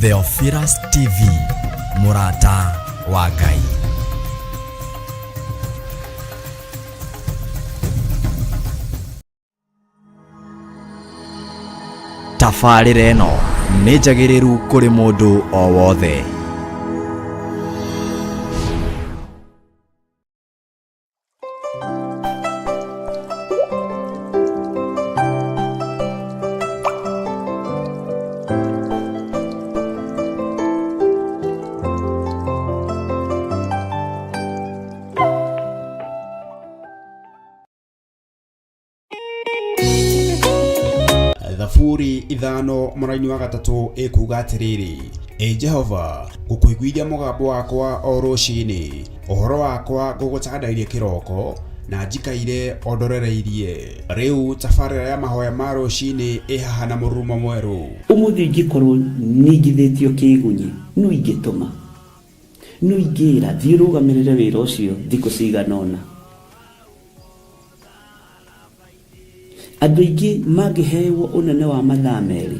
Theophilus TV, mũrata wa Ngai. Tabarĩra ĩno nĩ njagĩrĩru kũrĩ mũndũ o wothe. Thaburi 5:3 ĩkuuga atĩrĩrĩ, Ĩ Jehova, ngũkũiguithia mũgambo wakwa o rũcinĩ, ũhoro wakwa ngũgũtandairie kĩroko, na njikaire o ndorereirie. Rĩu tabarĩra ya mahoya ma rũcinĩ ĩ haha na mũrurumo mwerũ. Ũmũthĩ ingĩkorwo ningithĩtio kĩĩgunyĩ, nũ ingĩtũma? Nũ ingĩĩra, 'Thiĩ ũrũgamĩrĩre wĩra ũcio thikũ cigana ũna'? Andũ aingĩ mangĩhewo ũnene wa mathaa merĩ,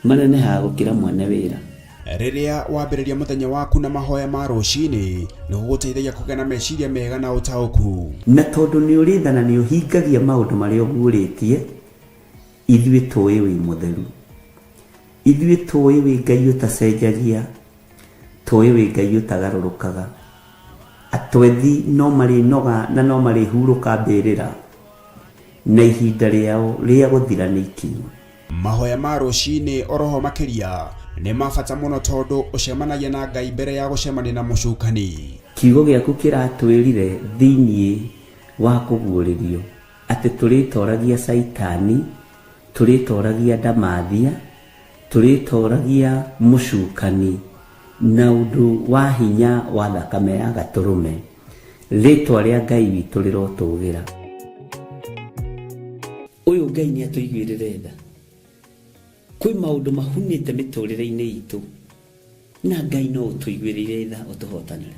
manenehaga gũkĩra mwene wĩra. Rĩrĩa wambĩrĩria mũthenya waku na mahoya ma rũcinĩ, nĩ gũgũteithagia kũgĩa na meciria mega na ũtaũku. Na tondũ nĩ ũrĩ tha na nĩ ũhingagia maũndũ marĩa ũguũrĩtie, ithuĩ tũĩ wĩ mũtheru. Ithuĩ tũĩ wĩ Ngai ũtacenjagia, Tũĩ wĩ Ngai ũtagarũrũkaga. Atwethi no marĩnoga na no marĩhurũka mbĩrĩra, na ihinda rĩao rĩa gũthira nĩ ikinyu. Mahoya ma rũcinĩ oroho makĩria nĩ ma bata mũno tondũ ũcemanagia na Ngai mbere ya gũcemania na mũcukani. Kiugo gĩaku kĩratwĩrire thĩinĩ wa kũguũrĩrio atĩ tũrĩtoragia Caitani, tũrĩtoragia ndamathia, Tũrĩtooragia mũcukani na ũndũ wa hinya wa thakame ya Gatũrũme. Rĩtwa rĩa Ngai witũ rĩrotũgĩra. Ũyũ Ngai nĩ atũiguĩrĩre tha. Kwĩ maũndũ mahunĩte mĩtũrĩre-inĩ itũ na Ngai no ũtũiguĩrĩire tha ũtũhotanĩre.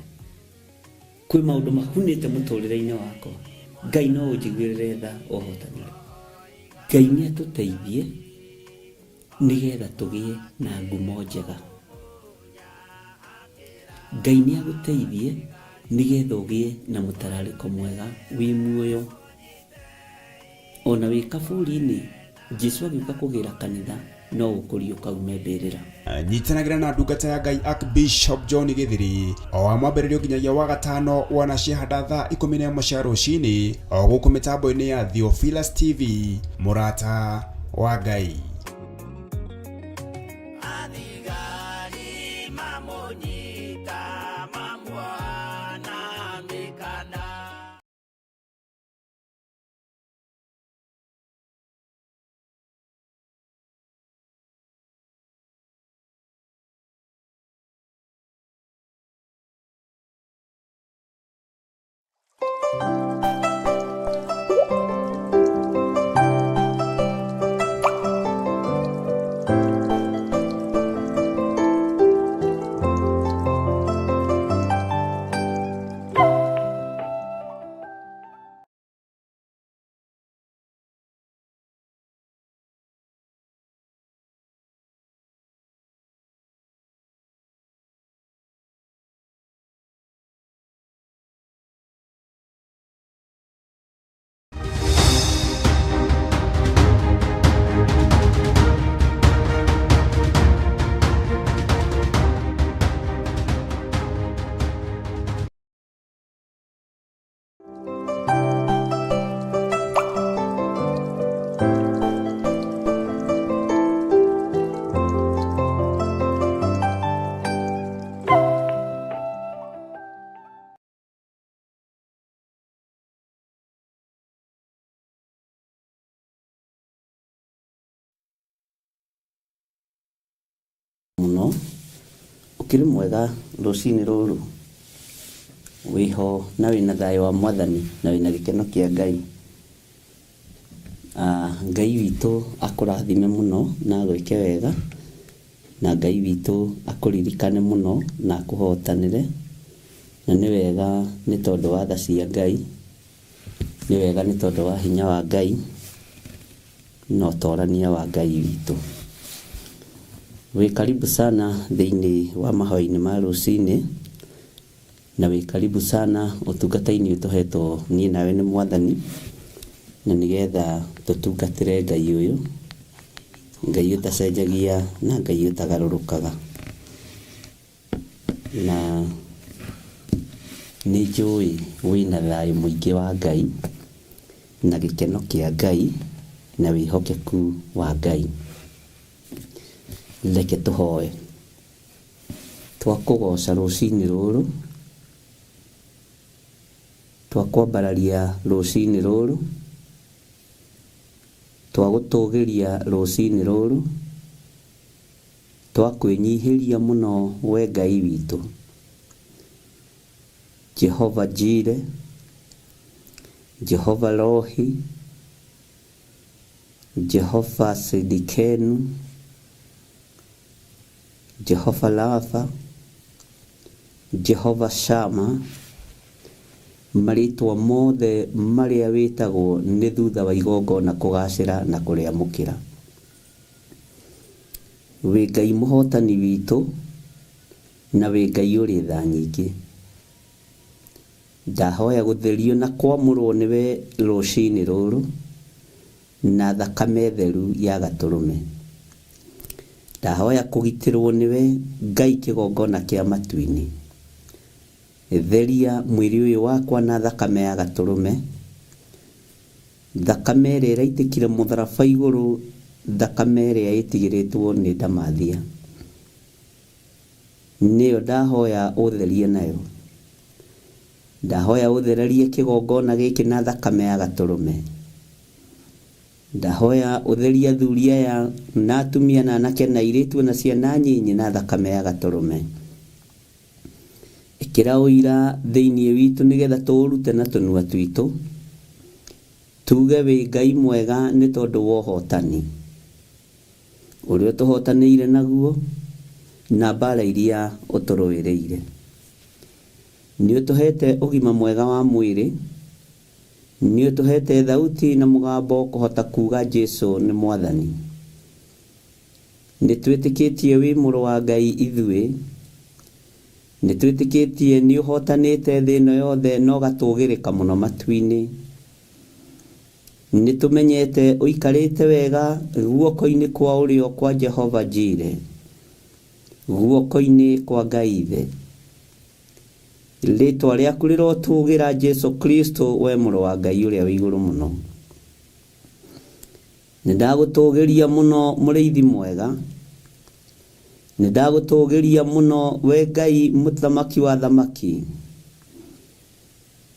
Kwĩ maũndũ mahunĩte mũtũrĩre-inĩ wakwa, Ngai no ũnjiguĩrĩre tha ũhotanĩre. Ngai nĩ atũteithie nĩgetha tũgĩe na ngumo njega. Ngai nĩ agũteithie nĩgetha ũgĩe na mũtararĩko mwega wĩ muoyo. Ona wĩ kaburi-inĩ, Jesu agĩũka kũgĩra kanitha no ũkũriũka ume mbĩrĩra. Nyitanagĩra na ndungata ya Ngai Archbishop John Gĩthiri o wa mwambĩrĩrio nginyagia wa gatano wanacihanda thaa 11 cia rũcinĩ o gũkũ mĩtambo-inĩ ya Theophilus TV, mũrata wa Ngai. Athigari mamũnyita mamuoha na mĩkanda. Mũno. Ũkĩrĩ mwega rũcinĩ rũrũ? Wĩho na wĩna thayũ wa Mwathani na wĩna gĩkeno kĩa Ngai. Ah, Ngai witũ akũrathime mũno na agwĩke wega, na Ngai witũ akũririkane mũno na akũhotanĩre, na nĩ wega nĩ tondũ wa tha cia Ngai, nĩ wega nĩ tondũ wa hinya wa Ngai, na ũtorania wa Ngai witũ. Wĩ karibu sana thĩinĩ wa mahoya-inĩ ma rũcinĩ, na wĩ karibu sana ũtungata-inĩ ũyũ tũhetwo niĩ nawe nĩ Mwathani, na nĩgetha tũtungatĩre Ngai ũyũ, Ngai ũtacenjagia na Ngai ũtagarũrũkaga. Na nĩ njũĩ wĩna thayũ mũingĩ wa Ngai, na gĩkeno kĩa Ngai, na wĩhokeku wa Ngai. Reke tũhoe. Twakũgoca rũcinĩ rũrũ, twakwambararia rũcinĩ rũrũ, twagũtũgĩria rũcinĩ rũrũ, twakwĩnyihĩria mũno we Ngai witũ. Jehova Jire, Jehova Rohi, Jehova Sidikenu, Jehova Rafa, Jehova Shama, marĩtwa mothe marĩa wĩtagwo nĩ thutha wa igongona kũgacĩra na kũrĩamũkĩra. Wĩ Ngai mũhotani witũ na wĩ Ngai ũrĩ tha nyingĩ. Ndahoya gũtherio na kwamũrwo nĩwe rũcinĩ rũrũ na thakame theru ya gatũrũme. Ndahoya kũgitĩrwo nĩwe Ngai kĩgongona kĩa matu-inĩ. Theria mwĩrĩ ũyũ wakwa na thakame ya gatũrũme, thakame ĩrĩa ĩraitĩkire mũtharaba igũrũ, thakame ĩrĩa ĩtigĩrĩtwo nĩ ndamathia. Nĩyo ndahoya ũtherie nayo. Ndahoya ũthererie kĩgongona gĩkĩ na thakame ya gatũrũme. Ndahoya ũtherie athuri aya na atumia na anake na airĩtu na ciana nyinyi na thakame ya gatũrũme. Ĩkĩra ũira thĩinĩ witũ nĩgetha tũũrute na tũnua twitũ, tuge wĩ Ngai mwega nĩ tondũ wa ũhotani ũrĩa ũtũhotanĩire naguo na mbara iria ũtũrũĩrĩire. Nĩ ũtũhete ũgima mwega wa mwĩrĩ, nĩ ũtũhete thauti na mũgambo kũhota kuga Jesu nĩ Mwathani. Nĩ twĩtĩkĩtie wĩ mũrũ wa Ngai ithuĩ, nĩ twĩtĩkĩtie nĩ ũhotanĩte thĩ ĩno yothe na ũgatũgĩrĩka mũno matu-inĩ. Nĩ tũmenyete ũikarĩte wega guoko-inĩ kwa ũrĩo kwa Jehova Jire, guoko-inĩ kwa Ngai Ithe. Rĩtwa rĩaku rĩrotũgĩra Jesu Kristo we mũrũ wa Ngai ũrĩa wĩ igũrũ mũno. Nĩ ndagũtũgĩria mũno mũrĩithi mwega, nĩ ndagũtũgĩria mũno we Ngai mũthamaki wa thamaki,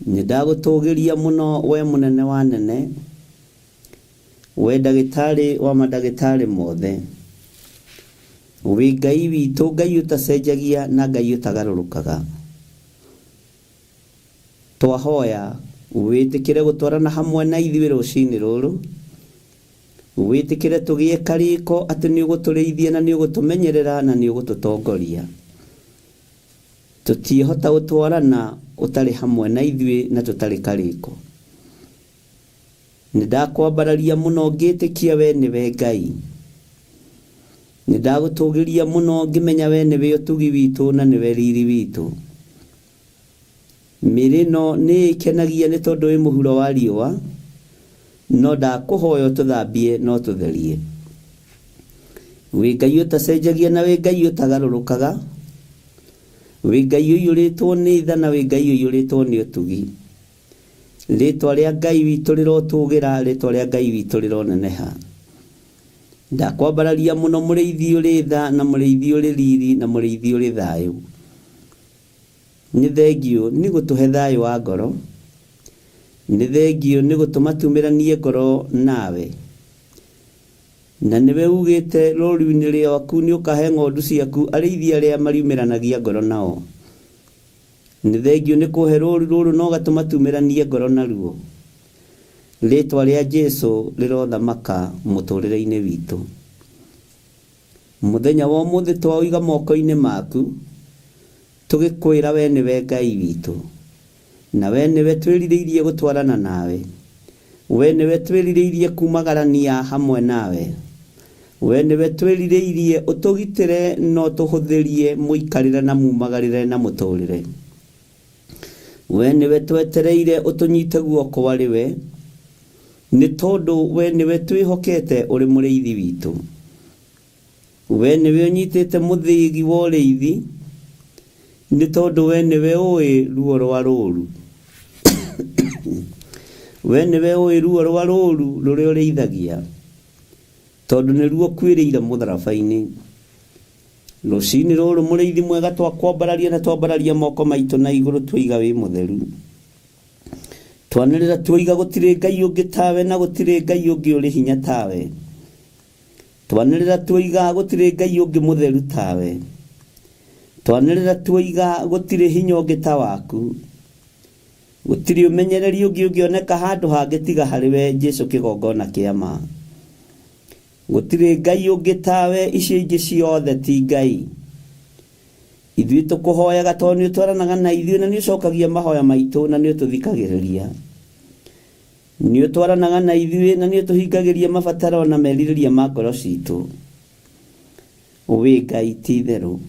nĩ ndagũtũgĩria mũno we mũnene wa nene, we ndagĩtarĩ wa mandagĩtarĩ mothe. Wĩ Ngai witũ, Ngai ũtacenjagia na Ngai ũtagarũrũkaga. Twahoya wĩtĩkĩre gũtwarana hamwe na ithuĩ rũcinĩ rũrũ, wĩtĩkĩre tũgĩe karĩko atĩ nĩ ũgũtũrĩithia na nĩ ũgũtũmenyerera na nĩ ũgũtũtongoria. Tũtiĩhota gũtwarana ũtarĩ hamwe na ithuĩ na tũtarĩ karĩko. Nĩ ndakwambararia mũno ngĩtĩkia we nĩwe Ngai. Nĩ ndagũtũgĩria mũno ngĩmenya we nĩwe ũtugi witũ na nĩwe riri witũ. Mĩĩrĩ ĩno nĩ ĩkenagia nĩ tondũ wĩ mũhuro wa riũa, no ndakũhoya ũtũthambie na ũtũtherie. Wĩ Ngai ũtacenjagia na wĩ Ngai ũtagarũrũkaga, wĩ Ngai ũiyũrĩtwo nĩ tha na wĩ Ngai ũiyũrĩtwo nĩ ũtugi. Rĩtwa rĩa Ngai witũ rĩrotũgĩra, rĩtwa rĩa Ngai witũ rĩroneneha. Ndakwambararia mũno mũrĩithi ũrĩ tha na mũrĩithi ũrĩ riri na mũrĩithi ũrĩ thayũ. Nĩ thengiũ nĩ gũtũhe thayũ wa ngoro, nĩ thengiũ nĩ gũtũma tumĩranie ngoro nawe. Na nĩwe ugĩte rũũru-inĩ rwaku nĩ ũkahe ng'ondu ciaku arĩithi arĩa mariumĩranagia ngoro nao. Nĩ thengiũ nĩ kũhe rũũru rũrũ na ũgatũma tumĩranie ngoro naruo. Rĩtwa rĩa Jesu rĩrothamaka mũtũrĩre-inĩ witũ. Mũthenya wa ũmũthĩ twaũiga moko-inĩ maku, tũgĩkwĩra we nĩwe Ngai witũ, na we nĩwe twĩrirĩirie gũtwarana nawe, we nĩwe twĩrirĩirie kumagarania hamwe nawe. We nĩwe twĩrirĩirie ũtũgitĩre na ũtũhũthĩrie mũikarĩre na mumagarĩre na mũtũrĩre. We nĩwe twetereire ũtũnyite guoko arĩ we, nĩ tondũ we nĩwe twĩhokete ũrĩ mũrĩithi witũ. We nĩwe ũnyitĩte mũthĩgi wa ũrĩithi, nĩ tondũ we nĩwe ũĩ ruo rwa rũũru. We nĩwe ũĩ ruo rwa rũũru rũrĩa ũrĩithagia, tondũ nĩruo ũkuĩrĩire mũtharaba-inĩ. Rũcinĩ rũrũ mũrĩithi mwega twakwambararia na twambararia moko maitũ na igũrũ twoiga wĩ mũtheru. Twanĩrĩra twoiga gũtirĩ Ngai ũngĩ tawe na gũtirĩ Ngai ũngĩ ũrĩ hinya tawe. Twanĩrĩra twoiga gũtirĩ Ngai ũngĩ mũtheru tawe. Twanĩrĩra twoiga gũtirĩ hinya ũngĩ ta waku. Gũtirĩ ũmenyereri ũngĩ ũngĩoneka handũ hangĩ tiga harĩ we Jesu kĩgongona kĩa ma. Gũtirĩ Ngai ũngĩ tawe, icio ingĩ ciothe ti Ngai. Ithuĩ tũkũhoyaga tondũ nĩ ũtwaranaga na ithuĩ na nĩ ũcokagia mahoya maitũ na nĩ ũtũthikagĩrĩria. Nĩ ũtwaranaga na ithuĩ na nĩ ũtũhingagĩria mabataro na merirĩria ma ngoro citũ. Wĩ Ngai ti itherũ.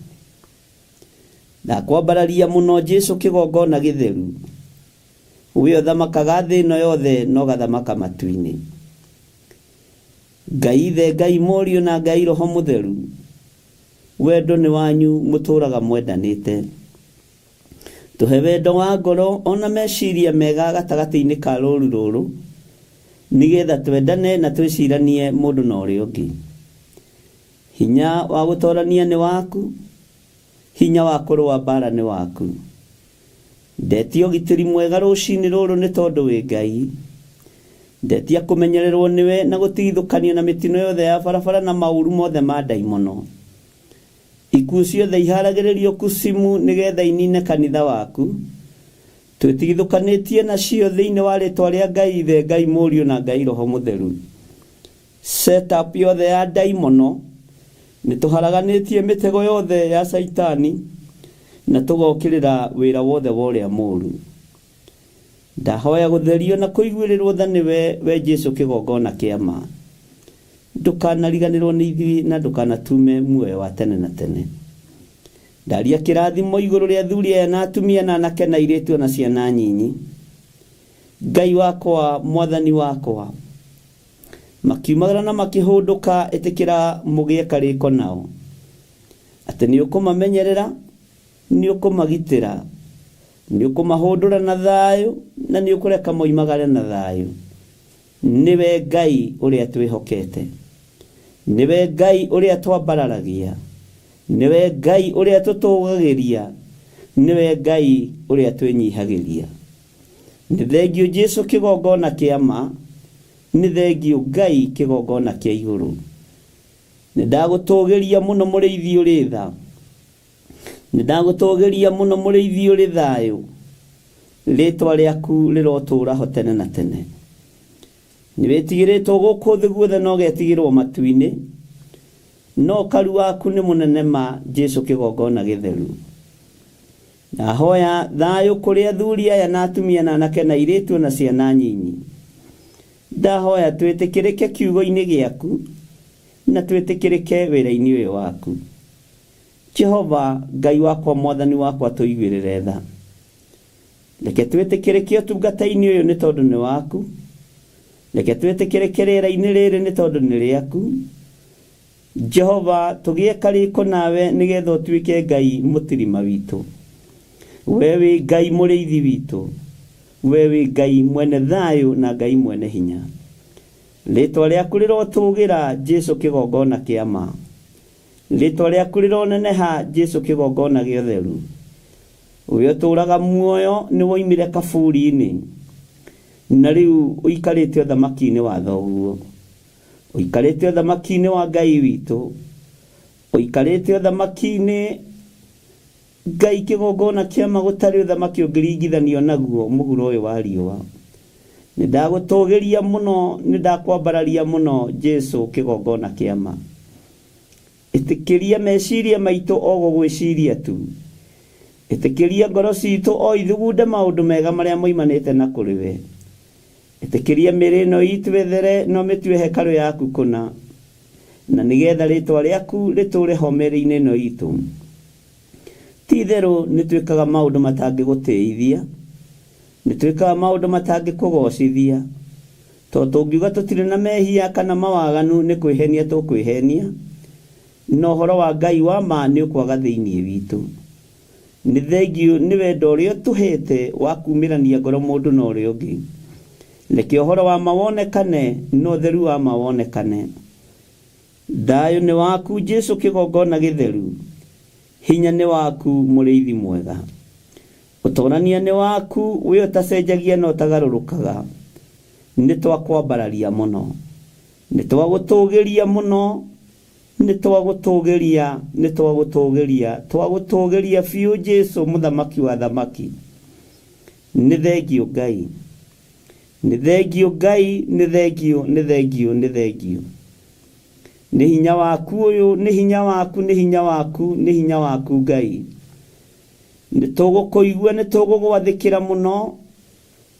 Ndakwambararia mũno Jesu kĩgongona gĩtheru. We ũthamakaga thĩ ĩno yothe na ũgathamaka matu-inĩ. Ngai Ithe, Ngai Mũriũ na Ngai Roho Mũtheru, wendo nĩ wanyu mũtũraga mwendanĩte. Tũhe wendo wa ngoro ona meciria mega gatagatĩ-inĩ ka rũru rũrũ, nĩgetha twendane na twĩciranie mũndũ na ũrĩa ũngĩ. Hinya wa gũtorania nĩ waku, hinya wa kũrũa mbara nĩ waku. Ndetia ũgitĩri mwega rũcinĩ rũrũ nĩ tondũ wĩ Ngai. Ndetia kũmenyererwo nĩwe na gũtigithũkanio na mĩtino yothe ya barabara na maũru mothe ma ndaimono. Ikuũ ciothe iharagĩrĩrio kucimu nĩgetha inine kanitha waku. Twĩtigithũkanĩtie nacio thĩinĩ wa rĩtwa rĩa Ngai Ithe, Ngai Mũriũ na Ngai Roho Mũtheru. Setup yothe ya ndaimono nĩ tũharaganĩtie mĩtego yothe ya Caitani na tũgokĩrĩra wĩra wothe wa ũrĩa mũũru. Ndahoya gũtherio na kũiguĩrĩrwo tha nĩwe, we Jesu kĩgongona kĩa ma. Ndũkanariganĩrwo nĩ ithuĩ na ndũkanatume muoyo wa tene na tene. Ndaria kĩrathimo igũrũ rĩa athuri aya na atumia na anake na airĩtu ona ciana nyinyi. Ngai wakwa, Mwathani wakwa, makiumagara na makĩhũndũka, ĩtĩkĩra mũgĩe karĩko nao, atĩ nĩ ũkũmamenyerera, nĩ ũkũmagitĩra, nĩ ũkũmahũndũra na thayũ, na nĩ ũkũreka moimagare na thayũ. Nĩwe Ngai ũrĩa twĩhokete, nĩwe Ngai ũrĩa twambararagia, nĩwe Ngai ũrĩa tũtũgagĩria, nĩwe Ngai ũrĩa twĩnyihagĩria. Nĩ thengiũ Jesu kĩgongona kĩa ma, nĩ thengiũ Ngai kĩgongona kĩa igũrũ. Nĩ ndagũtũgĩria mũno mũrĩithi ũrĩ tha, nĩ ndagũtũgĩria mũno mũrĩithi ũrĩ thayũ, rĩtwa rĩaku rĩrotũũra ho tene na tene. Nĩ wĩtigĩrĩtwo gũkũ thĩ guothe na ũgetigĩrwo matu-inĩ, no ũkaru waku nĩ mũnene ma Jesu kĩgongona gĩtheru. Ndahoya thayũ kũrĩ athuri aya na atumia na anake na airĩtu ona ciana nyinyi. Ndahoya twĩtĩkĩrĩke kiugo-inĩ gĩaku na twĩtĩkĩrĩke wĩra-inĩ ũyũ waku. Jehova Ngai wakwa, Mwathani wakwa, tũiguĩrĩre tha. Reke twĩtĩkĩrĩke ũtungata-inĩ ũyũ nĩ tondũ nĩ waku. Reke twĩtĩkĩrĩke rĩera-inĩ rĩrĩ nĩ tondũ nĩ rĩaku. Jehova, tũgĩe karĩko nawe nĩgetha ũtuĩke Ngai mũtirima witũ. We wĩ Ngai mũrĩithi witũ. We wĩ Ngai mwene thayũ na Ngai mwene hinya. Rĩtwa rĩaku rĩrotũgĩra Jesu kĩgongona kĩa ma. Rĩtwa rĩaku rĩroneneha Jesu kĩgongona gĩa ũtheru. We ũtũũraga muoyo nĩ woimire kaburi-inĩ na rĩu ũikarĩte ũthamaki-inĩ wa thoguo. Ũikarĩte ũthamaki-inĩ wa Ngai witũ. Ũikarĩte ũthamaki-inĩ Ngai kĩgongona kĩa ma gũtarĩ ũthamaki ũngĩringithanio naguo mũhuro ũyũ wa riũa. Nĩ ndagũtũgĩria mũno, nĩ ndakwambararia mũno Jesu kĩgongona kĩa ma. Ĩtĩkĩria meciria maitũ o gũgwĩciria tu. Ĩtĩkĩria ngoro citũ o ithugunde maũndũ mega marĩa moimanĩte na kũrĩ we. Ĩtĩkĩria mĩĩrĩ ĩno itũ ĩthere na ũmĩtue hekarũ yaku kũna. Na nĩgetha rĩtwa rĩaku rĩtũũre ho mĩĩrĩ-inĩ ĩno itũ. Ti itherũ nĩ twĩkaga maũndũ matangĩgũtĩithia, nĩ twĩkaga maũndũ matangĩkũgocithia, tondũ tũngiuga tũtirĩ na mehia kana mawaganu nĩ kwĩhenia tũkwĩhenia, na ũhoro wa Ngai wa ma nĩ ũkwaga thĩinĩ witũ. Nĩ thengiũ nĩ wendo ũrĩa ũtũhete wa kumĩrania ngoro mũndũ na ũrĩa ũngĩ. Reke ũhoro wa ma wonekane na ũtheru wa ma wonekane. Thayũ nĩ waku Jesu kĩgongona gĩtheru, hinya nĩ waku mũrĩithi mwega. Ũtorania nĩ waku we ũtacenjagia na ũtagarũrũkaga. Nĩ twakwambararia mũno. Nĩ twagũtũgĩria mũno. Nĩ twagũtũgĩria, nĩ twagũtũgĩria, twagũtũgĩria biũ Jesu mũthamaki wa athamaki. Nĩ thengiũ Ngai. Nĩ thengiũ Ngai, nĩ thengiũ, nĩ thengiũ, nĩ thengiũ. Nĩ hinya waku ũyũ, nĩ hinya waku, nĩ hinya waku, nĩ hinya waku Ngai. Nĩ tũgũkũigua, nĩ tũgũgwathĩkĩra mũno,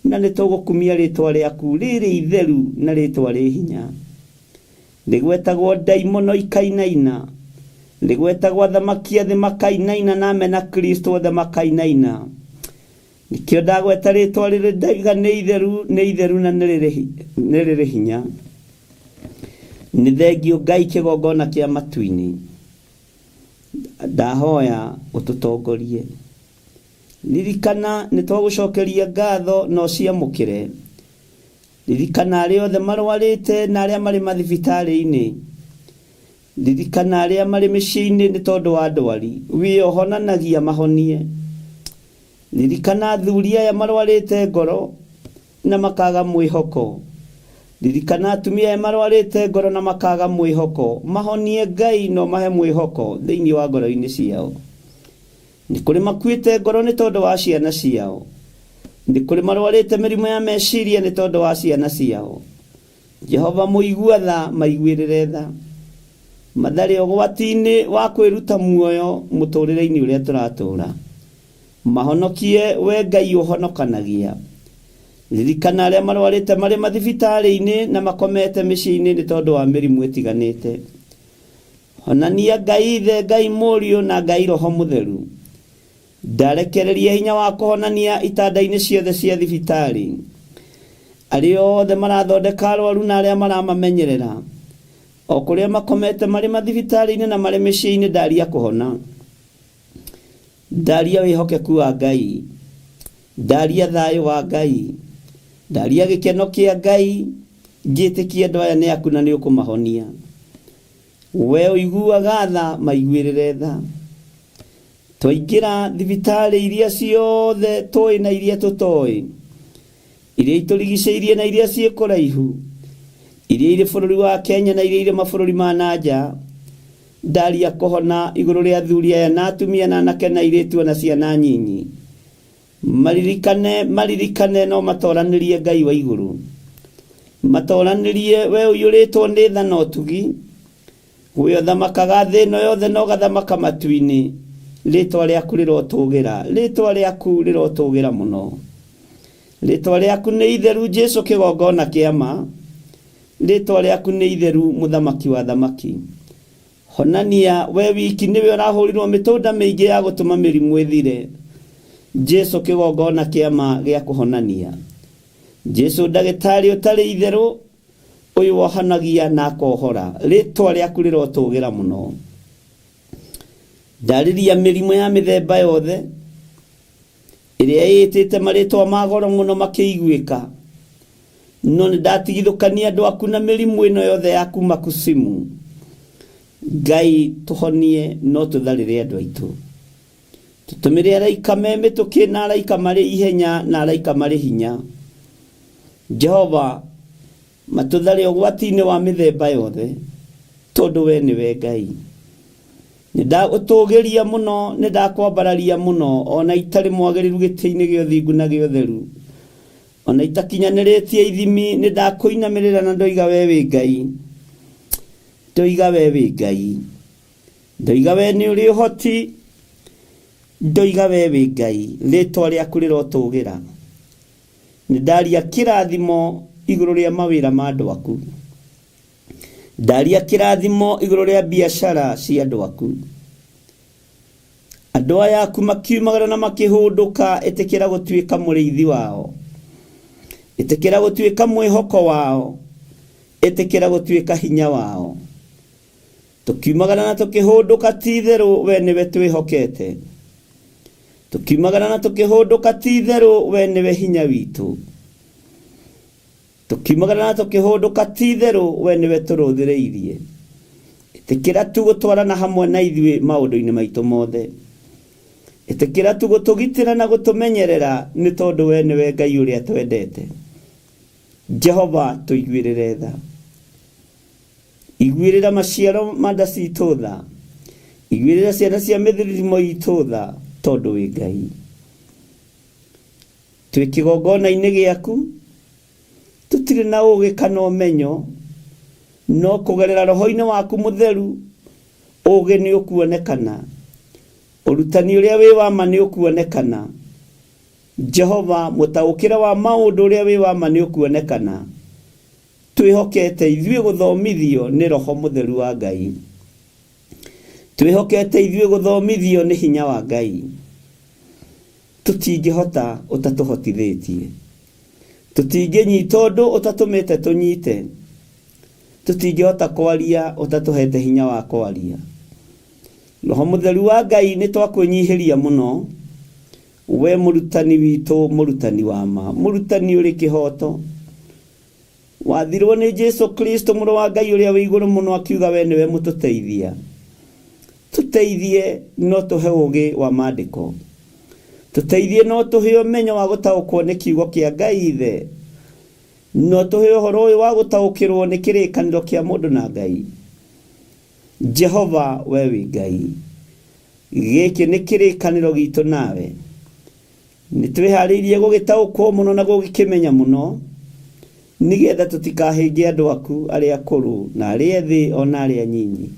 na nĩ tũgũkumia rĩtwa rĩaku rĩrĩ itheru na rĩtwa rĩ hinya. Rĩgwetagwo ndaimono ikainaina, rĩgwetagwo athamaki a thĩ makainaina na amena Kristo othe makainaina. Nĩkĩo ndagweta rĩtwa rĩrĩ ndaiga nĩ itheru, nĩ itheru na nĩ rĩrĩ hinya. Nĩ thengiũ Ngai kĩgongona kĩa matu-inĩ. Ndahoya ũtũtongorie. Ririkana nĩ twagũcokeria ngatho na ũciamũkĩre. Ririkana arĩa othe marwarĩte na arĩa marĩ mathibitarĩ-inĩ. Ririkana arĩa marĩ mĩciĩ-inĩ nĩ tondũ wa ndwari. Wĩ ũhonanagia mahonie. Ririkana athuri aya marwarĩte ngoro na makaga mwĩhoko. Ririkana atumia aya marwarĩte ngoro na makaga mwĩhoko. Mahonie Ngai na ũmahe mwĩhoko thĩinĩ wa ngoro-inĩ ciao. Nĩ kũrĩ makuĩte ngoro nĩ tondũ wa ciana ciao. Nĩ kũrĩ marwarĩte mĩrimũ ya meciria nĩ tondũ wa ciana ciao. Jehova mũigua tha maiguĩrĩre tha. Mathare ũgwati-inĩ wa kwĩruta muoyo mũtũũrĩre-inĩ ũrĩa tũratũũra. Mahonokie we Ngai ũhonokanagia. Ririkana arĩa marwarĩte marĩ mathibitarĩ-inĩ na makomete mĩciĩ-inĩ nĩ tondũ wa mĩrimũ ĩtiganĩte. Honania Ngai Ithe, Ngai Mũriũ na Ngai Roho Mũtheru. Ndarekereria hinya wa kũhonania itanda-inĩ ciothe cia thibitarĩ. Arĩa othe marathondeka arwaru na arĩa maramamenyerera, o kũrĩa makomete marĩ mathibitarĩ-inĩ na marĩ mĩciĩ-inĩ ndaria kũhona. Ndaria wĩhokeku wa Ngai. Ndaria thayũ wa Ngai. Ndaria gĩkeno kĩa Ngai. Ngĩtĩkia andũ aya nĩ aku na nĩ ũkũmahonia. We ũiguaga tha, maiguĩrĩre tha. Twaingĩra thibitarĩ iria ciothe tũĩ na iria tũtoĩ, iria itũrigicĩirie na iria ciĩ kũraihu, iria irĩ bũrũri wa Kenya na iria irĩ mabũrũri ma na nja, ndaria kũhona igũrũ rĩa athuri aya na atumia na anake na airĩtu ona ciana nyinyi. Maririkane, maririkane no matoranĩrie Ngai wa igũrũ. Matoranĩrie we ũiyũrĩtwo nĩ tha na ũtugi, We ũthamakaga thĩ ĩno yothe na ũgathamaka matu-inĩ, rĩĩtwa rĩaku rĩrotũgĩra, rĩĩtwa rĩaku rĩrotũgĩra mũno. Rĩĩtwa rĩaku nĩ itheru Jesu kĩgongona kĩa ma, rĩĩtwa rĩaku nĩ itheru mũthamaki wa athamaki. Honania we wiki nĩwe ũrahũrirwo mĩtũnda mĩingĩ ya gũtũma mĩrimũ ĩthire. Jesu kĩgongona kĩa ma gĩa kũhonania. Jesu ndagĩtarĩ ũtarĩ itherũ, Ũyũ wohanagia na akohora, rĩtwa rĩaku rĩrotũgĩra mũno. Ndarĩria mĩrimũ ya mĩthemba yothe ĩrĩa ĩĩtĩte marĩtwa ma goro mũno makĩiguĩka, no nĩ ndatigithũkania andũ aku na mĩrimũ ĩno yothe ya kuma kusimu. Ngai tũhonie no tũtharĩre andũ aitũ. Tũtũmĩre araika me mĩtũkĩ na araika marĩ ihenya na araika marĩ hinya. Jehova, matũthare ũgwati-inĩ wa mĩthemba yothe, tondũ we nĩwe Ngai. Nĩ ndagũtũgĩria mũno, nĩ ndakwambararia mũno, o na itarĩ mwagĩrĩru gĩtĩ-inĩ gĩa ũthingu na gĩa ũtheru. O na itakinyanĩrĩtie ithimi, nĩ ndakũinamĩrĩra na ndoiga we wĩ Ngai. Ndoiga we wĩ Ngai. Ndoiga we nĩ ũrĩ ũhoti, ndoiga we wĩ Ngai, rĩtwa rĩaku rĩrotũgĩra. Nĩ ndaria kĩrathimo igũrũ rĩa mawĩra ma andũ aku. Ndaria kĩrathimo igũrũ rĩa biacara cia andũ aku. Andũ aya aku makiumagara na makĩhũndũka, ĩtĩkĩra gũtuĩka mũrĩithi wao, ĩtĩkĩra gũtuĩka mwĩhoko wao, ĩtĩkĩra gũtuĩka hinya wao. Tũkiumagara na tũkĩhũndũka, ti itherũ we nĩwe twĩhokete. Tũkiumagara na tũkĩhũndũka, ti itherũ we nĩwe hinya witũ. Tũkiumagara na tũkĩhũndũka, ti itherũ we nĩwe tũrũthĩrĩirie. Ĩtĩkĩra tu gũtwarana hamwe na ithuĩ maũndũ-inĩ maitũ mothe. Ĩtĩkĩra tu gũtũgitĩra na gũtũmenyerera, nĩ tondũ we nĩwe Ngai ũrĩa twendete. Jehova, tũiguĩrĩre tha. Iguĩrĩra maciaro ma nda citũ tha. Iguĩrĩra ciana cia mĩthirimo itũ tha, tondũ wĩ Ngai. Twĩ kĩgongona-inĩ gĩaku, tũtirĩ na ũũgĩ kana ũmenyo, no kũgerera roho-inĩ waku mũtheru, ũũgĩ nĩ ũkuonekana. Ũrutani ũrĩa wĩ wa ma nĩ ũkuonekana. Jehova, mũtaũkĩre wa maũndũ ũrĩa wĩ wa ma nĩ ũkuonekana. Twĩhokete ithuĩ gũthomithio nĩ roho mũtheru wa Ngai. Twĩhokete ithuĩ gũthomithio nĩ hinya wa Ngai. Tũtingĩhota ũtatũhotithĩtie. Tũtingĩnyita ũndũ ũtatũmĩte tũnyite. Tũtingĩhota kwaria ũtatũhete hinya wa kwaria. Roho mũtheru wa Ngai nĩ twakwĩnyihĩria mũno. We mũrutani witũ, mũrutani wa ma, mũrutani ũrĩ kĩhoto. Wathirwo nĩ Jesu Kristo mũrũ wa Ngai ũrĩa wĩ igũrũ mũno, akiuga we nĩwe mũtũteithia. Tũteithie no tũhe ũũgĩ wa maandĩko. Tũteithie no tũhe ũmenyo wa gũtaũkwo nĩ kiugo kĩa Ngai ithe. No tũhe ũhoro ũyũ wa gũtaũkĩrwo nĩ kĩrĩkanĩro kĩa mũndũ na Ngai. Jehova, we wĩ Ngai. Gĩkĩ nĩ kĩrĩkanĩro gitũ nawe. Nĩ twĩharĩirie gũgĩtaũkwo mũno na gũgĩkĩmenya mũno, nĩgetha tũtikahĩnge andũ aku arĩa akũrũ na arĩa ethĩ ona arĩa anyinyi.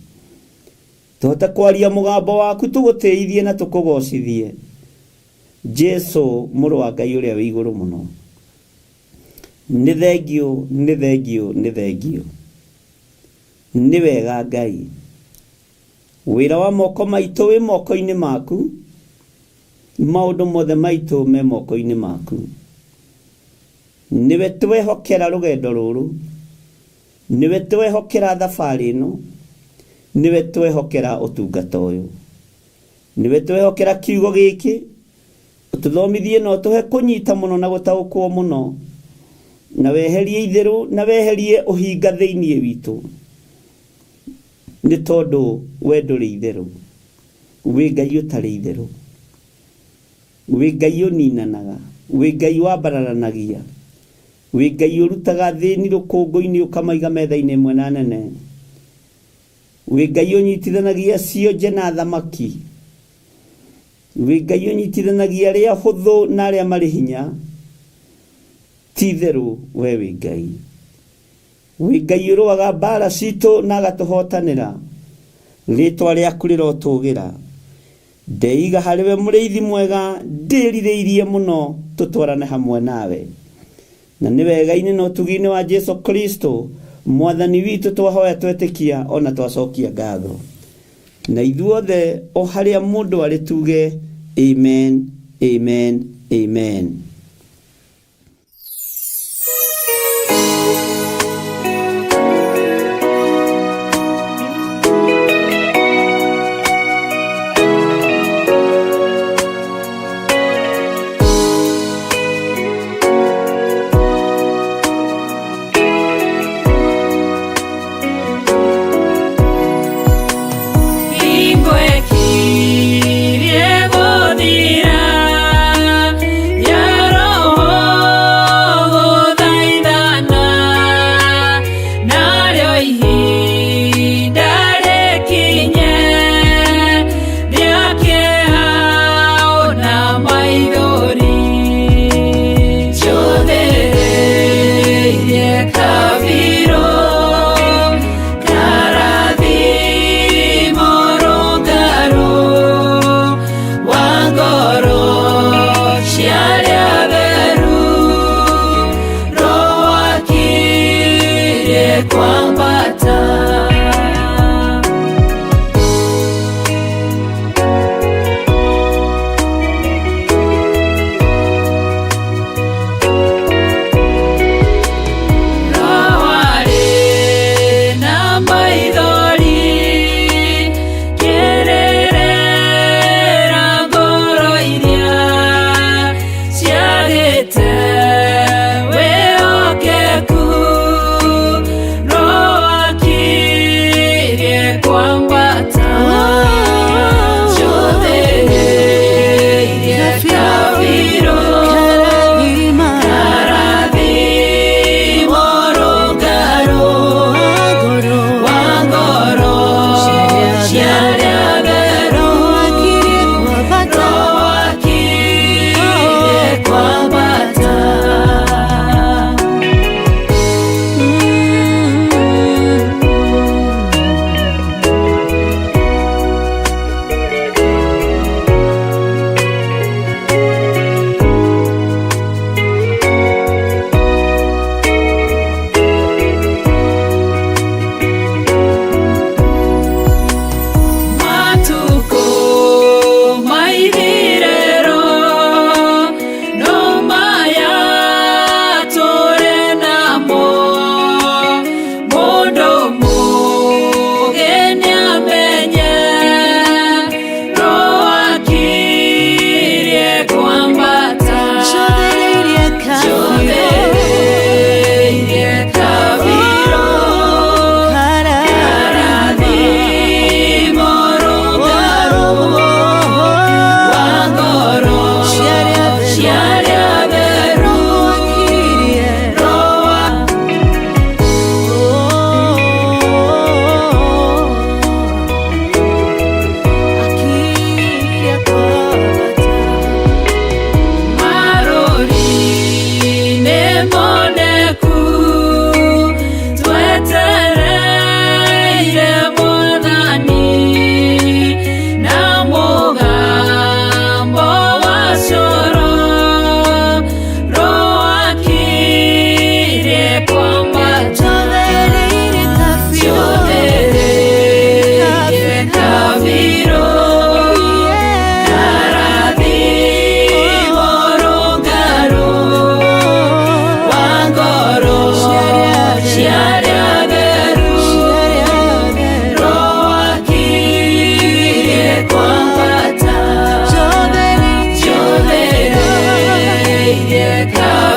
Tũhote kwaria mũgambo waku tũgũtĩithie na tũkũgocithie. Jesu mũrũ wa Ngai ũrĩa wĩ igũrũ mũno. Nĩ thengiũ, nĩ thengiũ, nĩ thengiũ. Nĩ wega Ngai. Wĩra wa moko maitũ wĩ moko-inĩ maku. Maũndũ mothe maitũ me moko-inĩ maku. Nĩwe twehokera rũgendo rũrũ. Nĩwe twehokera thabarĩ ĩno. Nĩwe twehokera ũtungata ũyũ. Nĩwe twehokera kiugo gĩkĩ. Ũtũthomithie na ũtũhe kũnyita mũno na gũtaũkwo mũno. Na weherie itherũ na weherie ũhinga thĩinĩ witũ. Nĩ tondũ we ndũrĩ itherũ. Wĩ Ngai ũtarĩ itherũ. Wĩ Ngai ũninanaga. Wĩ Ngai wambararanagia. Wĩ Ngai ũrutaga thĩni rũkũngũ-inĩ ũkamaiga metha-inĩ ĩmwe na nene. Wĩ Ngai ũnyitithanagia cionje na thamaki. Wĩ Ngai ũnyitithanagia arĩa ahũthũ na arĩa marĩ hinya. Ti itherũ we wĩ Ngai. Wĩ Ngai ũrũaga mbara citũ na agatũhotanĩra. Rĩtwa rĩaku rĩrotũgĩra. Ndeiga harĩ we mũrĩithi mwega, ndĩrirĩirie mũno tũtwarane hamwe nawe. Na nĩ wega-inĩ na ũtugi-inĩ wa Jesu Kristo mwathani witũ twahoya twetĩkia ona twacokia ngatho. Na ithuothe o harĩa mũndũ arĩ tuge amen, amen, amen. Ingwekirie gũthira ya roho gũthaithana, narĩo ihinda rĩkinye rĩa kĩeha ona maithori. Njũthĩrĩirie kabirũ karathimo rũngarũ wa ngoro cia arĩa atheru, roho akirie kwambata.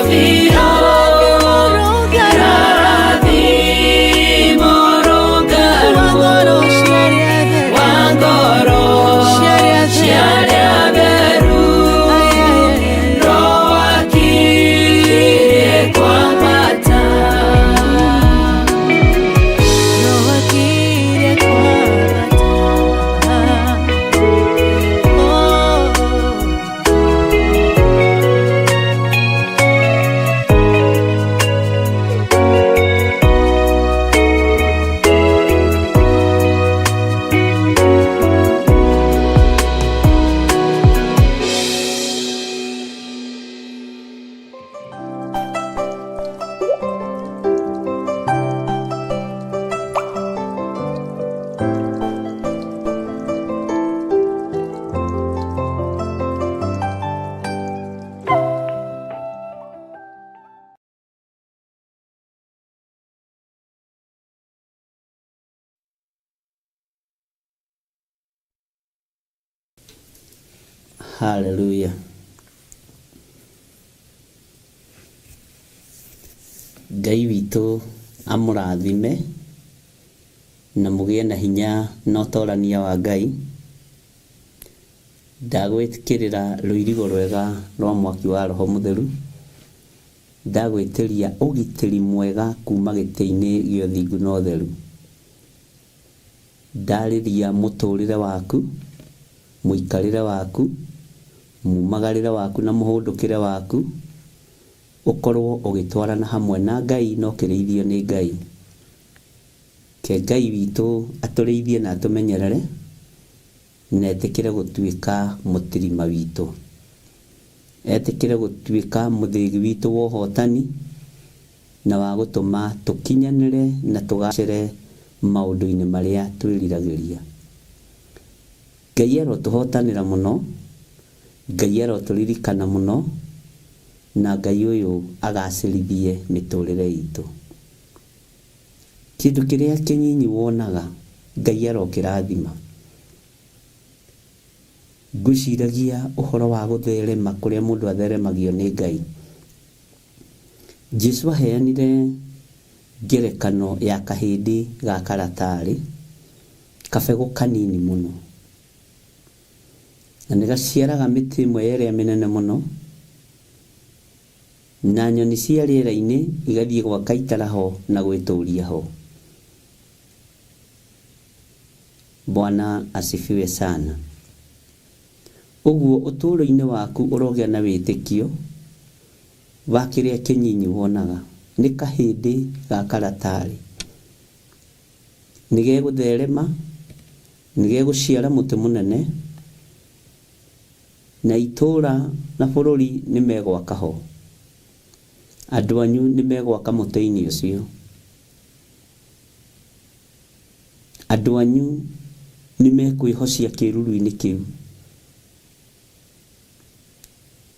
Rabiro, Rathimo rũngaru wa ngoro cia arĩa atheru, Roho akirie kwambata. Haleluya. Ngai witũ amũrathime na mũgĩe na hinya na ũtorania wa Ngai. Ndagwĩkĩrĩra rũirigo rwega rwa mwaki wa Roho Mũtheru. Ndagwĩtĩria ũgitĩri mwega kuma gĩtĩ-inĩ gĩa ũthingu na ũtheru. Ndarĩria mũtũrĩre waku, mũikarĩre waku, mumagarĩre waku na mũhũndũkĩre waku, ũkorwo ũgĩtwarana hamwe na Ngai na ũkĩrĩithio nĩ Ngai. Ke Ngai witũ atũrĩithie na atũmenyerere na etĩkĩre gũtuĩka mũtirima witũ, etĩkĩre gũtuĩka mũthĩgi witũ wa ũhotani na wa gũtũma tũkinyanĩre na tũgacĩre maũndũ-inĩ marĩa twĩriragĩria. Ngai arotũhotanĩra mũno, Ngai arotũririkana mũno, na Ngai ũyũ agacĩrithie mĩtũrĩre itũ. Kĩndũ kĩrĩa kĩnyinyi wonaga Ngai arokĩrathima. Ngwĩciragia ũhoro wa gũtherema kũrĩa mũndũ atheremagio nĩ Ngai. Jesu aheanire ngerekano ya kahĩndĩ ga karatarĩ, kabegũ kanini mũno, na nĩ gaciaraga mĩtĩ ĩmwe ĩrĩa mĩnene mũno, na nyoni cia rĩera-inĩ igathiĩ gwaka itara ho na gwĩtũria ho. Bwana asifiwe sana. Ũguo ũtũũro-inĩ waku ũrogĩa na wĩtĩkio wa kĩrĩa kĩnyinyi wonaga nĩ kahĩndĩ ga karatarĩ, nĩ gegũtherema, nĩ gegũciara mũtĩ mũnene, na itũũra na bũrũri nĩ megwaka ho. Andũ anyu nĩ megwaka mũtĩ-inĩ ũcio. Andũ anyu nĩ mekwĩhocia kĩruru-inĩ kĩu.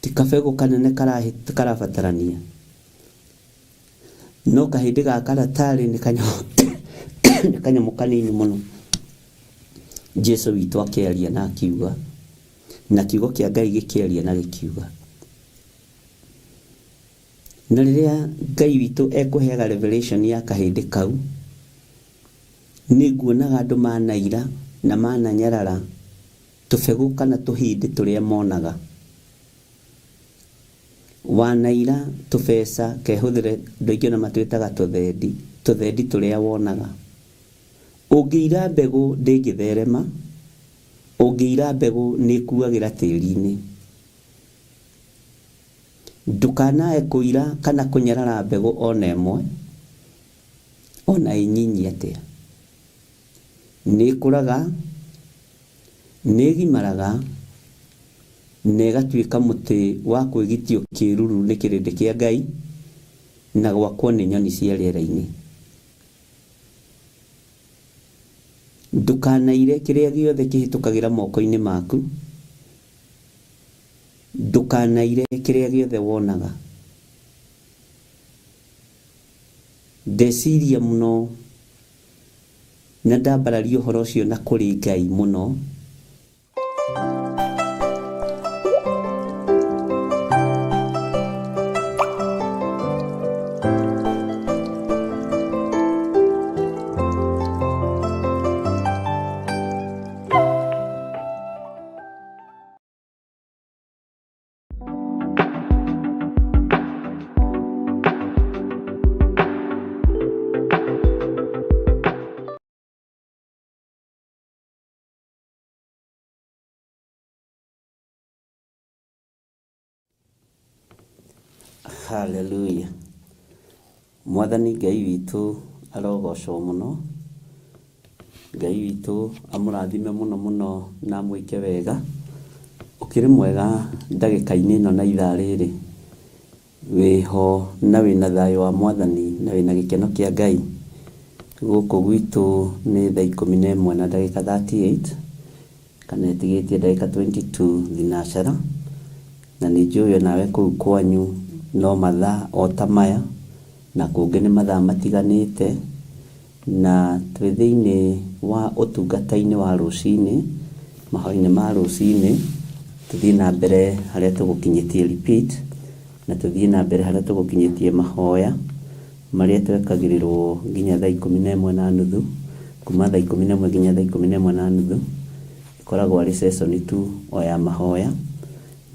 Ti kabegũ kanene karabatarania, no kahĩndĩ ga karatarĩ nĩ kanyamũ kanini mũno. Jesu witũ akĩaria na akiuga, na kiugo kĩa Ngai gĩkĩaria na gĩkiuga. Na rĩrĩa Ngai witũ ekũheaga revelation ya kahĩndĩ kau, nĩ nguonaga andũ manaira na mananyarara tũbegũ kana tũhĩndĩ tũrĩa monaga. Wanaira tũbeca kehũthĩre, andũ aingĩ ona matwĩtaga tũthendi, tũthendi tũrĩa wonaga. Ũngĩira mbegũ ndĩngĩtherema, ũngĩira mbegũ nĩ ĩkuagĩra tĩri-inĩ. Ndũkanae kũira kana kũnyarara mbegũ ona ĩmwe, ona ĩnyinyi atĩa. Nĩ ĩkũraga, nĩ ĩgimaraga, na ĩgatuĩka mũtĩ wa kwĩgitio kĩruru nĩ kĩrĩndĩ kĩa Ngai na gwakwo nĩ nyoni cia rĩera-inĩ. Ndũkanaire kĩrĩa gĩothe kĩhĩtũkagĩra moko-inĩ maku, ndũkanaire kĩrĩa gĩothe wonaga. Ndeciria mũno na ndambararia ũhoro ũcio na kũrĩ Ngai mũno. Hallelujah. Mwathani Ngai witũ arogocwo mũno. Ngai witũ amũrathime mũno mũno na amwĩke wega. Ũkĩrĩ mwega ndagĩka-inĩ ĩno na ithaa rĩrĩ. Wĩho na wĩna thayũ wa Mwathani na wĩna gĩkeno kĩa Ngai. Gũkũ gwitũ nĩ thaa 11 na ndagĩka 38 kana ĩtigĩtie ndagĩka 22 thinacara. Na nĩ njũĩ onawe kũu kwanyu no mathaa o ta maya, na kũngĩ nĩ mathaa matiganĩte, na twĩ thĩinĩ wa ũtungata-inĩ wa rũcinĩ, mahoya-inĩ ma rũcinĩ, tũthiĩ na mbere harĩa tũgũkinyĩtie repeat, na tũthiĩ na mbere harĩa tũgũkinyĩtie mahoya marĩa twekagĩrĩrwo nginya thaa 11:30, kuma thaa 11 nginya thaa 11:30, ĩkoragwo arĩ session tu o ya mahoya,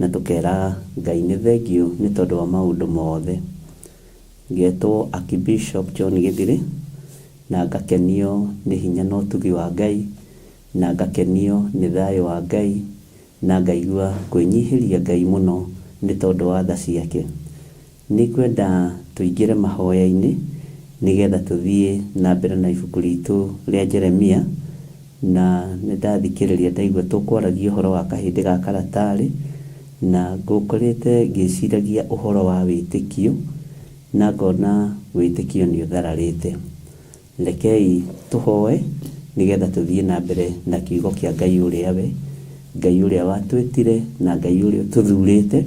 na tũkera Ngai nĩ thengiũ nĩ tondũ wa maũndũ mothe. Ngetwo Archbishop John Gĩthirĩ, na ngakenio nĩ hinya na ũtugi wa Ngai, na ngakenio nĩ thayũ wa Ngai, na ngaigua kwĩnyihĩria Ngai mũno nĩ tondũ wa tha ciake. Nĩ ngwenda tũingĩre mahoya-inĩ nĩgetha tũthiĩ na mbere na ibuku ritũ rĩa Jeremia, na nĩ ndathikĩrĩria ndaigua tũkwaragia ũhoro wa kahĩndĩ ga karatarĩ, na ngũkorĩte ngĩciragia ũhoro wa wĩtĩkio, na ngona wĩtĩkio nĩ ũthararĩte. Rekei tũhoe nĩgetha tũthiĩ na mbere na kiugo kĩa Ngai ũrĩa we, Ngai ũrĩa watwĩtire, na Ngai ũrĩa ũtũthurĩte,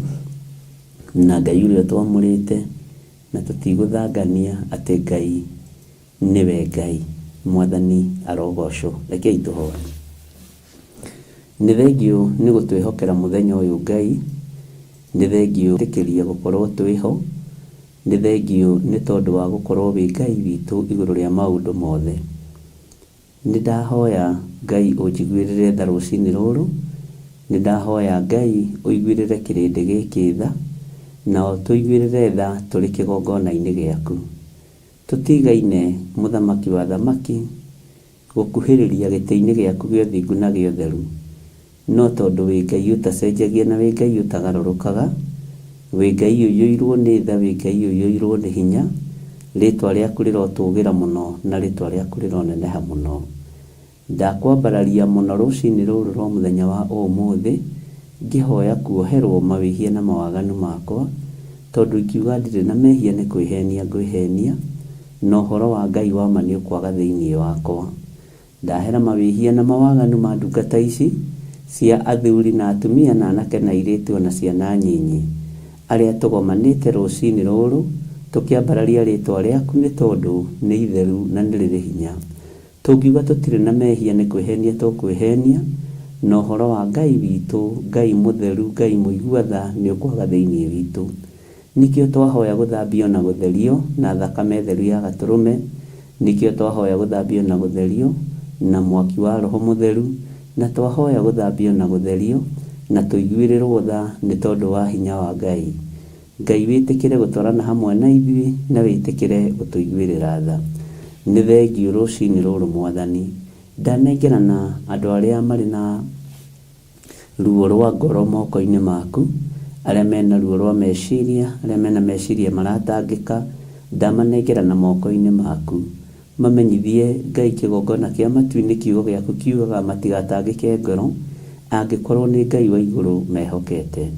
na Ngai ũrĩa ũtwamũrĩte, na tũtigũthangania atĩ Ngai nĩwe Ngai. Mwathani arogocwo. Rekei tũhoe. Nĩ thengiũ nĩ gũtwĩhokera mũthenya ũyũ Ngai, nĩ thengiũ tĩkĩria gũkorwo twĩho, nĩ thengiũ nĩ tondũ wa gũkorwo wĩ Ngai witũ igũrũ rĩa maũndũ mothe. Nĩ ndahoya Ngai ũnjiguĩrĩre tha rũcinĩ rũrũ, nĩ ndahoya Ngai ũiguĩrĩre kĩrĩndĩ gĩkĩ tha, na ũtũiguĩrĩre tha tũrĩ kĩgongona-inĩ gĩaku. Tũtigaine mũthamaki wa thamaki gũkuhĩrĩria gĩtĩ-inĩ gĩaku gĩa ũthingu na gĩa ũtheru, no tondũ wĩ Ngai ũtacenjagia na wĩ Ngai ũtagarũrũkaga, wĩ Ngai ũiyũirwo nĩ tha, wĩ Ngai ũiyũirwo nĩ hinya, rĩtwa rĩaku rĩrotũgĩra mũno na rĩtwa rĩaku rĩroneneha mũno. Ndakwambararia mũno rũcinĩ rũrũ rwa mũthenya wa ũmũthĩ, ngĩhoya kuoherwo mawĩhia na mawaganu makwa, tondũ ingiuga ndirĩ na mehia nĩ kwĩhenia ngwĩhenia, na ũhoro wa Ngai wa ma nĩ ũkwaga thĩinĩ wakwa. Ndahera mawĩhia na mawaganu ma ndungata ici cia athuri na atumia na anake na airĩtu ona ciana nyinyi, arĩa tũgomanĩte rũcinĩ rũrũ tũkĩambararia rĩtwa rĩaku nĩ tondũ nĩ itheru na nĩ rĩrĩ hinya. Tũngiuga tũtirĩ na mehia nĩ kwĩhenia tũkwĩhenia, na ũhoro wa Ngai witũ, Ngai mũtheru, Ngai mũigua tha nĩ ũkwaga thĩinĩ witũ. Nĩkĩo twahoya gũthambio na gũtherio na thakame theru ya gatũrũme, nĩkĩo twahoya gũthambio na gũtherio na mwaki wa Roho Mũtheru, na twahoya gũthambio na gũtherio na tũiguĩrĩrwo tha nĩ tondũ wa hinya wa Ngai. Ngai wĩtĩkĩre gũtwarana hamwe na ithuĩ na wĩtĩkĩre gũtũiguĩrĩra tha. Nĩ thengiũ rũcinĩ rũrũ Mwathani. Ndanengerana andũ arĩa marĩ na ruo rwa ngoro moko-inĩ maku, arĩa mena ruo rwa meciria, arĩa mena meciria maratangĩka, ndamanengerana moko-inĩ maku. Mamenyithie Ngai kĩgongona kĩa matu-inĩ kiugo gĩaku kiugaga matigatangĩke ngoro, angĩkorwo nĩ Ngai wa igũrũ mehokete.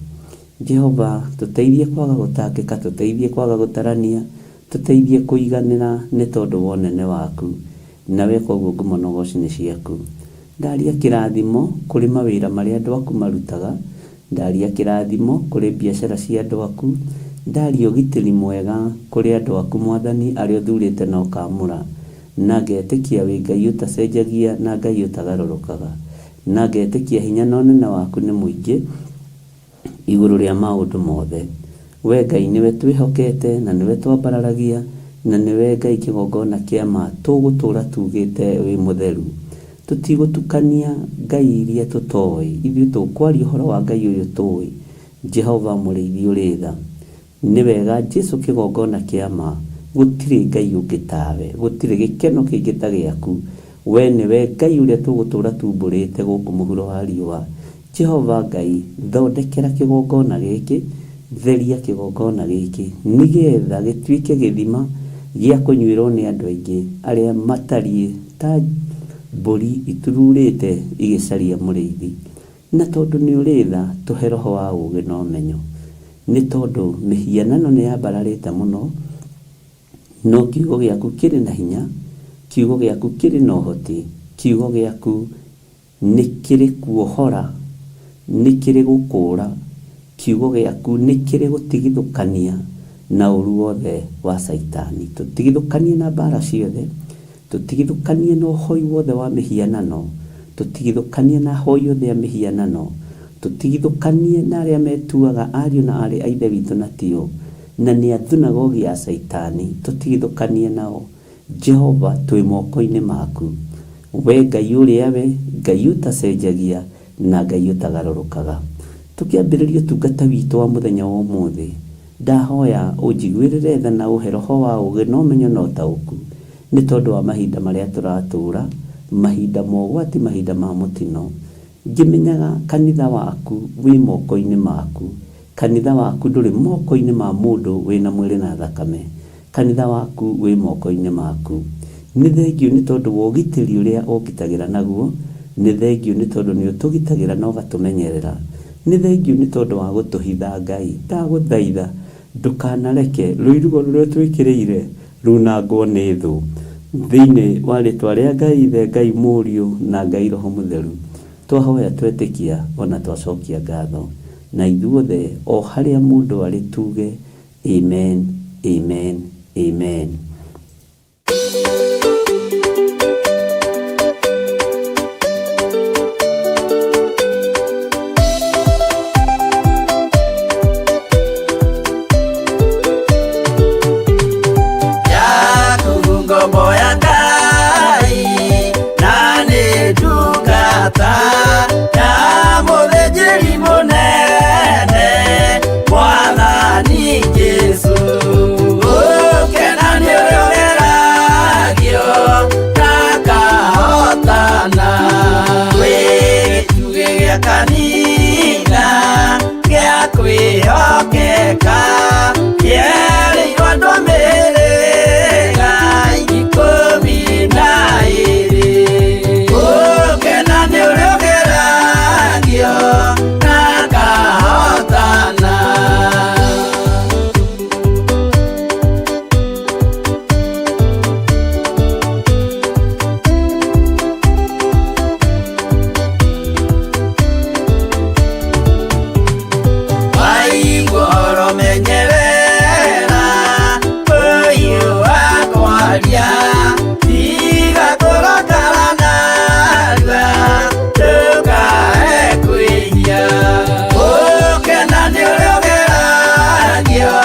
Jehova, tũteithie kwaga gũtangĩka, tũteithie kwaga gũtarania, tũteithie kũiganĩra nĩ tondũ wa ũnene waku, na weka ũguo ngumo na ũgoci nĩ ciaku. Ndaria kĩrathimo kũrĩ mawĩra marĩa andũ aku marutaga, ndaria kĩrathimo kũrĩ biacara cia andũ aku, ndaria ũgitĩri mwega kũrĩ andũ aku Mwathani arĩa ũthurĩte na ũkaamũra, na ngetĩkia wĩ Ngai ũtacenjagia na Ngai ũtagarũrũkaga, na ngetĩkia hinya na ũnene waku nĩ mũingĩ igũrũ rĩa maũndũ mothe. We Ngai nĩwe twĩhokete na nĩwe twambararagia, na nĩwe Ngai kĩgongona kĩa ma tũgũtũra tugĩte wĩ mũtheru. Tũtigũtukania Ngai iria tũtoĩ, ithuĩ tũkwaria ũhoro wa Ngai ũyũ tũĩ, Jehova mũrĩithi ũrĩ tha. Nĩ wega Jesu kĩgongona kĩa ma, gũtirĩ Ngai ũngĩ tawe, gũtirĩ gĩkeno kĩngĩ ta gĩaku. We nĩwe Ngai ũrĩa tũgũtũra tumbũrĩte gũkũ mũhuro wa riũa. Jehova Ngai, thondekera kĩgongona gĩkĩ, Theria kĩgongona gĩkĩ nĩgetha gĩtuĩke gĩthima gĩa kũnyuĩrwo nĩ andũ aingĩ arĩa matariĩ ta mbũri itururĩte igĩcaria mũrĩithi. Na tondũ nĩ ũrĩ tha, tũhe roho wa ũũgĩ na ũmenyo. Nĩ tondũ mĩhianano nĩ yambararĩte mũno, no kiugo gĩaku kĩrĩ na hinya, kiugo gĩaku kĩrĩ na ũhoti, kiugo gĩaku nĩ kĩrĩ kuohora, nĩ kĩrĩ gũkũũra, kiugo gĩaku nĩ kĩrĩ gũtigithũkania na ũru wothe wa Caitani. Tũtigithũkanie na mbara ciothe, tũtigithũkanie na ũhoi wothe wa mĩhianano, tũtigithũkanie na ahoi othe a mĩhianano, tũtigithũkanie na arĩa metuaga ariũ na aarĩ a Ithe witũ na tio, na nĩ a thunagogi ya Caitani, tũtigithũkanie nao. Jehova, twĩ moko-inĩ maku, we Ngai ũrĩa we, Ngai ũtacenjagia na Ngai ũtagarũrũkaga. Tũkĩambĩrĩria ũtungata witũ wa mũthenya wa ũmũthĩ, ndahoya ũnjiguĩrĩre tha na ũhe roho wa ũũgĩ na ũmenyo na ũtaũku, nĩ tondũ wa mahinda marĩa tũratũũra, mahinda ma ũgwati, mahinda ma mũtino. Ngĩmenyaga kanitha waku wĩ moko-inĩ maku. Kanitha waku ndũrĩ moko-inĩ ma mũndũ wĩna mwĩrĩ na thakame. Kanitha waku wĩ moko-inĩ maku. Nĩ thengiũ nĩ tondũ wa ũgitĩri ũrĩa ũngitagĩra naguo. Nĩ thengiũ nĩ tondũ nĩ ũtũgitagĩra na ũgatũmenyerera. Nĩ thengiũ nĩ tondũ wa gũtũhitha Ngai. Ndagũthaitha ndũkanareke rũirigo rũrĩa ũtwĩkĩrĩire runangwo nĩ thũ. Thĩinĩ wa rĩtwa rĩa Ngai Ithe, Ngai Mũriũ, na Ngai Roho Mũtheru, twahoya twetĩkia o na twacokia ngatho. Na ithuothe o harĩa mũndũ arĩ tuge, Amen, Amen, Amen. Yaku ngombo ya Ngai na nĩ ndungata ya mũthĩnjĩri mũnene Mwathani Jesũ. Ũkena nĩ ũrĩa ũgeragio na akahotana. Wĩ gĩtugĩ gĩa kanitha gĩa kwĩhokeka kĩerĩirwo andũ a mĩhĩrĩga 12. Ũkena nĩ ũrĩa ũgeragio na akahotana. Waigua ũhoro menyerera ũyũ wa kwaria, tiga kũrakara narua ndũkae kwĩhia. Ũkena nĩ ũrĩa ũgeragio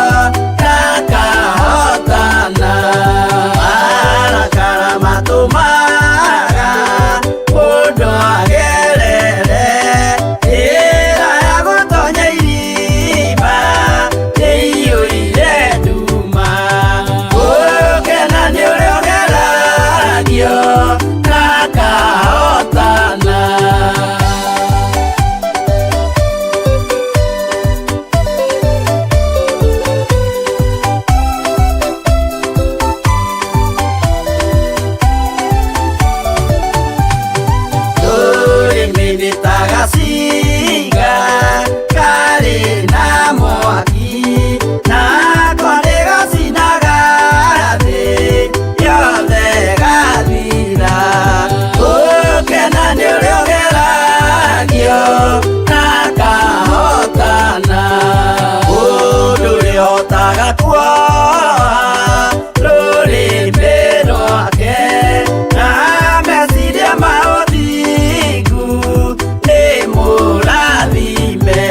na akahotana. Marakara matũmaga mũndũ agerere njĩra ya gũtonya irima ĩiyũire nduma. Ũkena nĩ ũrĩa ũgeragio na akahotana. Rũrĩmĩ nĩ ta gacinga karĩ na mwaki, nako nĩ gacinaga thĩ yothe gathira. Ũkena nĩ ũrĩa ũgeragio na akahotana. Mũndũ ũrĩa ũhotaga kuoha rũrĩmĩ rwake na meciria ma ũthingu nĩ mũrathime.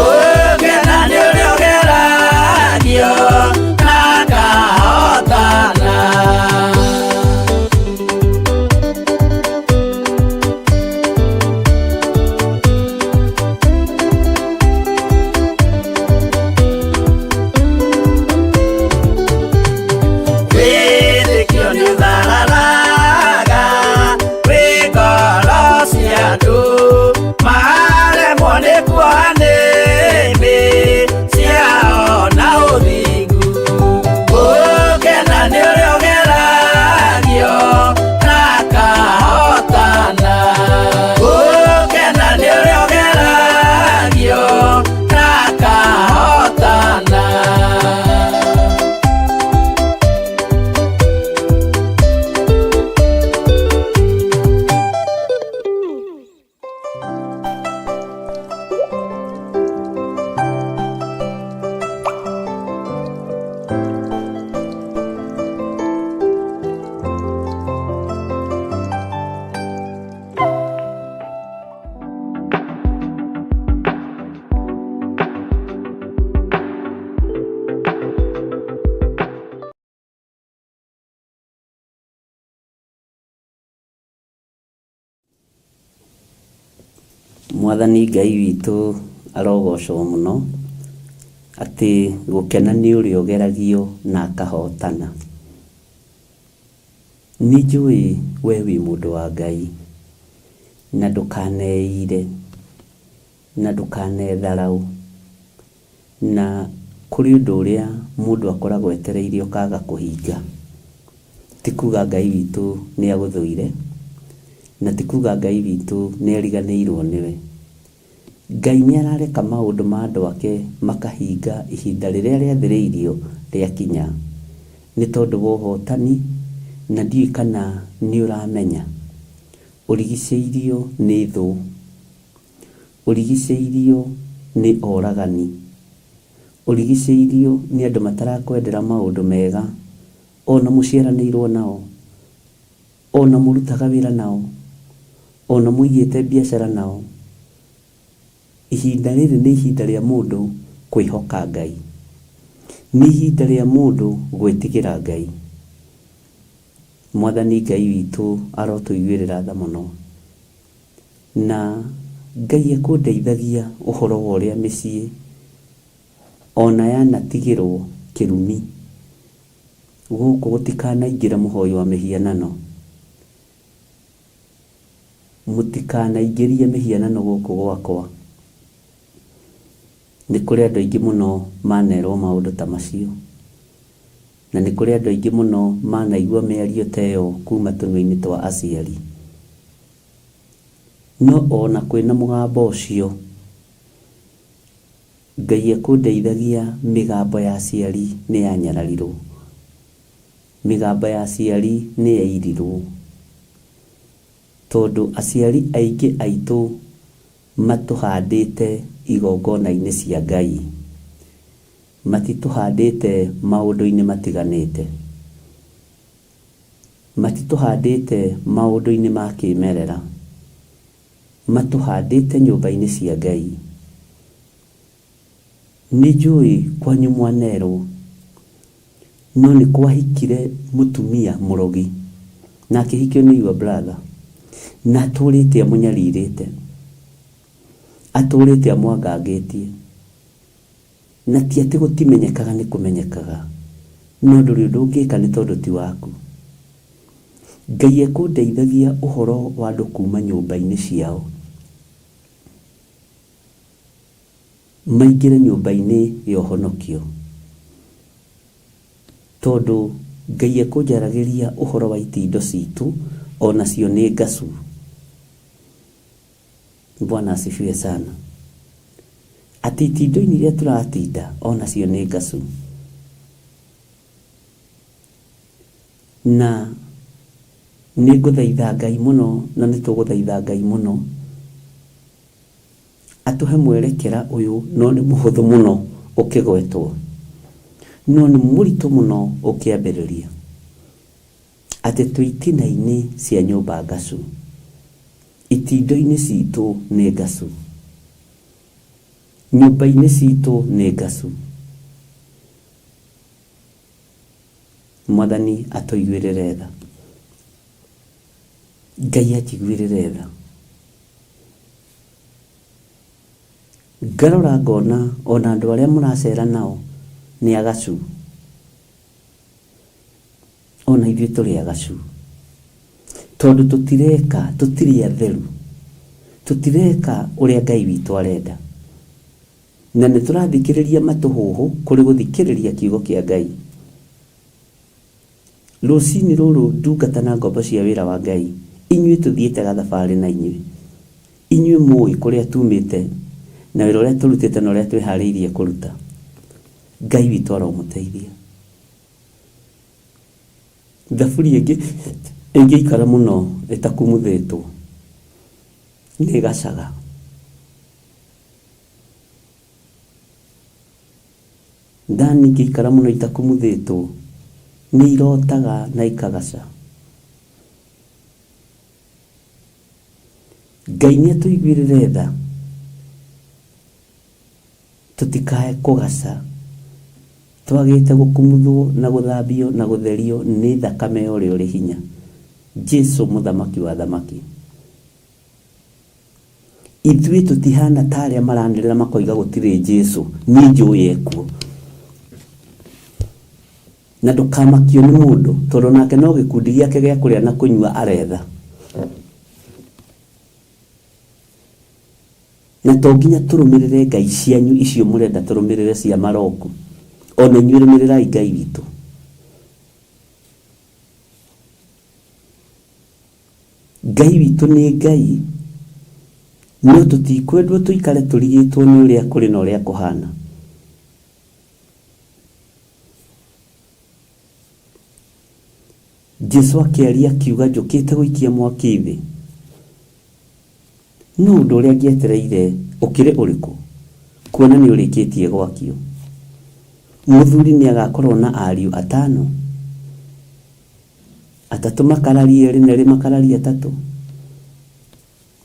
Ũkena nĩ ũrĩa ũgeragio na akahotana. Mwathani Ngai witũ arogocwo mũno atĩ gũkena nĩ ũrĩa ũgeragio na akahotana. Nĩ njũĩ we wĩ mũndũ wa Ngai na ndũkaneire na ndũkanetharaũ, na kũrĩ ũndũ ũrĩa mũndũ akoragwo etereire ũkaga kũhinga. Ti kuga Ngai witũ nĩ agũthũire, na ti kuga Ngai witũ nĩ ariganĩirwo nĩwe. Ngai nĩ arareka maũndũ ma andũ ake makahinga ihinda rĩrĩa rĩathĩrĩirio rĩakinya, nĩ tondũ wa ũhotani, na ndiũĩ kana nĩ ũramenya ũrigicĩirio nĩ thũ, ũrigicĩirio nĩ oragani, ũrigicĩirio nĩ andũ matarakwendera maũndũ mega, ona mũciaranĩirwo nao, ona mũrutaga wĩra nao, ona mũigĩte biacara nao. Ihinda rĩrĩ nĩ ihinda rĩa mũndũ kwĩhoka Ngai, nĩ ihinda rĩa mũndũ gwĩtigĩra Ngai. Mwathani Ngai witũ arotũiguĩrĩra tha mũno, na Ngai ekũndeithagia ũhoro wa ũrĩa mĩciĩ ona yanatigĩrwo kĩrumi gũkũ gũtikanaingĩre mũhoi wa mĩhianano, mũtikanaingĩrie mĩhianano gũkũ gwakwa. Nĩ kũrĩ andũ aingĩ mũno manerwo maũndũ ta macio, na nĩ kũrĩ andũ aingĩ mũno manaigua mĩario ta ĩyo kuma tũnua-inĩ twa aciari. No ona kwĩna mũgambo ũcio, Ngai ekũndeithagia mĩgambo ya aciari nĩ yanyararirwo, mĩgambo ya aciari nĩ yairirwo, tondũ aciari aingĩ aitũ matũhandĩte igongona-inĩ cia Ngai, matitũhandĩte maũndũ-inĩ matiganĩte, matitũhandĩte maũndũ-inĩ ma kĩmerera, matũhandĩte nyũmba-inĩ cia Ngai. Nĩ njũĩ kwanyu mwanerwo, no nĩ kwahikire mũtumia mũrogi, na akĩhikio nĩ your brother, na atũrĩte amũnyarirĩte, atũrĩte amwangangĩtie, na ti atĩ gũtimenyekaga nĩ kũmenyekaga, no ndũrĩ ũndũ ũngĩka nĩ tondũ ti waku. Ngai ekũndeithagia ũhoro wa andũ kuma nyũmba-inĩ ciao, maingĩre nyũmba-inĩ ya ũhonokio, tondũ Ngai ekũnjaragĩria ũhoro wa itindo citũ onacio nĩ ngacu. Bwana asifiwe sana. Atĩ itindo-inĩ iria tũratinda onacio nĩ ngacu. Na nĩ ngũthaitha Ngai mũno, na nĩ tũgũthaitha Ngai mũno atũhe mwerekera ũyũ, no nĩ mũhũthũ mũno ũkĩgwetwo, no nĩ mũritũ mũno ũkĩambĩrĩria, atĩ twĩ itina-inĩ cia nyũmba ngacu, itindo-inĩ citũ nĩ ngacu, nyũmba-inĩ citũ nĩ ngacu. Mwathani atũiguĩrĩre tha, Ngai anjiguĩrĩre tha. Ngarora ngona ona andũ arĩa mũracera nao nĩ agacu, ona ithuĩ tũrĩ agacu, tondũ tũtireka, tũtirĩ atheru, tũtireka ũrĩa Ngai witũ arenda, na nĩ tũrathikĩrĩria matũhũhũ kũrĩ gũthikĩrĩria kiugo kĩa Ngai. Rũcinĩ rũrũ ndungata na ngombo cia wĩra wa Ngai, inyuĩ tũthiĩte gathabarĩ na inyuĩ, inyuĩ mũĩ kũrĩa tumĩte na wĩra ũrĩa tũrutĩte na ũrĩa twĩharĩirie kũruta. Ngai witũ aromũteithia. Thaburi ĩngĩ ĩngĩikara mũno ĩtakumuthĩtwo nĩ ĩgacaga. Thani ingĩikara mũno itakumuthĩtwo nĩ irotaga na ikagaca. Ngai nĩ atũiguĩrĩre tha tũtikae kũgaca, twagĩte gũkumuthwo na gũthambio na gũtherio nĩ thakame ya ũrĩa ũrĩ hinya, Jesu mũthamaki wa thamaki. Ithuĩ tũtihana ta arĩa maranĩrĩra makoiga gũtirĩ Jesu, niĩ njũĩ ekuo. Na ndũkamakio nĩ mũndũ tondũ nake no gĩkundi gĩake gĩa kũrĩa na kũnyua aretha. Na to nginya tũrũmĩrĩre ngai cianyu icio mũrenda tũrũmĩrĩre cia maroku. Ona inyuĩ rũmĩrĩrai Ngai witũ. Ngai witũ nĩ Ngai, no tũtikwendwo tũikare tũrigĩtwo nĩ ũrĩa kũrĩ na ũrĩa kũhana. Jesu akĩaria akiuga njũkĩte gũikia mwaki thĩ. No ũndũ ũrĩa ngĩetereire ũkĩrĩ ũrĩkũ, kuona nĩ ũrĩkĩtie gwakio? Mũthuri nĩ agakorwo na ariũ atano, atatũ makararie erĩ na erĩ makararie atatũ.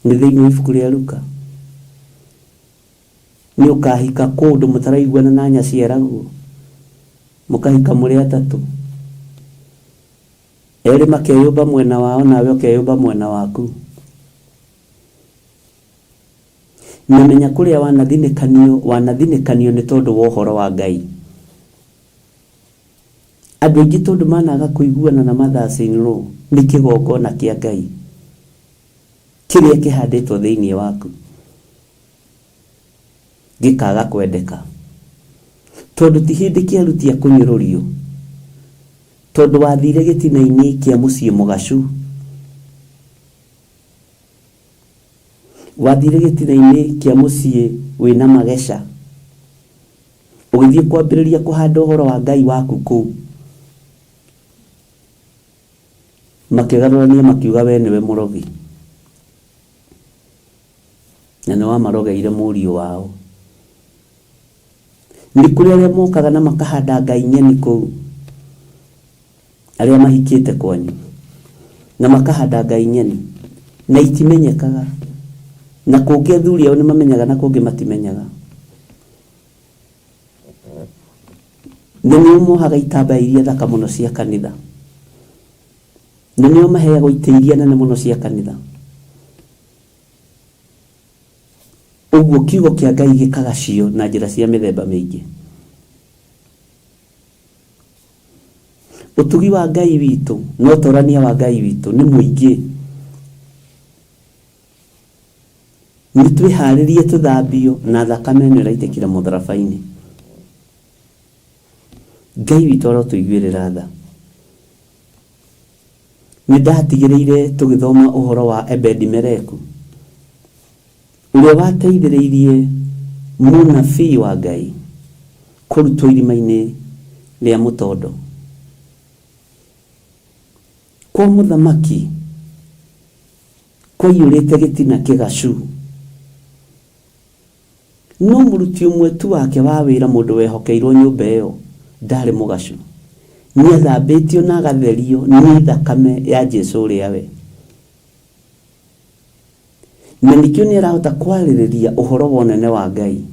Nĩ thĩinĩ wa ibuku rĩa Luka. Nĩ ũkahika kũndũ mũtaraiguana na nyaciaraguo, mũkahika mũrĩ atatũ. Erĩ makeyũmba mwena wao nawe ũkeyũmba mwena waku. Na menya kũrĩa wanathinĩkanio, wanathinĩkanio nĩ tondũ wa ũhoro wa Ngai. Andũ aingĩ tondũ managa kũiguana na mothers in law nĩ kĩgongona kĩa Ngai kĩrĩa kĩhandĩtwo thĩinĩ waku gĩkaga kwendeka, tondũ ti hĩndĩ kĩarutia kũnyũrũrio, tondũ wathire gĩtina-inĩ kĩa mũciĩ mũgacu, wathire gĩtina-inĩ kĩa mũciĩ wĩna mageca, ũgĩthiĩ kwambĩrĩria kũhanda ũhoro wa Ngai waku kũu, makĩgarũrania makiuga we nĩwe mũrogi, na nĩ wamarogeire mũriũ wao. Nĩ kũrĩ arĩa mokaga na makahanda ngai ng'eni kũu, arĩa mahikĩte kwanyu, na makahanda ngai ng'eni, na itimenyekaga, na kũngĩ athuri ao nĩ mamenyaga na kũngĩ matimenyaga. Na nĩo mohaga itambaya iria thaka mũno cia kanitha, na nĩo maheagwo itĩ iria nene mũno cia kanitha. Ũguo kiugo kĩa Ngai gĩkagacio na njĩra cia mĩthemba mĩingĩ. Ũtugi wa Ngai witũ na ũtorania wa Ngai witũ nĩ mũingĩ. Nĩ twĩharĩrie tũthambio na thakame ĩno ĩraitĩkire mũtharaba-inĩ. Ngai witũ arotũiguĩrĩra tha. Nĩ ndatigĩrĩire tũgĩthoma ũhoro wa Ebedi-Meleku, ũrĩa wateithĩrĩirie mũnabii wa Ngai kũrutwo irima-inĩ rĩa mũtondo. Kwa mũthamaki kwaiyũrĩte gĩtina kĩgacu. No mũruti ũmwe tu wake wa wĩra, mũndũ wehokeirwo nyũmba ĩyo, ndarĩ mũgacu. Nĩathambĩtio na agatherio nĩ thakame ya Jesu ũrĩa we. Na nĩkĩo nĩarahota kwarĩrĩria ũhoro wa ũnene wa Ngai.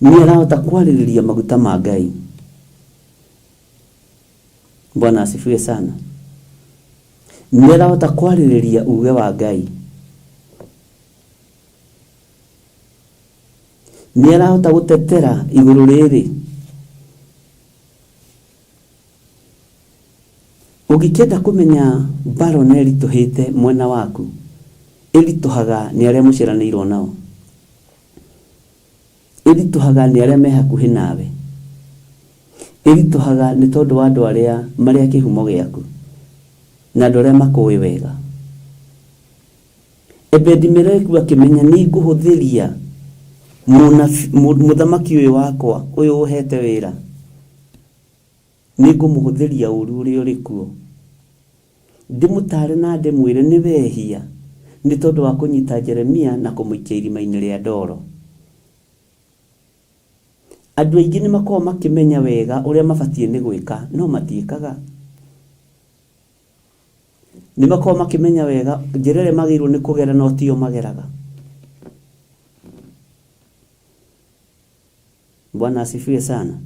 Nĩarahota kwarĩrĩria maguta ma Ngai. Bwana asifiwe sana. Nĩarahota kwarĩrĩria uge wa Ngai. Nĩarahota gũtetera igũrũ rĩrĩ. Ũngĩkĩenda kũmenya mbaro na ĩritũhĩte mwena waku, ĩritũhaga nĩ arĩa mũciaranĩirwo nao. Ĩritũhaga nĩ arĩa me hakuhĩ nawe. Ĩritũhaga nĩ tondũ wa andũ arĩa marĩ a kĩhumo gĩaku na andũ arĩa makũĩ wega. Ebedi-Meleku akĩmenya nĩ ngũhũthĩria mũthamaki ũyũ wakwa, ũyũ ũhete wĩra, nĩ ngũmũhũthĩria ũru ũrĩa ũrĩ kuo. Ndĩmũtaare na ndĩmwĩre nĩ wehia nĩ tondũ wa kũnyita Jeremia na kũmũikia irima-inĩ rĩa ndoro. Andũ aingĩ nĩ makoragwo makĩmenya wega ũrĩa mabatiĩ nĩ gwĩka, no matiĩkaga. Nĩ makoragwo makĩmenya wega njĩra ĩrĩa magĩrĩirwo nĩ kũgera no tiyo mageraga. Bwana asifiwe sana.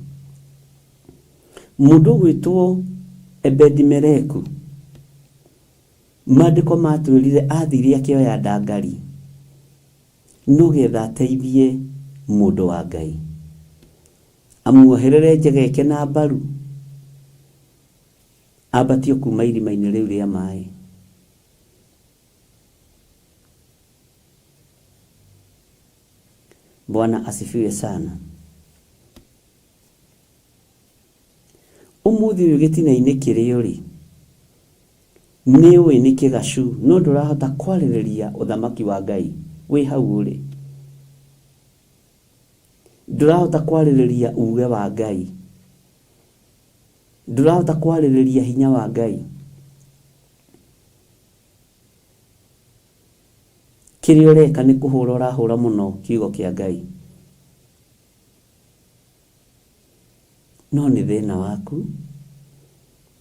Mũndũ ũgwĩtwo Ebedi-Meleku, maandĩko matwĩrire athire akĩoya ndangari. No getha ateithie mũndũ wa Ngai, amuoherere njegeke na mbaru, ambatio kuma irima-inĩ rĩu rĩa maĩ. Bwana asifiwe sana. Ũmũthĩ ũyũ gĩtina-inĩ kĩrĩa ũrĩ nĩ ũĩ nĩ kĩgacu, no ndũrahota kwarĩrĩria ũthamaki wa Ngai wĩ hau ũrĩ. Ndũrahota kwarĩrĩria uge wa Ngai, ndũrahota kwarĩrĩria hinya wa Ngai. Kĩrĩa ũreka nĩ kũhũra ũrahũra mũno kiugo kĩa Ngai, no nĩ thĩna waku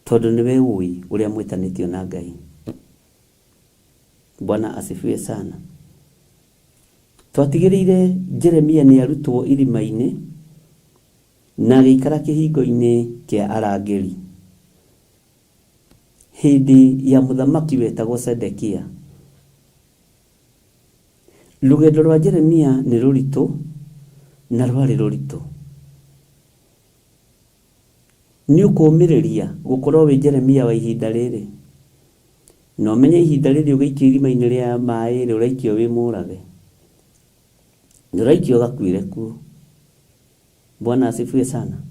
tondũ nĩwe ũĩ ũrĩa mwĩtanĩtio na Ngai. Bwana asifiwe sana. Twatigĩrĩire Jeremia nĩ arutwo irima-inĩ na agĩikara kĩhingo-inĩ kĩa arangĩri hĩndĩ ya mũthamaki wetagwo Sedekia. Rũgendo rwa Jeremia nĩ rũritũ na rwarĩ rũritũ. Nĩ ũkũũmĩrĩria gũkorwo wĩ Jeremia wa ihinda rĩrĩ? Na ũmenye ihinda rĩrĩ ũgĩikio irima-inĩ rĩa maĩ rĩ, ũraikio wĩ mũrage. Ndũraikio ũgakuĩre kuo. Bwana asifiwe sana.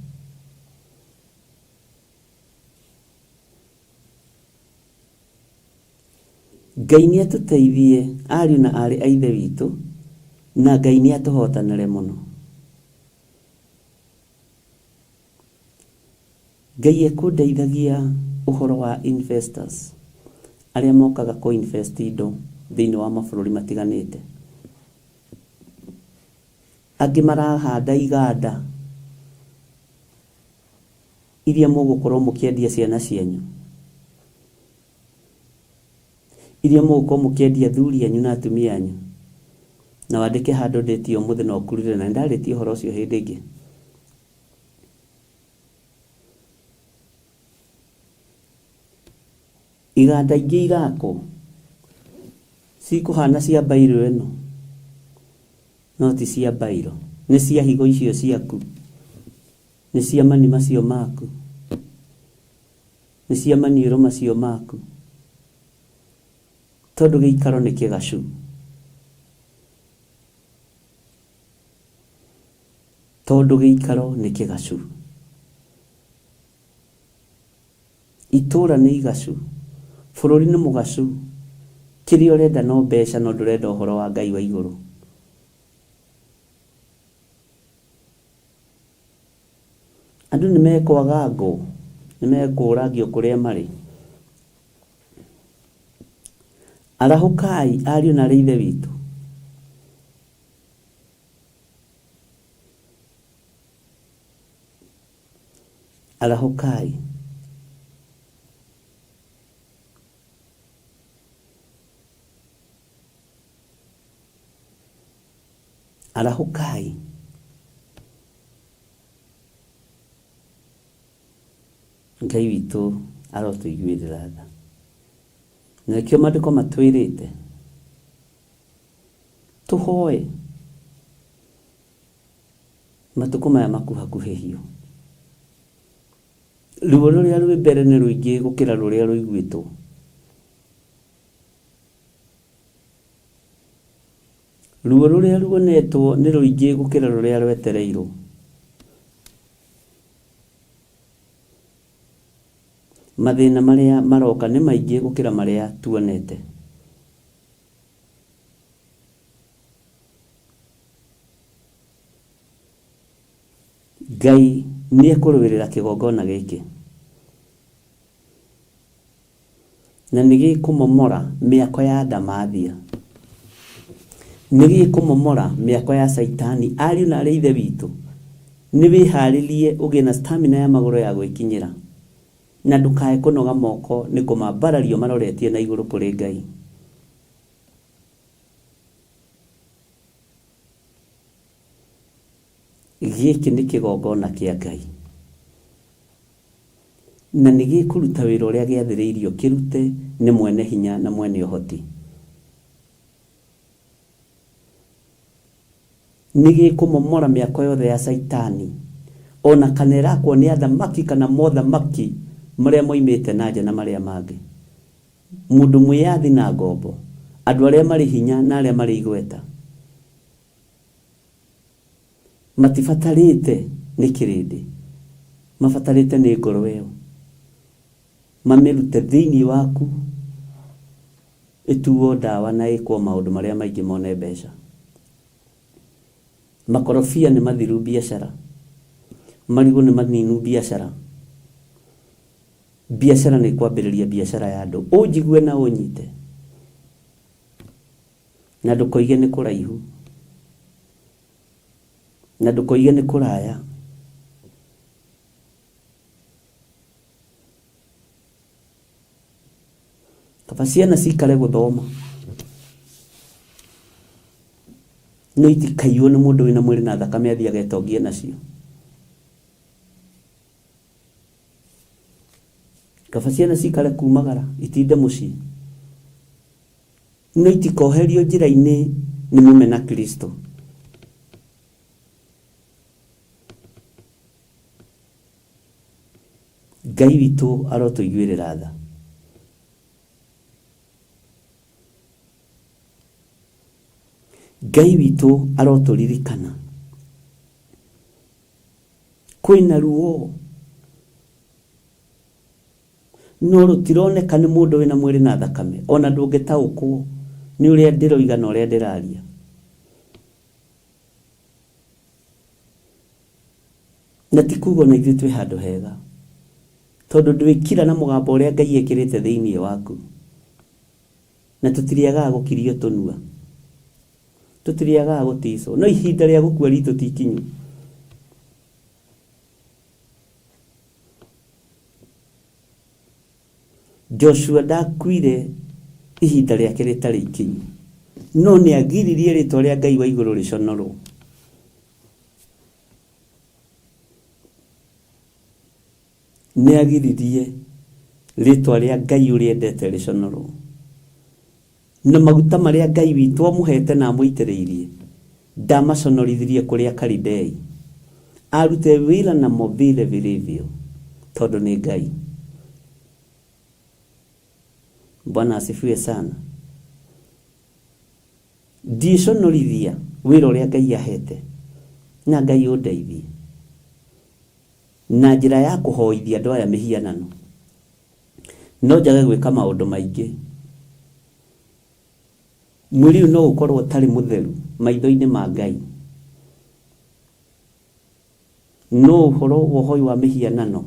Ngai nĩ atũteithie ariũ na aarĩ a Ithe witũ, na Ngai nĩ atũhotanĩre mũno. Ngai ekũndeithagia ũhoro wa investors arĩa mokaga kũ invest indo thĩinĩ wa mabũrũri matiganĩte. Angĩ marahanda iganda iria mũgũkorwo mũkĩendia ciana cianyu, iria mũgũkorwo mũkĩendia athuri anyu na atumia anyu. Na wandĩke handũ ndĩti ũmũthĩ na ũkurire, na nĩndarĩtie ũhoro ũcio hĩndĩ ĩngĩ. Iganda ingĩ irakwo cikũhana cia mbairũ ĩno, no ti cia mbairũ, nĩ cia higo icio ciaku, nĩ cia mani macio maku, nĩ cia maniũrũ macio maku, tondũ gĩikaro nĩ kĩgacu. Tondũ gĩikaro nĩ kĩgacu. Itũra nĩ igacu, bũrũri nĩ mũgacu, kĩrĩa ũrenda no mbeca no ndũrenda ũhoro wa Ngai wa igũrũ. Andũ nĩ mekwaga ngũ, nĩ mekũrangio kũrĩa marĩ. Arahũkai ariũ na aarĩ a Ithe witũ. Arahũkai. Arahũkai. Ngai witũ arotũiguĩrĩra tha. Na nĩkĩo maandĩko matwĩrĩte tũhoe matukũ maya makuhakuhĩhio. Ruo rũrĩa rwĩ mbere nĩ rũingĩ gũkĩra rũrĩa rũiguĩtwo. Ruo rũrĩa ruonetwo nĩ rũingĩ gũkĩra rũrĩa rwetereirwo. Mathĩna marĩa maroka nĩ maingĩ gũkĩra marĩa tuonete. Ngai nĩ ekũrũĩrĩra kĩgongona gĩkĩ na nĩ gĩkũmomora mĩako ya ndamathia, nĩ gĩkũmomora mĩako ya Caitani. Ariũ na aarĩ a Ithe witũ, nĩ wĩharĩrie ũgĩe na stamina ya magũrũ ya gwĩkinyĩra, na ndũkae kũnoga moko nĩ kũmambarario maroretie na igũrũ kũrĩ Ngai. Gĩkĩ nĩ kĩgongona kĩa Ngai, na nĩ gĩkũruta wĩra ũrĩa gĩathĩrĩirio kĩrute nĩ mwene hinya na mwene ũhoti. Nĩ gĩkũmomora mĩako yothe ya Caitani, o na kana ĩrakwo nĩ athamaki kana mothamaki marĩa moimĩte na nja na marĩa mangĩ. Mũndũ mwĩyathi na ngombo, andũ arĩa marĩ hinya na arĩa marĩ igweta, matibatarĩte nĩ kĩrĩndĩ, mabatarĩte nĩ ngoro ĩyo. Mamĩrute thĩinĩ waku, ĩtuo ndawa na ĩkwo maũndũ marĩa maingĩ mone mbeca. Makorobia nĩ mathiru biacara, marigũ nĩ maninu biacara. Biacara nĩ kwambĩrĩria biacara ya andũ. Ũnjigue na ũnyite. Na ndũkoige nĩ kũraihu. Na ndũkoige nĩ kũraya. Kaba ciana cikare gũthoma. No itikaiywo nĩ mũndũ wĩna mwĩrĩ na thakame athiĩ agetongie nacio. Kaba ciana cikare kumagara itinde mũciĩ. No itikoherio njĩra-inĩ nĩ mũmena Kristo. Ngai witũ arotũiguĩrĩra tha. Ngai witũ arotũririkana. Kwĩna ruo no rũtironeka nĩ mũndũ wĩna mwĩrĩ na thakame, ona ndũngĩtaũkwo nĩ ũrĩa ndĩroiga na ũrĩa ndĩraria. Na ti kuga ona ithuĩ twĩ handũ hega, tondũ ndwĩkira na mũgambo ũrĩa Ngai ekĩrĩte thĩinĩ waku. Na tũtirĩagaga gũkirio tũnua, tũtirĩagaga gũticwo, no ihinda rĩa gũkua ritũ ti ikinyu. Joshua ndakuire ihinda rĩake rĩtarĩ ikinyu, no nĩ agiririe rĩtwa rĩa Ngai wa igũrũ rĩconorwo. Nĩ agiririe rĩtwa rĩa Ngai ũrĩa endete rĩconorwo. Na maguta marĩa Ngai witũ amũheete na amũitĩrĩirie, ndamaconorithirie kũrĩ Akalidei. Arute wĩra namo vile vilivyo, tondũ nĩ Ngai. Bwana asifiwe sana. Ndiĩconorithia wĩra ũrĩa Ngai ahete, na Ngai ũndeithie na njĩra ya kũhoithia andũ aya mĩhianano. No njage gwĩka maũndũ maingĩ. Mwĩrĩ ũyũ no ũkorwo ũtarĩ mũtheru maitho-inĩ ma Ngai. No ũhoro wa ũhoi wa mĩhianano,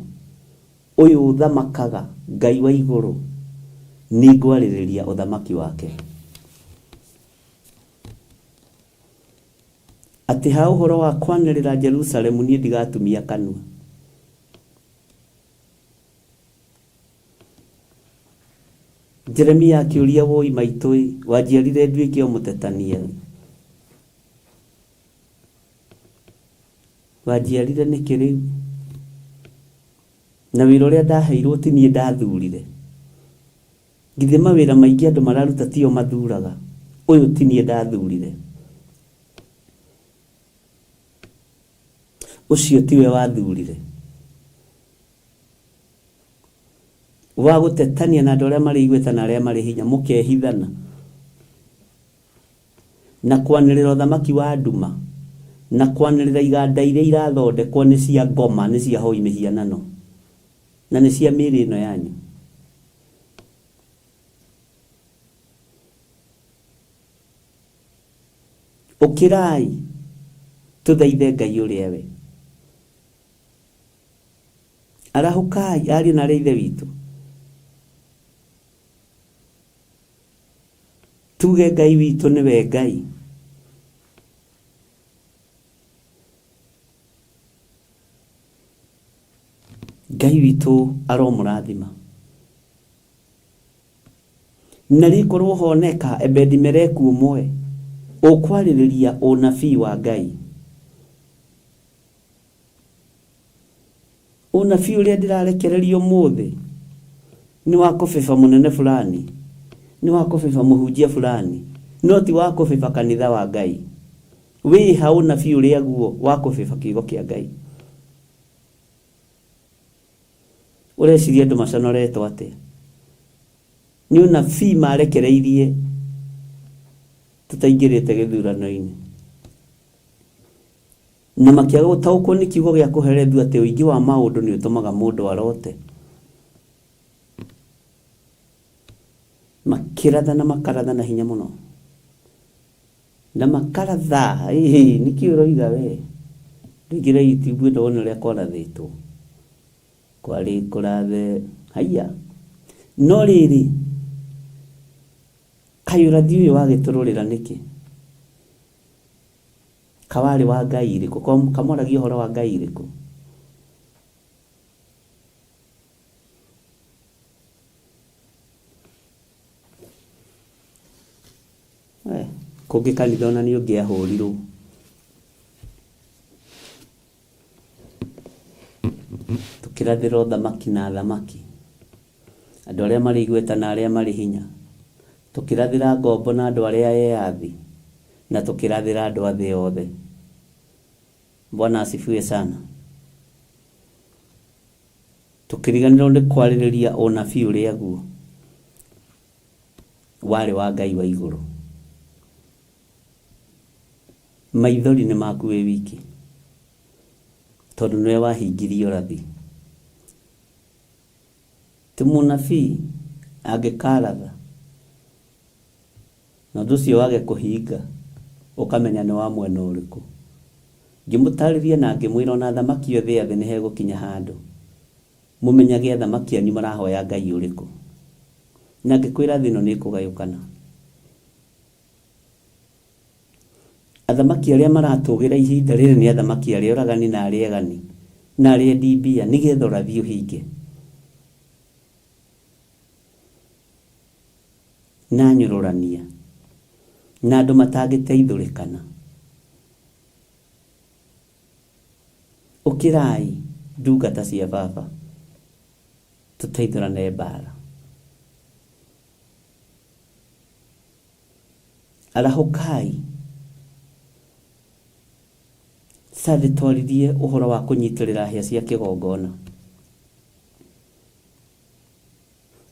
ũyũ ũthamakaga, Ngai wa igũrũ, nĩngwarĩrĩria ũthamaki wake. Atĩ ha ũhoro wa kwanĩrĩra Jerusalemu niĩ ndigatumia kanua. Jeremia akĩũria, Wũi maitũ-ĩ, wanjiarire nduĩke o mũtetania-ĩ! Wanjiarire nĩkĩ rĩu? Na wĩra ũrĩa ndaheirwo ti niĩ ndathurire? Githĩ mawĩra maingĩ andũ mararuta tio mathuraga? Ũyũ ti niĩ ndathurire. Ũcio tiwe wathurire. Wa gũtetania na andũ arĩa marĩ igweta na arĩa marĩ hinya, mũkehithana. Na kwanĩrĩra ũthamaki wa nduma, na kwanĩrĩra iganda iria irathondekwo nĩ cia ngoma, nĩ cia ahoi mĩhianano, na nĩ cia mĩĩrĩ ĩno yanyu. Ũkĩrai, tũthaithe Ngai ũrĩa we. Arahũkai, ariũ na aarĩ a Ithe witũ. Tuge Ngai witũ nĩwe Ngai. Ngai witũ aromũrathima. Na rĩkorwo honeka Ebedi-Meleku ũmwe ũkwarĩrĩria ũnabii wa Ngai. Ũnabii ũrĩa ndĩrarekereria ũmũthĩ nĩ wa kũbĩba mũnene fulani, nĩ wa kũbĩba mũhunjia fulani, no ti wa kũbĩba kanitha wa Ngai. Wĩha ũnabii ũrĩa guo wa kũbĩba kiugo kĩa Ngai. Ũreciria andũ maconoretwo atĩa? Nĩ ũnabii marekereirie tũtaingĩrĩte gĩthurano-inĩ. Na makĩaga gũtaũkwo nĩ kiugo gĩa kũherethu atĩ ũingĩ wa maũndũ nĩ ũtũmaga mũndũ arote. Makĩratha na makaratha na hinya mũno. Na makaratha, ĩhĩ, nĩkĩ ũroiga we? Ndũingĩre YouTube ĩno wone ũrĩa kwarathĩtwo. Kwarĩ kũrathe, haiya. No rĩrĩ, kaĩ ũrathi ũyũ wagĩtũrũrĩra nĩkĩ? Kawarĩ wa Ngai ĩrĩkũ? Kamwaragia ũhoro wa Ngai ĩrĩkũ? Eh, kũngĩ kanitha ona nĩ ũngĩahũrirwo. Tũkĩrathĩra ũthamaki na athamaki, andũ arĩa marĩ igweta na arĩa marĩ hinya, tũkĩrathĩra ngombo na andũ arĩa eyathi, na tũkĩrathĩra andũ a thĩ yothe. Bwana asifiwe sana. Tũkĩriganĩrwo nĩ kwarĩrĩria ũnabii ũrĩa guo warĩ wa Ngai wa igũrũ. Maithori nĩ maku wĩ wiki, tondũ nĩwe wahingirie ũrathi. Ti mũnabii angĩkaratha na ũndũ ũcio wage kũhinga, ũkamenya nĩ wa mwena ũrĩkũ. Ngĩmũtarĩria na ngĩmwĩra ona athamaki othe a thĩ nĩ hegũkinya handũ mũmenyage athamaki anyu marahoya Ngai ũrĩkũ. Na ngĩkwĩra thĩ ĩno nĩ ĩkũgayũkana. Athamaki arĩa maratũgĩra ihinda rĩrĩ nĩ athamaki arĩa oragani na arĩa egani na arĩa endi mbia nĩgetha ũrathi ũhinge. Na anyũrũrania na andũ matangĩteithũrĩkana. Ũkĩrai ndungata cia baba tũteithũrane mbara. Arahũkai. Sunday twaririe ũhoro wa kũnyitĩrĩra hĩa cia kĩgongona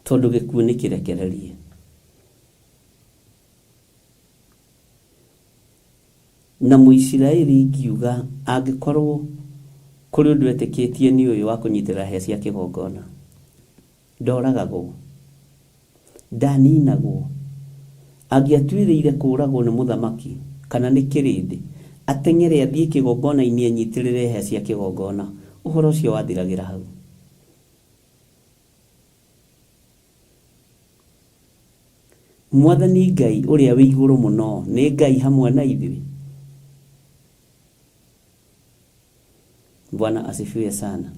tondũ gĩkuũ nĩ kĩrekererie. Na Mũisiraeli ngiuga angĩkorwo kũrĩ ũndũ etĩkĩtie nĩ ũyũ wa kũnyitĩrĩra hĩa cia kĩgongona. Ndooragagwo. Ndaninagwo. Angĩatuĩrĩire kũũragwo nĩ mũthamaki kana nĩ kĩrĩndĩ, ateng'ere athiĩ kĩgongona-inĩ enyitĩrĩre hĩa cia kĩgongona. Ũhoro ũcio wathiragĩra hau. Mwathani Ngai ũrĩa wĩ igũrũ mũno nĩ Ngai hamwe na ithuĩ? Bwana asifiwe sana.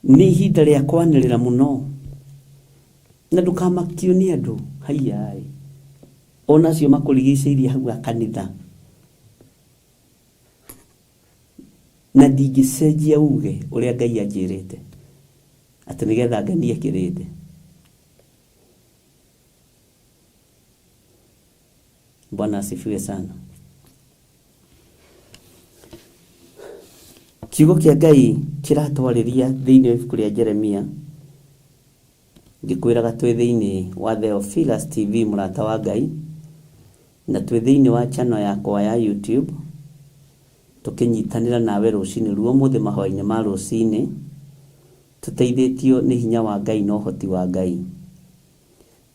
Nĩ ihinda rĩa kwanĩrĩra mũno na ndũkamakio nĩ andũ haiyaĩ ona acio makũrigicĩirie hau a kanitha na ndingĩcenjia uge ũrĩa Ngai anjĩrĩte atĩ nĩgetha ngenie kĩrĩndĩ. Bwana asifiwe sana. Kiugo kĩa Ngai kĩratwarĩria thĩinĩ wa ibuku rĩa Jeremia ngĩkwĩraga twĩ thĩinĩ wa Theophilus TV mũrata wa Ngai na twĩ thĩinĩ wa channel yakwa ya YouTube tũkĩnyitanĩra nawe rũcinĩ ruo mũthĩ mahoya-inĩ ma rũcinĩ tũteithĩtio nĩ hinya wa Ngai na ũhoti wa Ngai.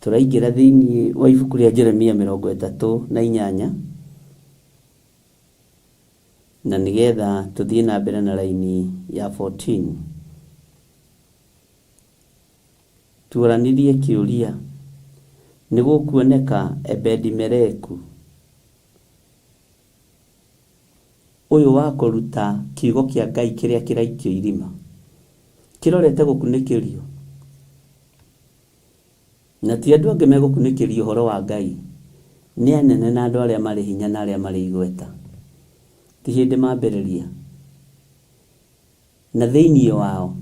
Tũraingĩra thĩinĩ wa ibuku rĩa Jeremia 38 na nĩgetha tũthiĩ na mbere na raini ya 14. Tuoranirie kĩũria, nĩ gũkuoneka Ebedi-Meleku ũyũ wa kũruta kiugo kĩa Ngai kĩrĩa kĩraikio irima kĩrorete gũkunĩkĩrio? Na ti andũ angĩ megũkunĩkĩria ũhoro wa Ngai, nĩ anene na andũ arĩa marĩ hinya na arĩa marĩ igweta. Ti hĩndĩ mambĩrĩria. Na thĩinĩ wao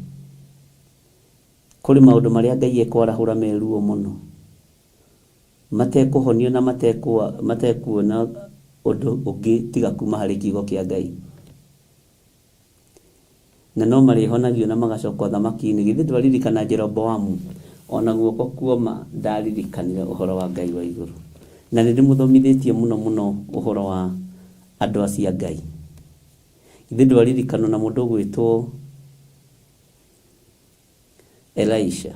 kũrĩ maũndũ marĩa Ngai ekwarahũra me ruo mũno, matekũhonio na matekuona Ũndũ ũngĩ tiga kuma harĩ kiugo kĩa Ngai. Na no marĩhonagio na magacoka ũthamaki-inĩ. Githĩ ndwaririkana Jeroboamu o na guoko kuoma ndaririkanire ũhoro wa Ngai wa igũrũ. Na nĩ ndĩmũthomithĩtie mũno mũno ũhoro wa andũ acio a Ngai. Githĩ ndwaririkana na mũndũ ũgwĩtwo Elisha.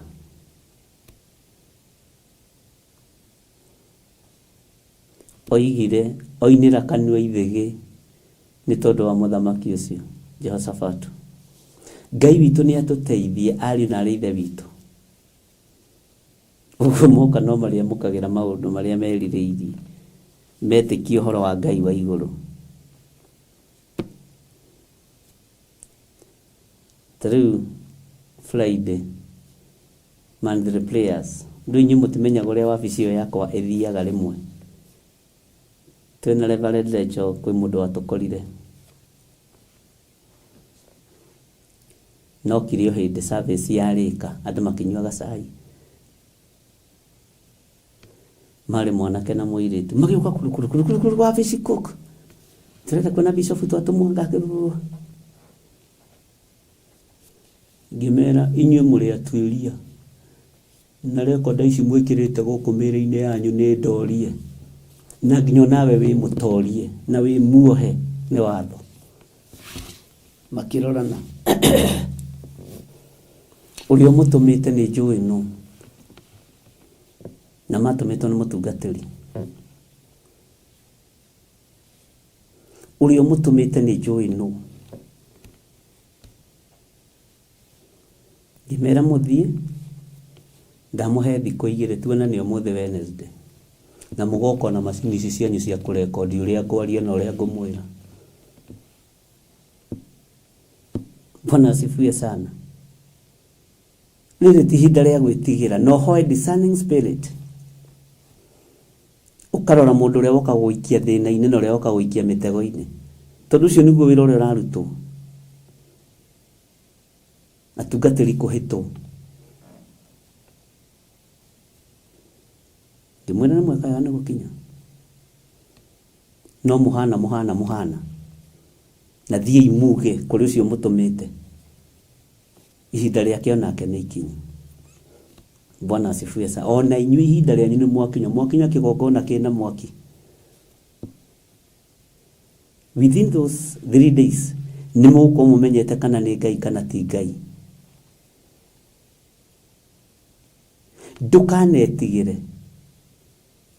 Oigire, Oinĩra kanua ithĩgĩ nĩ tondũ wa mũthamaki ũcio, Jehoshafatu. Ngai witũ nĩ atũteithie, ariũ na aarĩ a Ithe witũ. Ũguo moka no marĩamũkagĩra maũndũ marĩa merirĩirie, metĩkia ũhoro wa Ngai wa igũrũ. Ta rĩu Friday, Monthly prayers. Rĩu inyuĩ mũtimenyaga ũrĩa wabici ĩyo yakwa ĩthiaga rĩmwe. Twĩna Reverend Rachel kwĩ mũndũ watũkorire. No kire o hĩndĩ service yarĩka andũ makĩnyua gacai. Marĩ mwanake na mũirĩtu magĩũka kuru kuru kuru kuru kuru wabici cook. Tũrenda kuona bishop twatũmwo ngake. Ngĩmeera, Inyuĩ mũrĩ atuĩria, na rekonda ici mwĩkĩrĩte gũkũ mĩĩrĩ-inĩ yanyu nĩ ndoorie, na nginya o nawe wĩ mũtoorie na wĩ muohe nĩ watho. Makĩrorana. Ũrĩa ũmũtũmĩte nĩ njũĩ nũ, na matũmĩtwo nĩ mũtungatĩri. Ũrĩa ũmũtũmĩte nĩ njũĩ nũ. Ngĩmera mũthiĩ, ndamũhe thikũ igĩrĩ tuonane ũmũthĩ Wednesday. Na mũgoka na macini ici cianyu cia kũrekondi ũrĩa ngwaria na ũrĩa ngũmwĩra. Bwana asifiwe sana. Rĩrĩ ti ihinda rĩa gwĩtigĩra, na ũhoe discerning spirit. Ũkarora mũndũ ũrĩa woka gũgũikia thĩna-inĩ na ũrĩa woka gũgũikia mĩtego-inĩ. Tondũ ũcio nĩguo wĩra ũrĩa ũrarutwo. Atungatĩri kũhĩtwo. Ngĩmwĩra nĩ mweka wega nĩ gũkinya. No mũhana mũhana mũhana. Na thiĩi muge kũrĩ ũcio mũtũmĩte. Ihinda rĩake o nake nĩ ikinyu. Bwana asifiwe sana. O na inyuĩ ihinda rĩanyu nĩ mwakinya. Mwakinya kĩgongona kĩna mwaki. Within those 3 days nĩ mũgũkorwo mũmenyete kana nĩ Ngai kana ti Ngai. Ndũkanetigĩre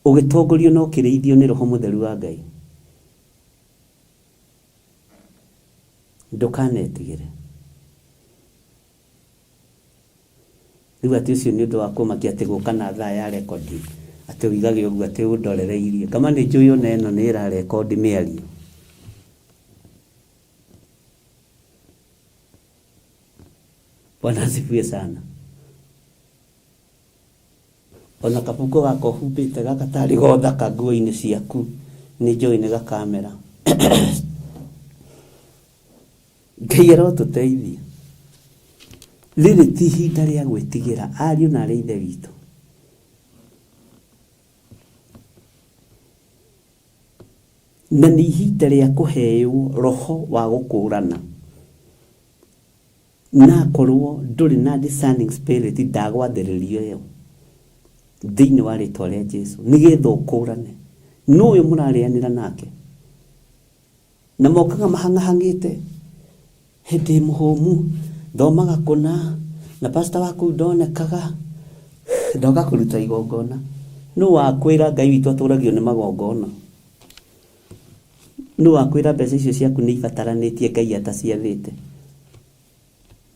ũgĩtongorio na ũkĩrĩithio nĩ Roho Mũtheru wa Ngai. Ndũkanetigĩre. Rĩu atĩ ũcio nĩ ũndũ wa kũmakia atĩ gũka na thaa ya rekondi atĩ ũigage ũguo atĩ ũndorereirie. Kama nĩ njũĩ ona ĩno nĩ ĩrarekondi mĩario. Bwana asifiwe sana. Ona kabungo gaka ũhumbĩte gaka tarĩ gothaka nguo-inĩ ciaku nĩ njũĩ nĩ gakamera. Ngai arotũteithia. Rĩrĩ ti ihinda rĩa gwĩtigĩra ariũ na arĩ ithe witũ. Na nĩ ihinda rĩa kũheo roho wa gũkũrana. Na akorwo ndũrĩ na discerning spirit ndagwathĩrĩrio ĩyo thĩinĩ wa rĩtwa rĩa Jesu nĩgetha ũkũrane nũ ũyũ mũrarĩanĩra nake. Na mokaga mahang'ahang'ĩte hĩndĩ mũhũmu thomaga kũna na pastor waku ndonekaga ndoka kũruta igongona. Nũ wakwĩra Ngai witũ atũragio nĩ magongona? Nũ wakwĩra mbeca icio ciaku nĩ ibataranĩtie Ngai ataciathĩte?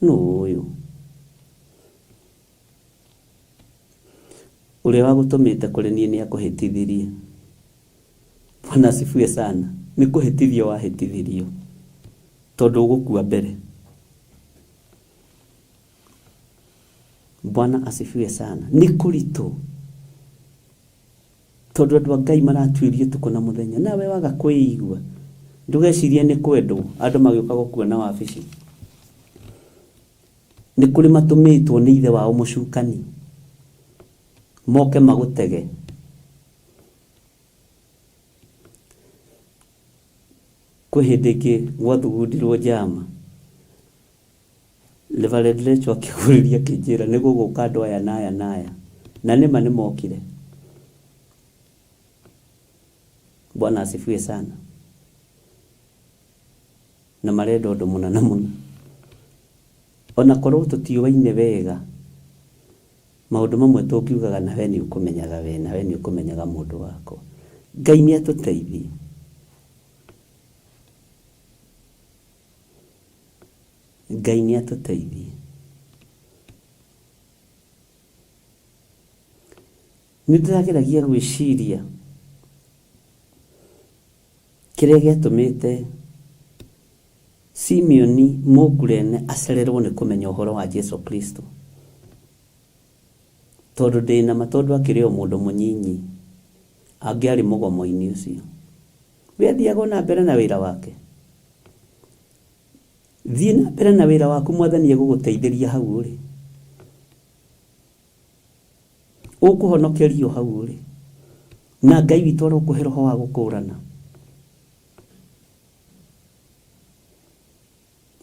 Nũ ũyũ ũrĩa wagũtũmĩte kũrĩ niĩ nĩ akũhĩtithirie. Bwana asifiwe sana. Nĩ kũhĩtithio wahĩtithirio tondũ ũgũkua mbere. Bwana asifiwe sana. Nĩ kũritũ tondũ andũ a Ngai maratuĩrio ũtukũ na mũthenya, nawe waga kwĩigua ndũgecirie nĩ kwendwo andũ magĩũka gũkuona wabici. Nĩ kũrĩ matũmĩtwo nĩ ithe wao mũcukani moke magũtege. Kwĩ hĩndĩ ĩngĩ gwathugundirwo njama, Reverend Rachel akĩhũrĩria akĩnjĩra nĩ gũgũka andũ aya na aya na aya, na nĩma nĩ mokire. Bwana asifiwe sana. Na marenda ũndũ mũna na mũna. Ona korwo tũtiũaine wega, maũndũ mamwe tũngiugaga na we nĩ ũkũmenyaga we, na we nĩ ũkũmenyaga mũndũ wakwa. Ngai nĩ atũteithie. Ngai nĩ atũteithie. Nĩ ndĩrageragia gwĩciria kĩrĩa gĩatũmĩte Simeoni Mũkurene acererwo nĩ kũmenya ũhoro wa Jesu Kristo. Tondũ ndĩ na ma tondũ akĩrĩ o mũndũ mũnyinyi, angĩarĩ mũgomo-inĩ ũcio. We athiaga o na mbere na wĩra wake. Thiĩ na mbere na wĩra waku Mwathani egũgũteithĩria hau ũrĩ. Ũkũhonokerio hau ũrĩ. Na Ngai witũ arokũhe roho wa gũkũrana.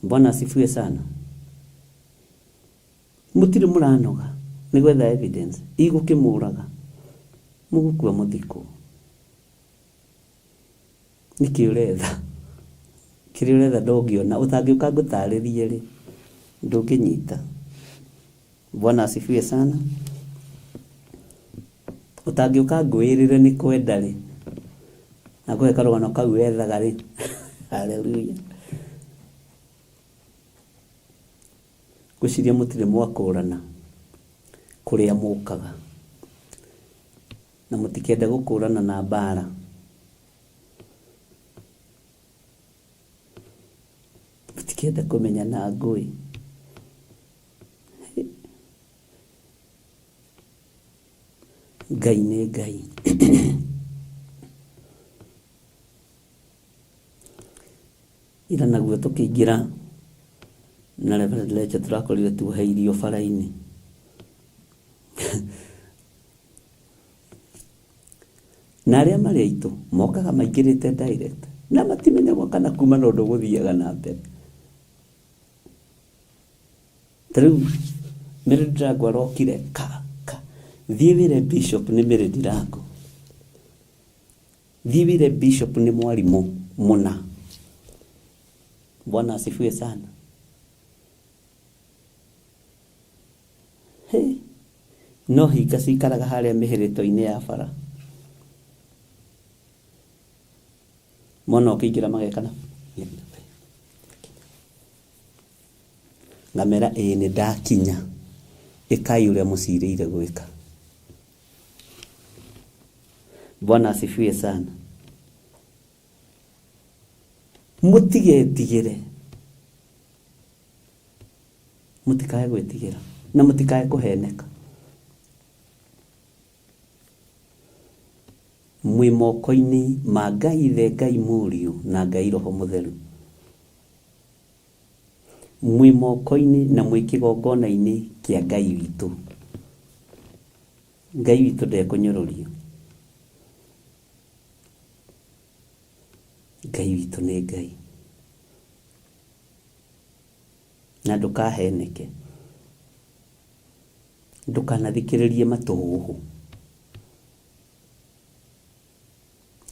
Bwana asifiwe sana. Mũtirĩ mũranoga nĩ gwetha evidence igũkĩmũraga mũgũkua mũthikwo. Nĩkĩ ũretha? Kĩrĩa ũretha ndũngĩona, ũtangĩũka ngũtarĩrie rĩ, ndũngĩnyita. Bwana asifiwe sana. Ũtangĩũka ngwĩrĩre nĩ kwenda rĩ, na ngũhe karũgano kau wethaga rĩ, haleluya. Ngwĩciria mũtirĩ mwakũrana kũrĩa mũkaga, na mũtikende gũkũrana na mbara. Mũtikende kũmenya na ngũĩ. Ngai nĩ Ngai. Ira naguo tũkĩingĩra na Reverend Leche tũrakorire tuoheirio bara-inĩ. Na arĩa marĩ aitũ mokaga maingĩrĩte direct na matimenyagwo kana kuma na ũndũ ũgũthiaga na mbere. Ta rĩu Mary Ndirango arokire ka ka thiĩ wĩre bishop nĩ Mary Ndirango. Thiĩ wĩre bishop nĩ mwarimũ mũna. Bwana asifiwe sana. Hey. No hinga cikaraga harĩa mĩhĩrĩto-inĩ ya bara. Mona ũkĩingĩra magekana. Ngamera ĩĩ nĩ ndakinya. Ĩkai ũrĩa mũcirĩire gwĩka. Bwana asifiwe sana. Mũtigetigĩre. Mũtikae gwĩtigĩra na mũtikae kũheneka. Mwĩ moko-inĩ ma Ngai Ithe, Ngai Mũriũ na Ngai Roho Mũtheru. Mwĩ moko-inĩ na mwĩ kĩgongona-inĩ kĩa Ngai witũ. Ngai witũ ndekũnyũrũrio. Ngai witũ nĩ Ngai. Na ndũkaheneke. Ndũkanathikĩrĩrie matũhũhũ.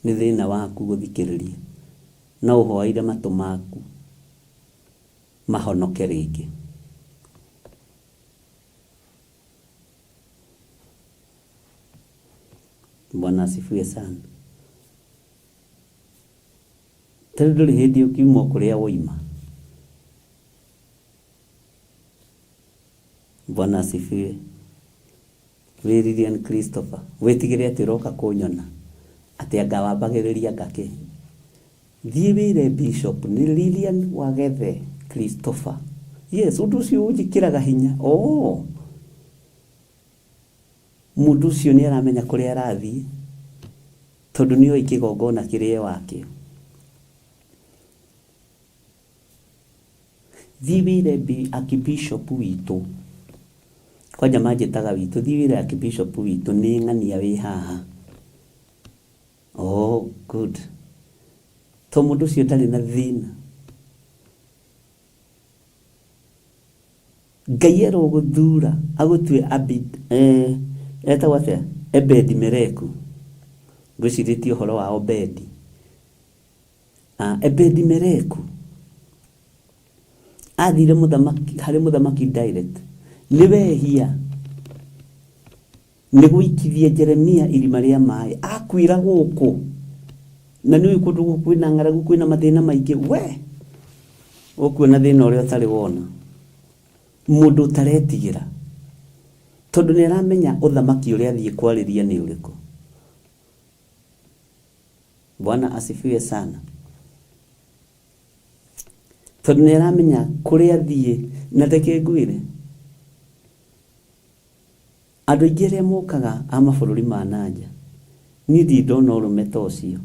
Nĩ thĩna waku gũthikĩrĩria. No ũhoeire matũ maku mahonoke rĩngĩ. Bwana asifiwe sana. Tarĩu ndũrĩ hĩndĩ ũkiuma kũrĩa woima. Bwana asifiwe. Wĩ Lilian Christopher, wĩtigĩre atĩ ũroka kũnyona atĩ anga wambagĩrĩria ngakĩ. Thiĩ wĩre bishop nĩ Lilian Wagethe Christopher. Yes, ũndũ ũcio ũnjĩkĩraga hinya. Oh. Mũndũ ũcio nĩ aramenya kũrĩa arathiĩ tondũ nĩ oĩ kĩgongona kĩrĩa e wakĩo. Thiĩ wĩre Archbishop witũ, kwanja manjĩtaga witũ, thiĩ wĩre Archbishop witũ nĩ ng'ania wĩ haha. Oh, good. Tondũ To mũndũ ũcio ndarĩ na thĩna. Ngai arogũthura agũtue Abid, etagwo atĩa? Ebedi Meleku. Ngwĩcirĩtie ũhoro wa Obedi. Ebedi Meleku athire mũthamaki harĩ mũthamaki direct. Nĩ wehia nĩ gũikithia Jeremia irima rĩa maĩ. Akuĩra gũkũ na nĩ ũĩ kũndũ gũkũ kwĩna ng'aragu, kwĩna mathĩna maingĩ. We ũkuona thĩna ũrĩa ũtarĩ wona. Mũndũ ũtaretigĩra tondũ nĩ aramenya ũthamaki ũrĩa athiĩ kwarĩria nĩ ũrĩkũ. Bwana asifiwe sana. Tondũ nĩ aramenya kũrĩa athiĩ. Na reke ngwĩre, andũ aingĩ arĩa mokaga a mabũrũri ma nanja, niĩ ndirĩ ndona ũrũme ta ũcio.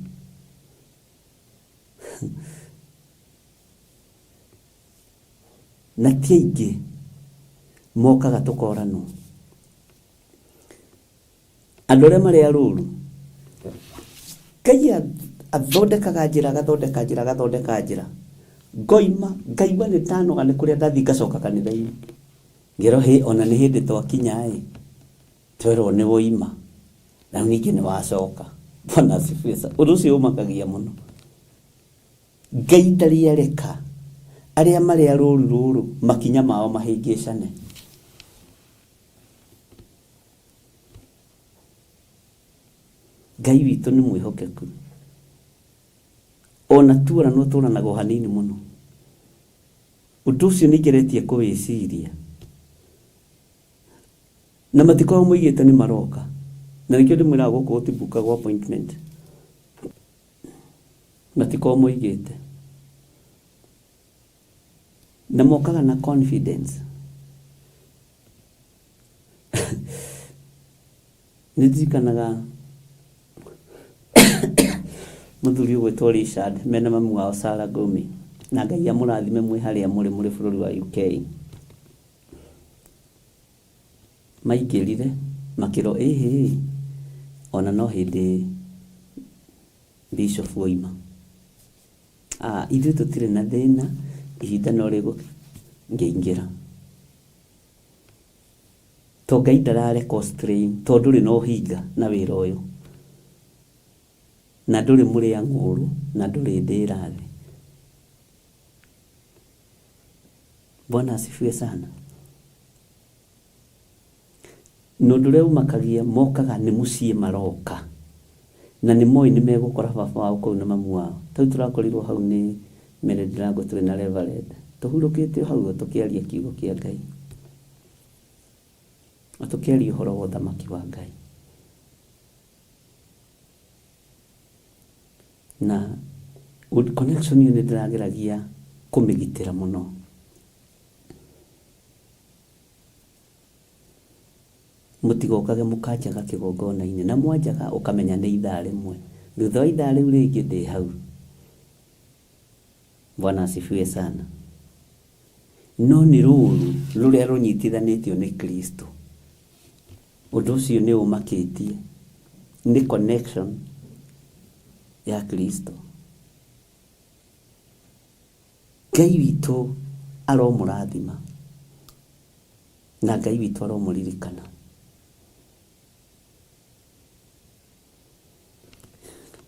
Na ti aingĩ mokaga tũkoranwo. Andũ arĩa marĩ arũru, Ngai athondekaga njĩra, agathondeka njĩra, agathondeka njĩra. Ngoima, ngaigua nĩ ndanoga nĩ kũrĩa ndathiĩ ngacoka kanitha-inĩ. Ngerwo hĩ ona nĩ hĩndĩ twakinya ĩ, twerwo nĩ woima, na rĩu ningĩ nĩ wacoka. Bwana asifiwe sana. Ũndũ ũcio ũmakagia mũno. Ngai ndarĩ areka arĩa marĩ a rũru rũrũ makinya mao mahĩngĩcane. Ngai witũ nĩ mwĩhokeku. Ona tuoranwo tũranaga o hanini mũno. Ũndũ ũcio nĩ ngeretie kũwĩciria. Na matikoragwo moigĩte nĩ maroka. Na nĩkĩo ndĩmwĩraga gũkũ gũtibukagwo appointment. Matikoragwo moigĩte. Na mokaga na confidence. Nĩ ndirikanaga mũthuri ũgwĩtwo Richard mena mami wao Sarah Ngũmi, na Ngai amũrathime mwĩ harĩa mũrĩ mũrĩ bũrũri wa UK. Maingĩrire makĩrwo ĩhĩ ona no hĩndĩ Bishop oima. Ithuĩ tũtirĩ na thĩna, ihinda no rĩgũka. Ngĩingĩra. To Ngai ndarareka ũ strain to ndũrĩ na ũhinga na wĩra ũyũ. Na ndũrĩ mũrĩa ng'ũrũ na ndũrĩ ndĩra thĩ. Bwana asifiwe sana. Na ũndũ ũrĩa ũmakagia mokaga nĩ mũciĩ maroka. Na nĩ moĩ nĩ megũkora baba wao kũu na mamu wao. Ta rĩu tũrakorirwo hau nĩ Mary Ndirango twĩ na Reverend. Tũhurũkĩte o hau o tũkĩaria kiugo kĩa Ngai. O tũkĩaria ũhoro wa ũthamaki wa Ngai. Na connection ĩyo nĩ ndĩrageragia kũmĩgitĩra mũno. Mũtigokage mũkanjaga kĩgongona-inĩ, na mwanjaga ũkamenya nĩ ithaa rĩmwe. Thutha wa ithaa rĩu rĩngĩ ndĩ hau. Bwana asifiwe sana. No nĩ rũũru rũrĩa rũnyitithanĩtio nĩ Kristo. Ũndũ ũcio nĩ ũmakĩtie. Nĩ connection ya Kristo. Ngai witũ aromũrathima. Na Ngai witũ aromũririkana.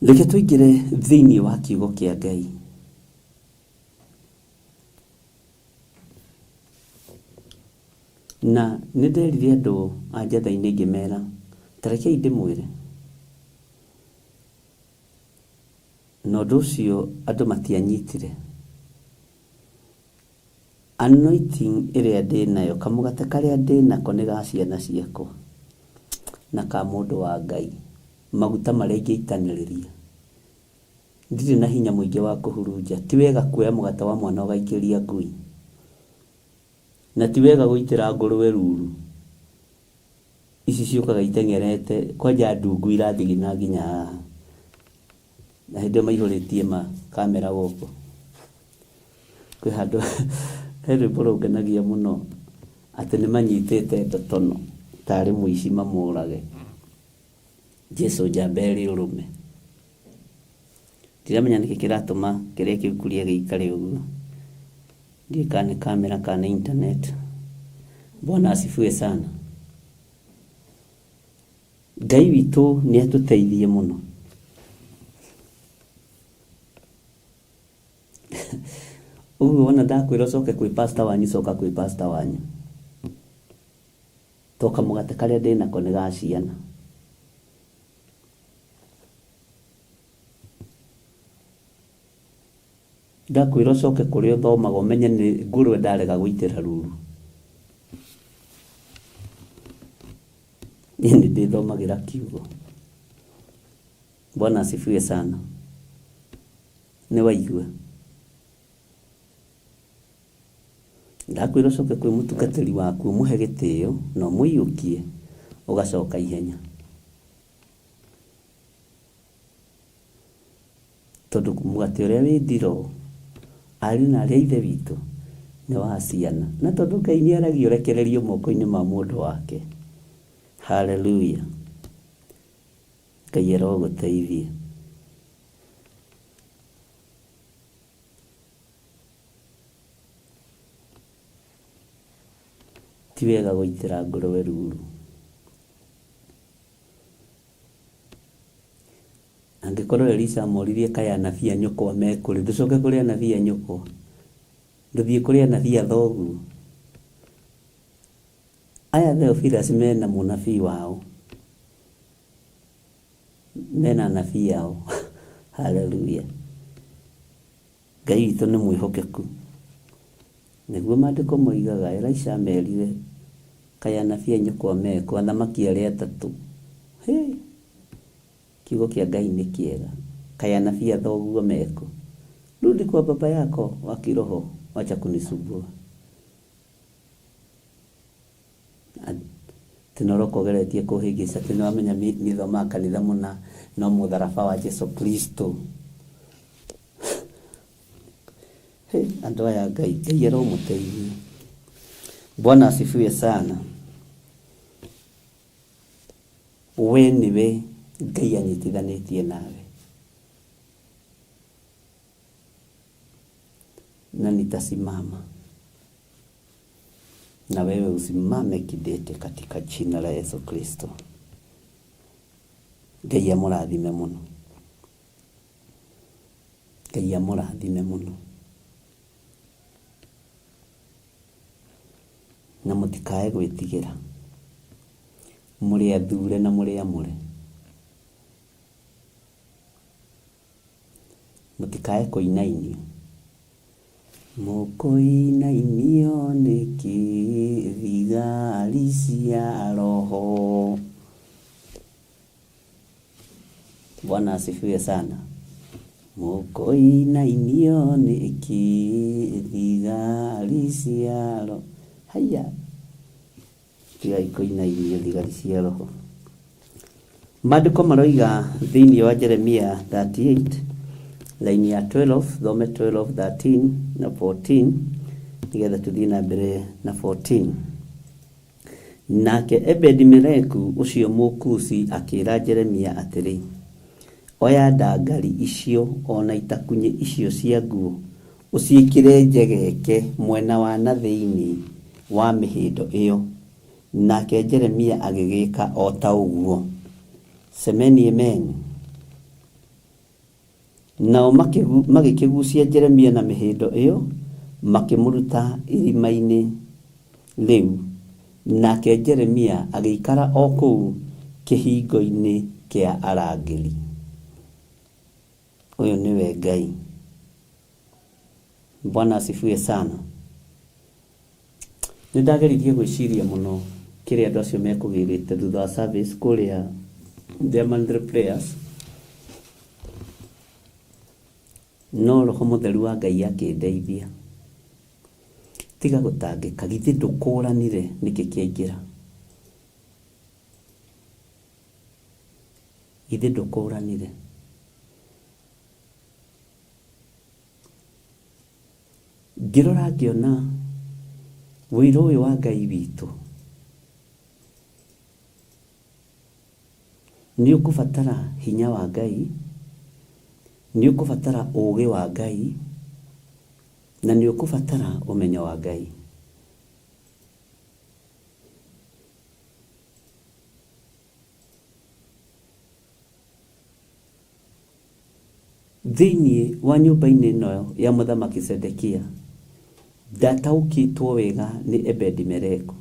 Reke tũingĩre thĩinĩ wa kiugo kĩa Ngai. Na nĩ nderire andũ a njatha-inĩ ngĩmera, ta rekei ndĩmwĩre. Na ũndũ ũcio andũ matianyitire. Anointing ĩrĩa ndĩnayo, kamũgate karĩa ndĩnako nĩ ga ciana ciakwa na ka mũndũ wa Ngai. Maguta marĩa ingĩitanĩrĩria. Ndirĩ na hinya mũingĩ wa kũhurunja. Ti wega kuoya mũgate wa mwana ũgaikĩria ngui. Na ti wega gũitĩra ngũrũwe ruru. Ici ciũkaga iteng'erete, kwanja ndungu irathigina nginya haha. Na hĩndĩ ĩyo maihũrĩtie ma kamera gũkũ. Kwĩ handũ he rwĩmbo rũngenagia mũno atĩ nĩ manyitĩte ndotono tarĩ mũici mamũrage. Jesu njamba ĩrĩ ũrũme. Ndiramenya nĩkĩ kĩratũma kĩrĩa kĩu kuria gĩikare ũguo. Ndiũĩ kana nĩ kamera kana nĩ internet. Bwana asifiwe sana. Ngai witũ nĩ atũteithie mũno. Ũguo wona ndakwĩra ũcoke kwĩ pastor wanyu coka kwĩ pastor wanyu. To kamũgate karĩa ndĩnako nĩ ga ciana. Ndakwĩra ũcoke kũrĩa ũthomaga ũmenye nĩ ngũrwe ndarega gũitĩra ruru. Niĩ nĩ ndĩthomagĩra kiugo. Bwana asifiwe sana. Nĩ waigua? Ndakwĩra ũcoke kwĩ mũtungatĩri waku ũmũhe gĩtĩo na ũmũiyũkie ũgacoka ihenya. Tondũ mũgate ũrĩa wĩ ndiroo, ariũ na aarĩ a Ithe witũ, nĩ wa ciana. Na tondũ Ngai nĩ aragia ũrekererio moko-inĩ ma mũndũ wake. Hallelujah. Ngai arogũteithia. Ti wega gũitĩra ngũrwe ruru. Angĩkorwo Elisha amoririe kaĩ anabii a nyũkwa me kũrĩ, ndũcoke kũrĩ anabii a nyũkwa, ndũthiĩ kũrĩ anabii a thoguo. Aya Theophilus mena mũnabii wao, mena anabii ao. Haleluya. Ngai witũ nĩ mwĩhokeku. Nĩguo maandĩko moigaga, Elisha amerire, kaĩ anabii a nyũkwa mekũ, athamaki arĩa atatũ. Hĩ! Kiugo kĩa Ngai nĩ kĩega. Kaĩ anabii a thoguo mekũ? Rudi kwa baba yako wa kiroho, wacha kunisumbua. Atĩ nĩ ũroka ũgeretie kũhĩngĩca atĩ nĩ wamenya niĩ thomaga kanitha mũna no mũtharaba wa Jesu Kristo. Hĩ, andũ aya a Ngai, Ngai aromũteithia. Bwana asifiwe sana. We nĩwe Ngai anyitithanĩtie nawe. Na nitasimama na wewe usimame kidete katika jina la Yesu Kristo. Ngai amũrathime mũno. Ngai amũrathime mũno. Na mũtikae gwĩtigĩra. Mũrĩ athure na mũrĩ amũre. Mũtikae kũinainio. Mũkũinainio nĩkĩ thigari cia roho? Bwana asifiwe sana. Mũkũinainio nĩkĩ thigari cia roho? Haiya, tigai kũinainio thigari cia roho. Maandĩko maroiga thĩinĩ wa Jeremia 38 line ya 12, thome 12, 13 na 14 nĩgetha tũthiĩ na mbere na 14. Nake Ebedi-Meleku ũcio Mũkushi akĩĩra Jeremia atĩrĩ, Oya ndangari icio o na itakunyĩ icio cia nguo, ũciĩkĩre njegeke mwena wa na thĩinĩ wa mĩhĩndo ĩo. Nake Jeremia agĩgĩĩka o ta ũguo. Semeni amen. Nao magĩkĩgucia Jeremia na mĩhĩndo ĩo, makĩmũruta irima-inĩ rĩu, nake Jeremia agĩikara o kũu kĩhingo-inĩ kĩa arangĩri. Ũyũ nĩwe Ngai. Bwana asifiwe sana. Nĩ ndageririe gwĩciria mũno kĩrĩa andũ acio mekũgĩrĩte thutha wa service kũrĩa their monthly prayers. No Roho Mũtheru wa Ngai akĩndeithia. Tiga gũtangĩka, githĩ ndũkũranire nĩkĩ kĩaingĩra? Githĩ ndũkũranire? Ngĩrora ngĩona ũira ũyũ wa Ngai witũ nĩ ũkũbatara hinya wa Ngai, Nĩ ũkũbatara ũũgĩ wa Ngai na nĩ ũkũbatara ũmenyo wa Ngai. Thĩinĩ wa nyũmba-inĩ ĩno ya mũthamaki Zedekia, ndataũkĩtwo wega nĩ Ebedi-Meleku.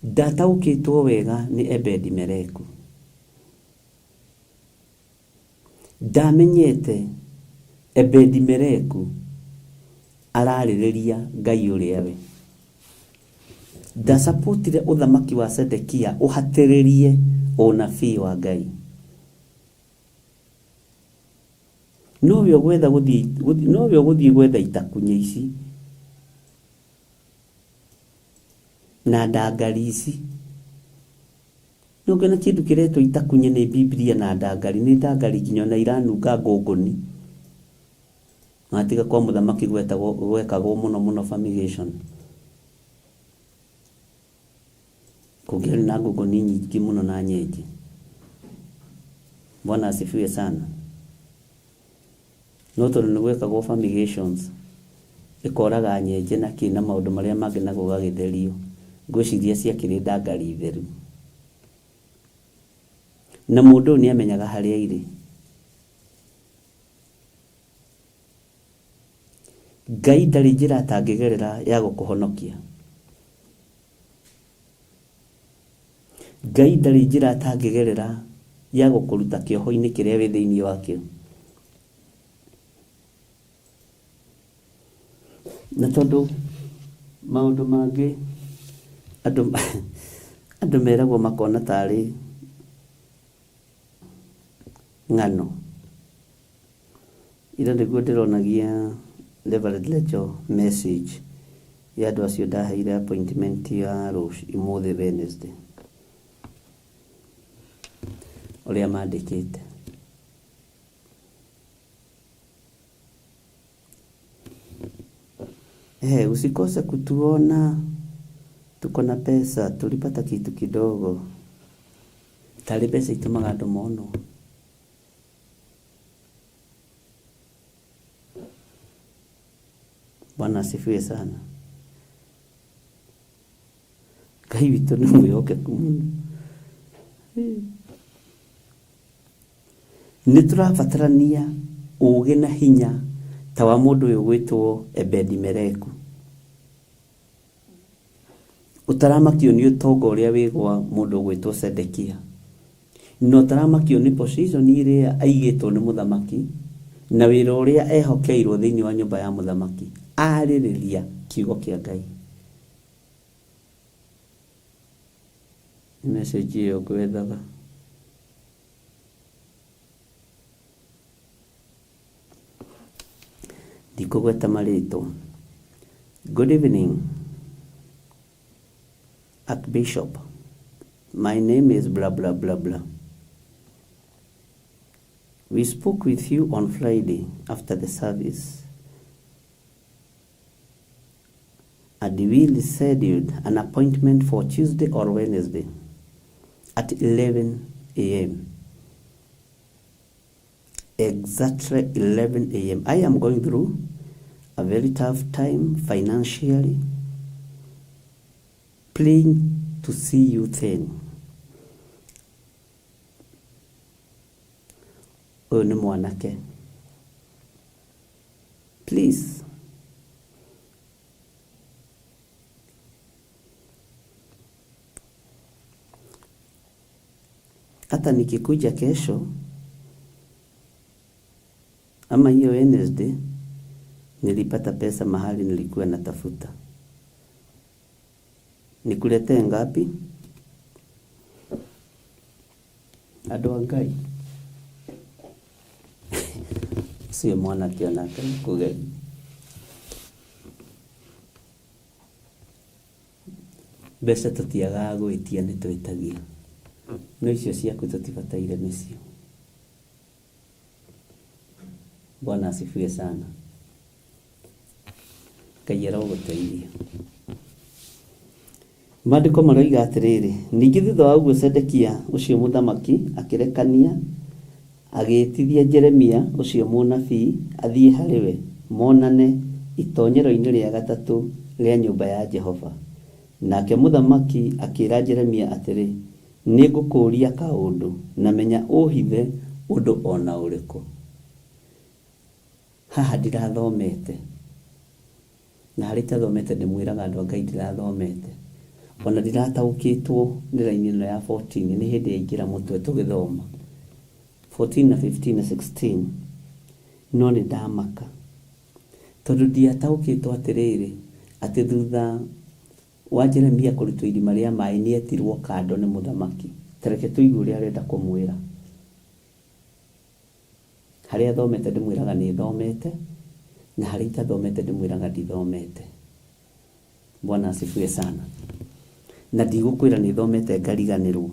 Ndataũkĩtwo wega nĩ Ebedi-Meleku. Ndamenyete Ebedi-Meleku ararĩrĩria Ngai ũrĩa we. Ndasapotire ũthamaki wa Zedekia ũhatĩrĩrie ũnabii wa Ngai. Nowe ũgwetha gũthiĩ, nowe ũgũthiĩ gwetha itakunya ici na ndangari ici. Nĩũngĩona kĩndũ kĩretwo itakunye nĩ Bibilia na ndangari, nĩ ndangari nginya ona iranunga ngũngũni. Watiga kwa mũthamaki gwetagwo gwekagwo mũno mũno fumigation. Kũngĩarĩ na ngũngũni nyingĩ mũno na nyenje. Bwana asifiwe sana. No tondũ nĩ gwekagwo fumigations, ĩkoraga nyenje na kĩ na maũndũ marĩa mangĩ na gũgagĩtherio, ngwĩciria ciakĩrĩ ndangari theru. Na mũndũ ũyũ nĩ amenyaga harĩa irĩ. Ngai ndarĩ njĩra atangĩgerera ya gũkũhonokia. Ngai ndarĩ njĩra atangĩgerera ya gũkũruta kĩoho-inĩ kĩrĩa wĩ thĩinĩ wakĩo. Na tondũ maũndũ mangĩ andũ andũ meragwo makona tarĩ ng'ano. Ira nĩguo ndĩronagia Reverend Rachel message ya andũ acio ndaheire appointment ya rũciũ ũmũthĩ Wednesday ũrĩa mandĩkĩte. Eh, usikose kutuona tuko na pesa, tulipata kitu kidogo. Tarĩ mbeca itũmaga andũ monwo. Bwana asifiwe sana. Ngai witũ nĩ mwĩhokeku mũno. Nĩ tũrabatarania ũũgĩ na hinya ta wa mũndũ ũyũ ũgwĩtwo Ebedi-Meleku. Ũtaramakio nĩ ũtonga ũrĩa wĩ gwa mũndũ ũgwĩtwo Zedekia. Na ũtaramakio nĩ position ĩrĩa aigĩtwo nĩ mũthamaki na wĩra ũrĩa ehokeirwo thĩinĩ wa nyũmba ya mũthamaki. Arĩrĩria kiugo kĩa Ngai. Nĩ message ĩyo ngwethaga. Ndikũgweta marĩtwa. Good evening, Archbishop. My name is blah blah blah blah. We spoke with you on Friday after the service and we scheduled an appointment for Tuesday or Wednesday at 11 a.m. Exactly 11 a.m. I am going through a very tough time financially. Praying to see you then. Ũyũ nĩ mwanake. Please. Hata nikikuja kesho ama hiyo Wednesday nilipata pesa mahali nilikuwa natafuta. Nikuletee ngapi? Andũ a Ngai. Ũcio mwanake onake nĩ kũgeria. Mbeca tũtiagaga gwĩtia nĩ twĩtagia. No icio ciaku tũtibataire nĩcio. Bwana asifiwe sana. Ngai arogũteithia. Maandĩko maroiga atĩrĩrĩ, ningĩ thutha wa ũguo Zedekia ũcio mũthamaki akĩrekania Agĩĩtithia Jeremia ũcio mũnabii athiĩ harĩ we, monane itonyero-inĩ rĩa gatatũ rĩa nyũmba ya Jehova. Nake mũthamaki akĩĩra Jeremia atĩrĩ, Nĩngũkũũria kaũndũ, na menya ũũhithe ũndũ o na ũrĩkũ. Haha ndirathomete, na harĩa itathomete ndĩmwĩraga andũ a Ngai ndirathomete, ona ndirataũkĩtwo nĩ raini ĩno ya 14, nĩ hĩndĩ yaingĩra mũtwe tũgĩthoma 14 na 15 na 16, no nĩ ndamaka tondũ ndiataũkĩtwo atĩrĩrĩ, atĩ thutha wa Jeremia kũrutwo irima rĩa maĩ nĩ etirwo kando nĩ mũthamaki. Ta reke tũigue ũrĩa arenda kũmwĩra. Harĩa thomete ndĩmwĩraga nĩ thomete, na harĩa itathomete ndĩmwĩraga ndithomete. Bwana asifiwe sana. Na ndigũkwĩra nĩ thomete ngariganĩrwo.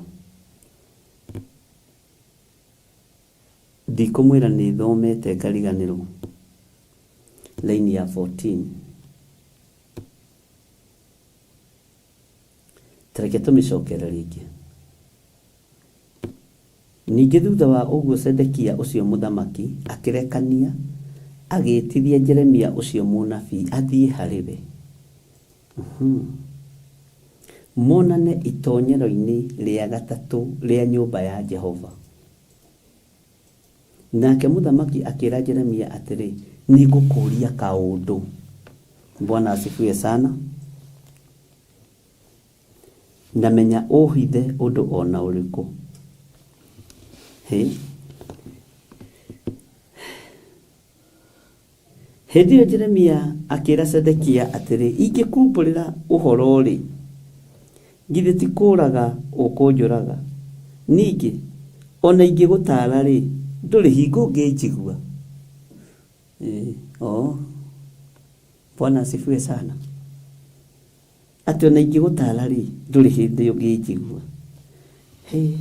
Ndikũmwĩra nĩ thomete ngariganĩrwo. Laini ya 14. Ta reke tũmĩcokere rĩngĩ. Ningĩ thutha wa ũguo Zedekia ũcio mũthamaki akĩrekania agĩĩtithia Jeremia ũcio mũnabii athiĩ harĩ we, monane itonyero-inĩ rĩa gatatũ rĩa nyũmba ya Jehova. Nake mũthamaki akĩĩra Jeremia atĩrĩ, Nĩngũkũũria kaũndũ. Bwana asifiwe sana. Na menya ũhithe ũndũ o na ũrĩkũ. Hĩ! Hĩndĩ ĩyo Jeremia akĩĩra Zedekia atĩrĩ, Ingĩkuumbũrĩra ũhoro-rĩ, githĩ ti kũũraga ũkũnjũraga? Ningĩ, o na ingĩgũtaara-rĩ, ndũrĩ hingo ũngĩnjigua. Ĩĩ, oo. Bwana asifiwe sana. Atĩ o na ingĩgũtaara-rĩ, ndũrĩ hĩndĩ ũngĩnjigua. Hĩ!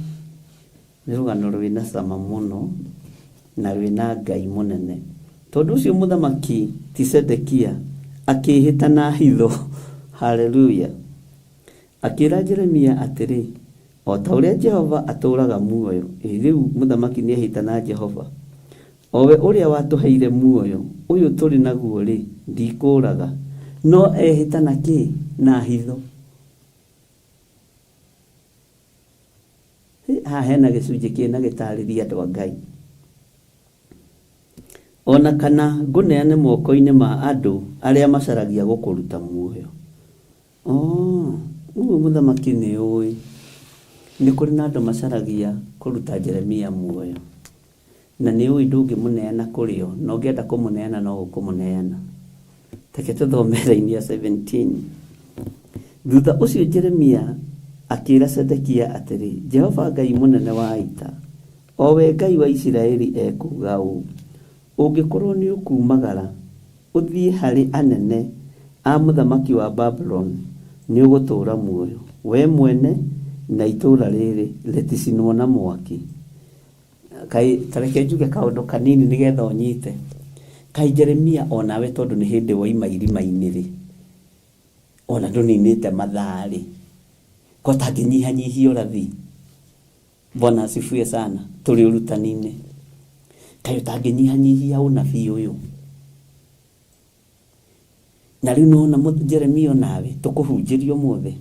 Nĩ rũgano rwĩna cama mũno na rwĩna Ngai mũnene. Tondũ ũcio mũthamaki ti Zedekia akĩĩhĩta na hitho, haleluya, akĩĩra Jeremia atĩrĩ, O ta ũrĩa Jehova atũũraga muoyo, ĩ rĩu mũthamaki nĩehĩta na Jehova, o we ũrĩa watũheire muoyo ũyũ tũrĩ naguo-rĩ, ndikũũraga. No ehĩta na kĩ? Na hitho. Hĩ, haha hena gĩcunjĩ kĩna gĩtarĩria andũ a Ngai. O na kana ngũneane moko-inĩ ma andũ arĩa macaragia gũkũruta muoyo. Oh, ũguo mũthamaki nĩ ũĩ nĩ kũrĩ na andũ macaragia kũruta Jeremia muoyo. Na nĩ ũĩ ndũngĩmũneana kũrĩ o, na ũngĩenda kũmũneana no ũkũmũneana. Reke tũthome raini ya 17. Thutha ũcio Jeremia akĩra Zedekia atĩrĩ, Jehova Ngai mũnene wa ita, o we Ngai wa Isiraeli ekuuga ũũ, 'Ũngĩkorũo nĩ ũkuumagara ũthiĩ harĩ anene a mũthamaki wa Babuloni, nĩ ũgũtũũra muoyo, wee mwene na itũũra rĩrĩ rĩticinwo na mwaki. Kaĩ, ta reke njuge kaũndũ kanini nĩgetha ũnyite. Kaĩ Jeremia o nawe tondũ nĩ hĩndĩ woima irima-inĩ-rĩ, o na ndũninĩte mathaa-rĩ, ko ũtangĩnyihanyihia ũrathi? Bwana asifiwe sana. Tũrĩ ũrutani-inĩ. Kaĩ ũtangĩnyihanyihia ũnabii ũyũ? Na rĩu nĩwona Jeremia onawe tũkũhunjĩria ũmũthĩ,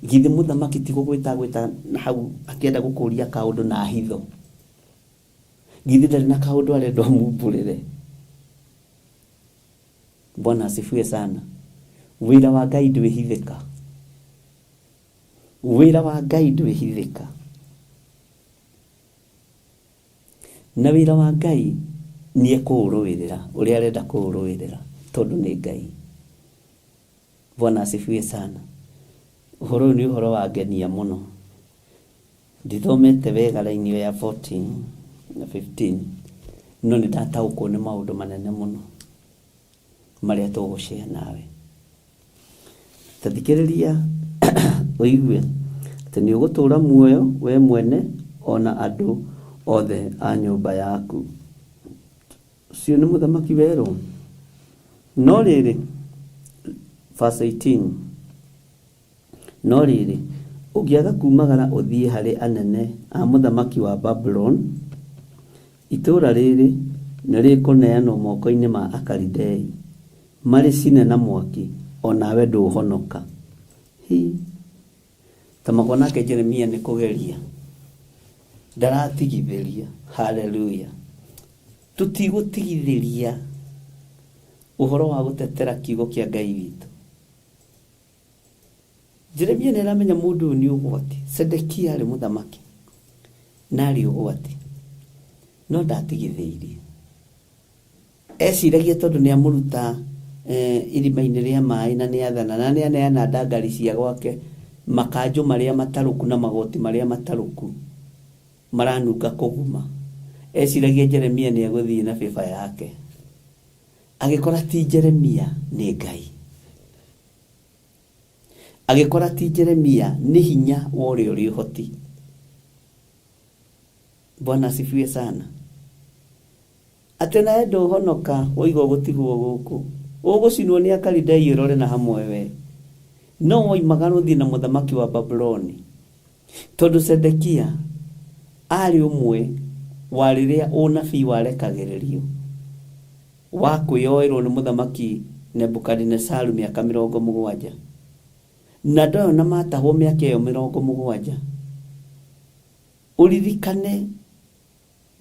githĩ mũthamaki ti gũgwĩta agwĩta na hau akĩenda gũkũria kaũndũ na hitho? Githĩ ndarĩ na kaũndũ arenda ũmumbũrĩre? Bwana asifiwe sana. Wĩra wa Ngai ndwĩhithĩka. Wĩra wa Ngai ndwĩhithĩka. Na wĩra wa Ngai nĩ ekũũrũĩrĩra ũrĩa arenda kũũrũĩrĩra tondũ nĩ Ngai. Bwana asifiwe sana. Ũhoro ũyũ nĩ ũhoro wangenia mũno. Ndithomete wega raini ĩyo ya 14 na 15 no nĩ ndataũkwo nĩ maũndũ manene mũno marĩa tũgũshare nawe. Ta thikĩrĩria ũigue atĩ nĩ ũgũtũũra muoyo wee mwene o na andũ othe a nyũmba yaku. Ũcio nĩ mũthamaki werũ. No rĩrĩ, verse 18, no rĩrĩ, ũngĩaga kuumagara ũthiĩ harĩ anene a mũthamaki wa Babuloni, Itũũra rĩrĩ nĩrĩkũneanwo moko-inĩ ma Akalidei, marĩcine na mwaki, o nawe ndũũhonoka. Hi! Ta makwa nake Jeremia nĩ kũgeria ndaratigithĩria. Haleluya! Tũtigũtigithĩria ũhoro wa gũtetera kiugo kĩa Ngai witũ. Jeremia nĩ aramenya mũndũ ũyũ nĩ ũgwati. Sedekia arĩ mũthamaki na arĩ ũgwati, no ndatigithĩirie. Eciragia tondũ nĩ amũruta irima-inĩ rĩa maĩ na nĩ athana na nĩ aneana ndangari cia gwake, makanjũ marĩa matarũku na magoti marĩa matarũku maranunga kũguma. Eciragia Jeremia nĩ egũthiĩ na bĩba yake. Agĩkora ti Jeremia, nĩ Ngai. Agĩkora ti Jeremia, nĩ hinya wa ũrĩa ũrĩ ũhoti. Bwana asifiwe sana. Atĩ nawe ndũhonoka woiga ũgũtigwo gũkũ. Ũgũcinwo nĩ Akalidei ũrore na hamwe we. No woimagara ũthiĩ na mũthamaki wa Babuloni. Tondũ Zedekia aarĩ ũmwe wa rĩrĩa ũnabii warekagĩrĩrio wa kwĩyoerwo nĩ mũthamaki Nebukadinesaru mĩaka 70. Na andũ aya ona matahwo mĩaka ĩyo 70, ũririkane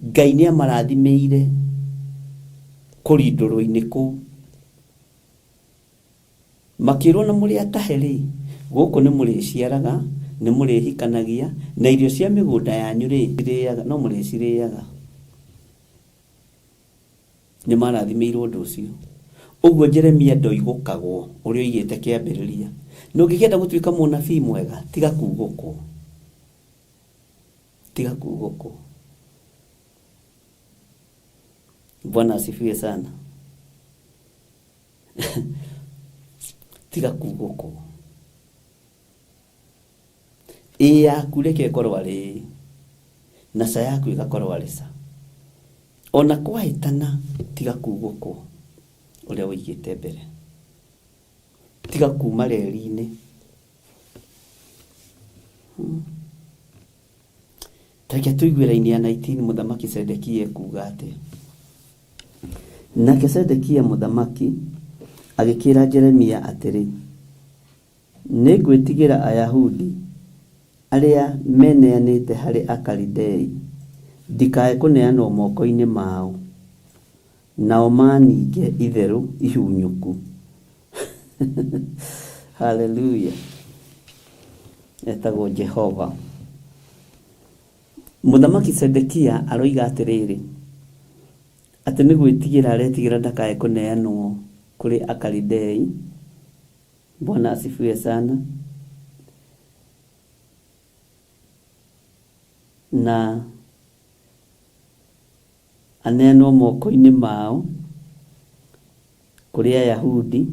Ngai nĩ amarathimĩire kũrindũrwo-inĩ kũu. Makĩĩrwo na mũrĩ atahe-rĩ, gũkũ nĩmũrĩciaraga, nĩmũrĩhikanagia, na irio cia mĩgũnda yanyu-rĩ, no mũrĩcirĩaga. Nĩmarathimĩirwo ũndũ ũcio. Ũguo Jeremia ndoigũkagwo ũrĩa oigĩte kĩambĩrĩria. Na ũngĩkĩenda gũtuĩka mũnabii mwega, tiga kuugũkwo. Tiga kuugũkwo. Bwana asifiwe sana. Tiga kuugũkwo. Ĩ yaku reke ĩkorwo arĩ ĩ, na ca yaku ĩgakorwo arĩ ca. Ona kwahĩtana tiga kuugũkwo ũrĩa ũigĩte mbere. Tiga kuuma reri-inĩ. Ta reke tũigue raini ya 19 mũthamaki Zedekia ekuuga atĩa. Nake Zedekia mũthamaki agĩkĩĩra Jeremia atĩrĩ, Nĩngwĩtigĩra Ayahudi arĩa meneanĩte harĩ Akalidei, ndikae kũneanwo moko-inĩ mao, nao maaninge itherũ ihunyũku. Haleluya! Etagwo Jehova. Mũthamaki Zedekia aroiga atĩrĩrĩ, atĩ nĩ gwĩtigĩra aretigĩra ndakae kũneanwo kũrĩ Akalidei. Bwana asifiwe sana. Na aneanwo moko-inĩ mao kũrĩ Ayahudi.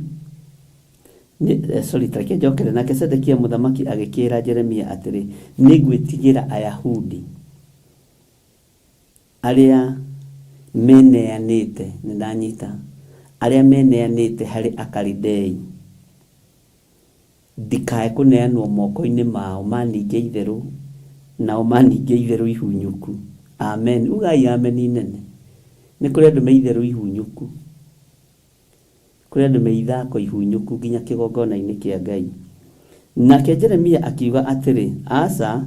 Sorry, ta reke njokere. Nake Zedekia mũthamaki agĩkĩĩra Jeremia atĩrĩ, Nĩngwĩtigĩra Ayahudi arĩa meneanĩte, nĩndanyita, arĩa meneanĩte harĩ Akalidei. Ndikae kũneanwo moko-inĩ mao maninge itherũ, nao maninge itherũ ihunyũku. Amen. Ugai ameni nene. Nĩ kũrĩ andũ me itherũ ihunyũku. Kũrĩ andũ me ithako ihunyũku nginya kĩgongona-inĩ kĩa Ngai. Nake Jeremia akiuga atĩrĩ, Aca,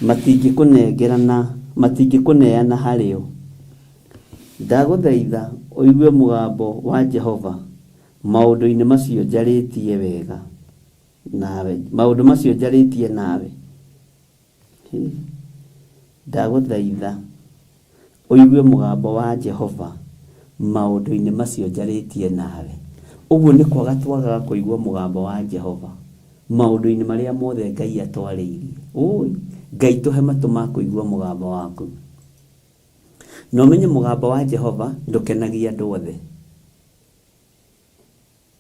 matingĩkũnengerana, matingĩkũneana harĩ o. Ndagũthaitha ũigue mũgambo wa Jehova maũndũ-inĩ macio njarĩtie wega nawe, maũndũ macio njarĩtie nawe. Hĩ! Ndagũthaitha ũigue mũgambo wa Jehova maũndũ-inĩ macio njarĩtie nawe. Ũguo nĩ kwaga twagaga kũigua mũgambo wa Jehova maũndũ-inĩ marĩa mothe Ngai atwarĩirie. Ũũi! Ngai tũhe matũ ma kũigua mũgambo waku. Na ũmenye mũgambo wa Jehova ndũkenagia andũ othe.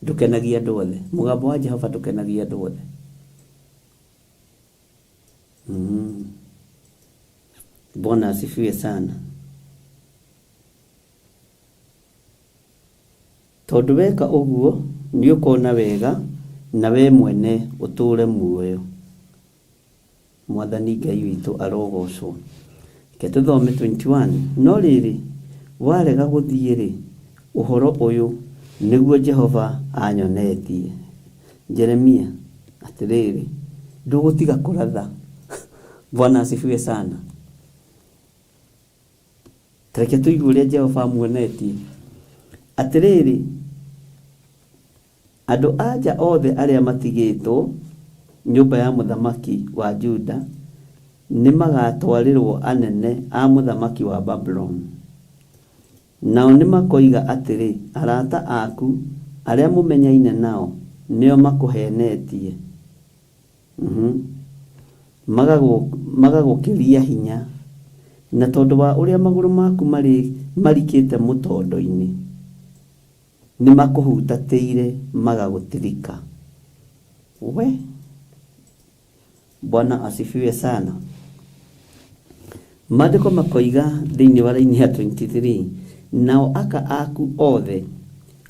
Ndũkenagia andũ othe. Mũgambo wa Jehova ndũkenagia andũ othe. Bwana asifiwe sana. Tondũ weka ũguo nĩũkona wega na wee mwene ũtũũre muoyo. Mwathani Ngai witũ arogocwo. Reke tũthome 21. No rĩrĩ, Warega gũthiĩ-rĩ, ũhoro ũyũ nĩguo Jehova anyonetie. Jeremia, atĩrĩrĩ, ndũgũtiga kũratha. Bwana asifiwe sana. Tareke tũigue ũrĩa Jehova amuonetie. Atĩrĩrĩ, andũ a nja othe arĩa matigĩtwo nyũmba ya mũthamaki wa Juda nĩ magatwarĩrwo anene a mũthamaki wa Babuloni. Nao nĩmakoiga atĩrĩ, 'Arata aku arĩa mũmenyaine nao nĩo makũheenetie, magagũkĩria hinya, na tondũ wa ũrĩa magũrũ maku marikĩte mũtondo-inĩ, nĩmakũhutatĩire magagũtirika. We! Bwana asifiwe sana. Maandĩko makoiga thĩinĩ wa raini ya 23, nao aka aku othe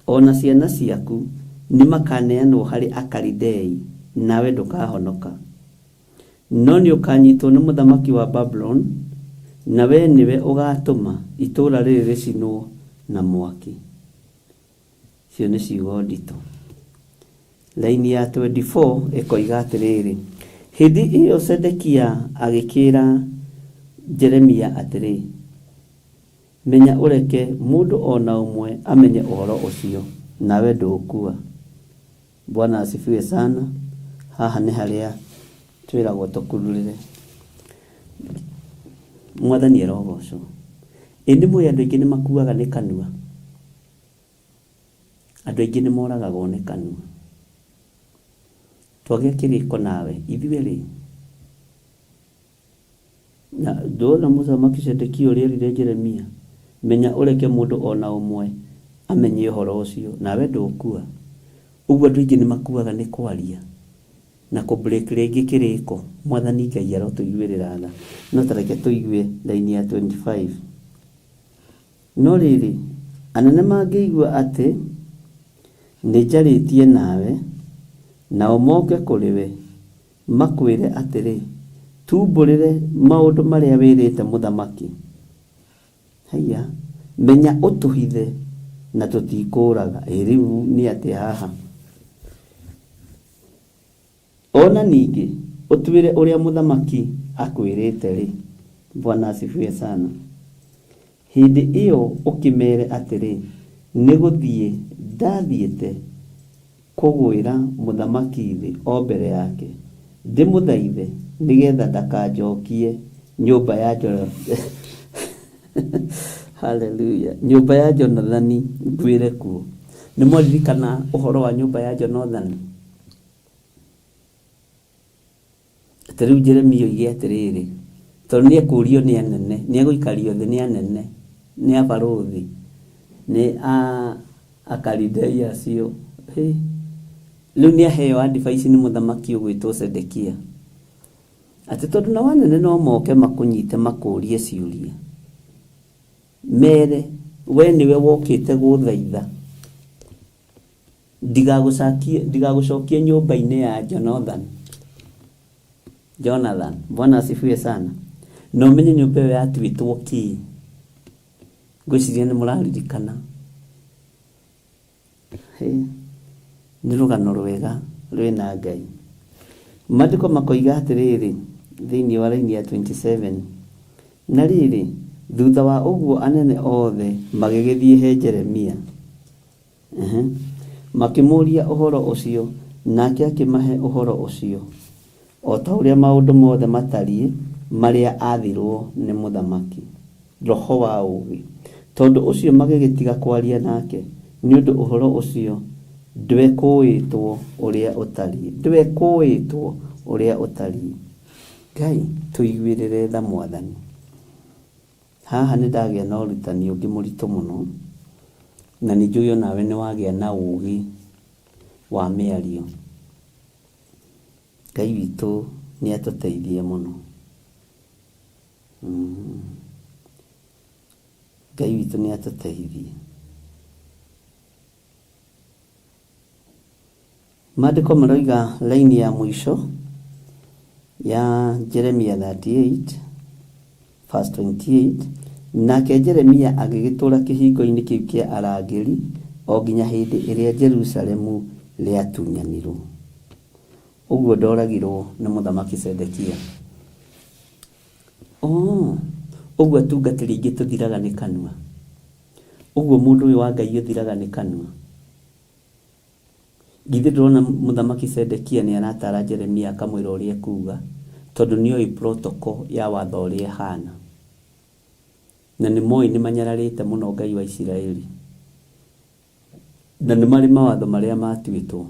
o na ciana ciaku nĩmakaneanwo harĩ Akalidei, nawe ndũkahonoka. No nĩũkanyitwo nĩ mũthamaki wa Babuloni, na wee nĩwe ũgaatũma itũũra rĩrĩ rĩcinwo na mwaki. Icio nĩ ciugo nditũ. Raini ya 24 ĩkoiga atĩrĩrĩ, hĩndĩ ĩyo Zedekia agĩkĩĩra Jeremia atĩrĩ, menya ũreke mũndũ o na ũmwe amenye ũhoro ũcio, nawe ndũgũkua. Bwana asifiwe sana. Haha nĩ harĩa twĩragwo tũkururĩre. Mwathani arogocwo. Ĩ nĩ mũĩ andũ aingĩ nĩ makuaga nĩ kanua? Andũ aingĩ nĩ moragagwo nĩ kanua. Twagĩa kĩrĩko nawe ithuĩ-rĩ, na ndũrona mũthamaki Zedekia ũrĩa erire Jeremia, menya ũreke mũndũ o na ũmwe amenye ũhoro ũcio, nawe ndũkua. Ũguo andũ aingĩ nĩ makuaga nĩ kwaria na kũ break rĩngĩ kĩrĩko. Mwathani Ngai arotũiguĩrĩra tha. No ta reke tũigue raini ya 25. No rĩrĩ, anene mangĩigua atĩ nĩnjarĩtie nawe, nao moke kũrĩ we, makwĩre atĩrĩ, 'Tuumbũrĩre maũndũ marĩa wĩrĩte mũthamaki. Haiya, menya ũtũhithe na tũtikũũraga. Ĩ rĩu nĩ atĩa haha? O na ningĩ ũtwĩre ũrĩa mũthamaki akwĩrĩte-rĩ, Bwana asifiwe sana. Hĩndĩ ĩyo ũkĩmeere atĩrĩ, 'Nĩ gũthiĩ ndathiĩte kũgũĩra mũthamaki thĩ o mbere yake, ndĩmũthaithe nĩgeetha ndakanjookie nyũmba ya Haleluya, nyũmba ya Jonathani nguĩre kuo. Nĩ mwaririkana ũhoro wa nyũmba ya Jonathani? Atĩ rĩu Jeremia oige atĩrĩrĩ, tondũ nĩ ekũrio nĩ anene, nĩ egũikario thĩ nĩ anene, nĩ abarũthi, nĩ a Akalidei acio. Hĩ! Rĩu nĩ aheo advice nĩ mũthamaki ũgwĩtwo Zedekia. Atĩ tondũ nao anene no moke makũnyite makũrie ciũria. Mere, we nĩwe wokĩte gũthaitha. Ndigagũcokie nyũmba-inĩ ya Jonathan. Jonathan. Bwana asifiwe sana. Na ũmenye nyũmba ĩyo yatuĩtwo kĩĩ? Ngwĩciria nĩ mũraririkana. Hĩ, nĩ rũgano rwega rwĩna Ngai. Maandĩko makoiga atĩrĩrĩ thĩinĩ wa raini ya 27, na rĩrĩ, thutha wa ũguo anene othe magĩgĩthiĩ he Jeremia. Makĩmũũria ũhoro ũcio, nake akĩmahe ũhoro ũcio, o ta ũrĩa maũndũ mothe matariĩ marĩa aathirũo nĩ mũthamaki. Roho wa ũũgĩ. Tondũ ũcio magĩgĩtiga kwaria nake, nĩ ũndũ ũhoro ũcio ndwekũũĩtwo ũrĩa ũtariĩ. Ndwekũũĩtwo ũrĩa ũtariĩ. Ngai, tũiguĩrĩre tha, Mwathani. Haha nĩ ndagĩa na ũrutani ũngĩ mũritũ mũno, na nĩ njũĩ onawe nĩ wagĩa na ũgĩ wa mĩario. Ngai witũ nĩ atũteithie mũno. Ngai witũ nĩ atũteithie. Maandĩko maroiga raini ya mũico ya Jeremia 38 verse 28, Nake Jeremia agĩgĩtũũra kĩhingo-inĩ kĩu kĩa arangĩri o nginya hĩndĩ ĩrĩa Jerusalemu rĩatunyanirwo. Ũguo ndoragirwo nĩ Mũthamaki Zedekia. Oh, ũguo atungatĩri aingĩ tũthiraga nĩ kanua. Ũguo mũndũ ũyũ wa Ngai ũthiraga nĩ kanua. Githĩ ndũrona Mũthamaki Zedekia nĩ arataara Jeremia akamwĩra ũrĩa ekuuga, tondũ nĩ oĩ protocol ya watho ũrĩa ĩhana. Na nĩ moĩ nĩ manyararĩte mũno Ngai wa Isiraeli. Na nĩ marĩ mawatho marĩa matuĩtwo.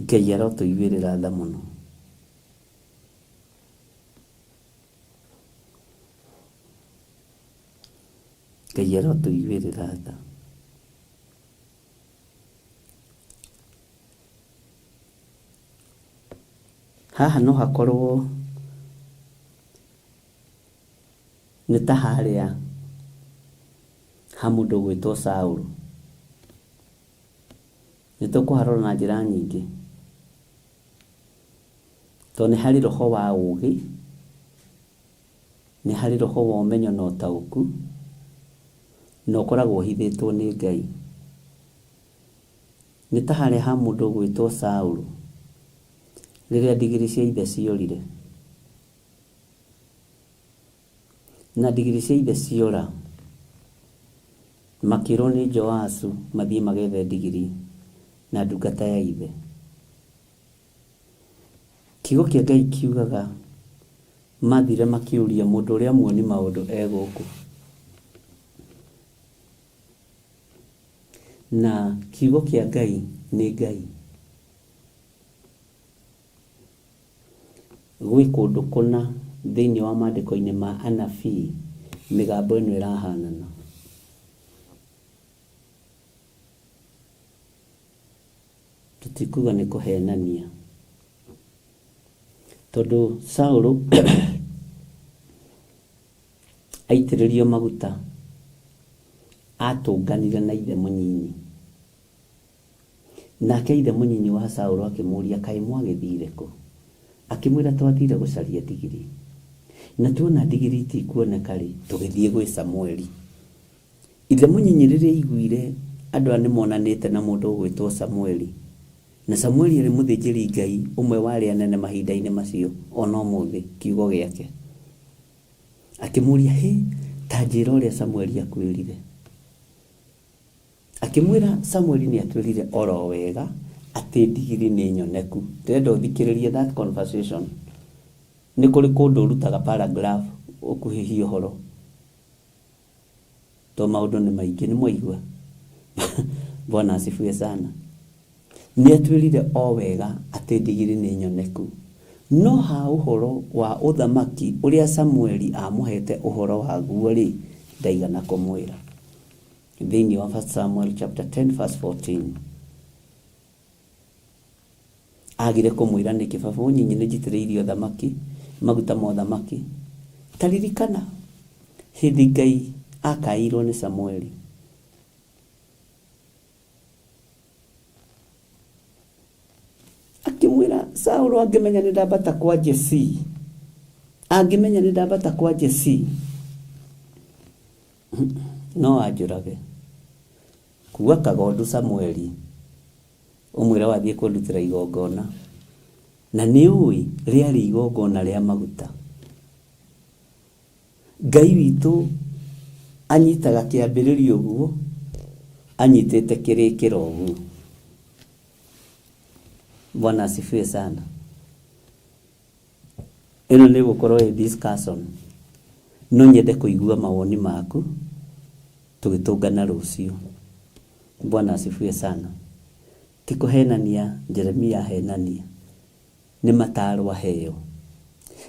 Ngai arotũiguĩrĩra tha mũno. Ngai arotũiguĩrĩra tha. Haha no hakorwo nĩ ta harĩa ha mũndũ ũgwĩtwo Saũlũ. Nĩ tũkũharora na njĩra nyingĩ, tondũ nĩ harĩ roho wa ũgĩ, nĩ harĩ roho wa ũmenyo na ũtaũku, na ũkoragwo ũhithĩtwo nĩ Ngai. Nĩ ta harĩa ha mũndũ ũgwĩtwo Saũlũ, rĩrĩa ndigiri cia ithe ciorire. Na ndigiri cia ithe ciora, makĩrwo nĩ Joasu mathiĩ magethe ndigiri na ndungata ya ithe. Kiugo kĩa Ngai kiugaga mathire makĩũria mũndũ ũrĩa muoni maũndũ e gũkũ. Na kiugo kĩa Ngai nĩ Ngai. Gwĩ kũndũ kũna thĩinĩ wa maandĩko-inĩ ma anabii mĩgambo ĩno ĩrahanana. Tũtikuga nĩ kũhenania. Tondũ Saũlũ aitĩrĩrio maguta atũnganire na ithe mũnyinyi. Nake ithe mũnyinyi wa Saũlũ akĩmũũria, Kaĩ mwagĩthiire kũ? Akĩmwĩra, Twathiire gũcaria ndigiri. Na tuona ndigiri itikuoneka-rĩ, tũgĩthiĩ gwĩ Samũeli. Ithe mũnyinyi rĩrĩa aiguire andũ aya nĩmonanĩte na mũndũ ũgwĩtwo Samũeli, na Samũeli aarĩ mũthĩnjĩri-Ngai ũmwe wa arĩa anene mahinda-inĩ macio, o na ũmũthĩ, kiugo gĩake. Akĩmũũria, Hĩ, ta njĩĩra ũrĩa Samũeli akwĩrire. Akĩmwĩra, Samũeli nĩatwĩrire o ro wega atĩ ndigiri nĩ nyoneku. Ndĩrenda ũthikĩrĩrie that conversation. Nĩ kũrĩ kũndũ ũrutaga paragraph ũkuhĩhie ũhoro. To maũndũ nĩ maingĩ, nĩ mwaigua? Bwana asifiwe sana. Nĩatwĩrire o wega atĩ ndigiri nĩ nyoneku. No ha ũhoro wa ũthamaki ũrĩa Samũeli aamũheete ũhoro waguo-rĩ, ndaigana kũmwĩra. Thĩinĩ wa 1 Samuel chapter 10 verse 14. Agire kũmwĩra nĩkĩ, baba ũnyinyi nĩ njitĩrĩirie ũthamaki, maguta ma ũthamaki. Ta ririkana hĩndĩ Ngai akaĩirwo nĩ Samueli. Akĩmwĩra Saũlũ angĩmenya nĩ ndambata kwa Jesii, angĩmenya nĩ ndambata kwa Jesii, no anjũrage. Kua kagondu Samueli, ũmwĩre wathiĩ kũndutĩra igongona. Na nĩũĩ rĩarĩ igongona rĩa maguta. Ngai witũ anyitaga kĩambĩrĩria ũguo, anyitĩte kĩrĩkĩro ũguo. Bwana asifiwe sana. Ĩno nĩ ĩgũkorwo ĩ discussion. No nyende kũigua mawoni maku tũgĩtũngana rũciũ. Bwana asifiwe sana. Ti kũhenania Jeremia ahenania, nĩ mataro aheo.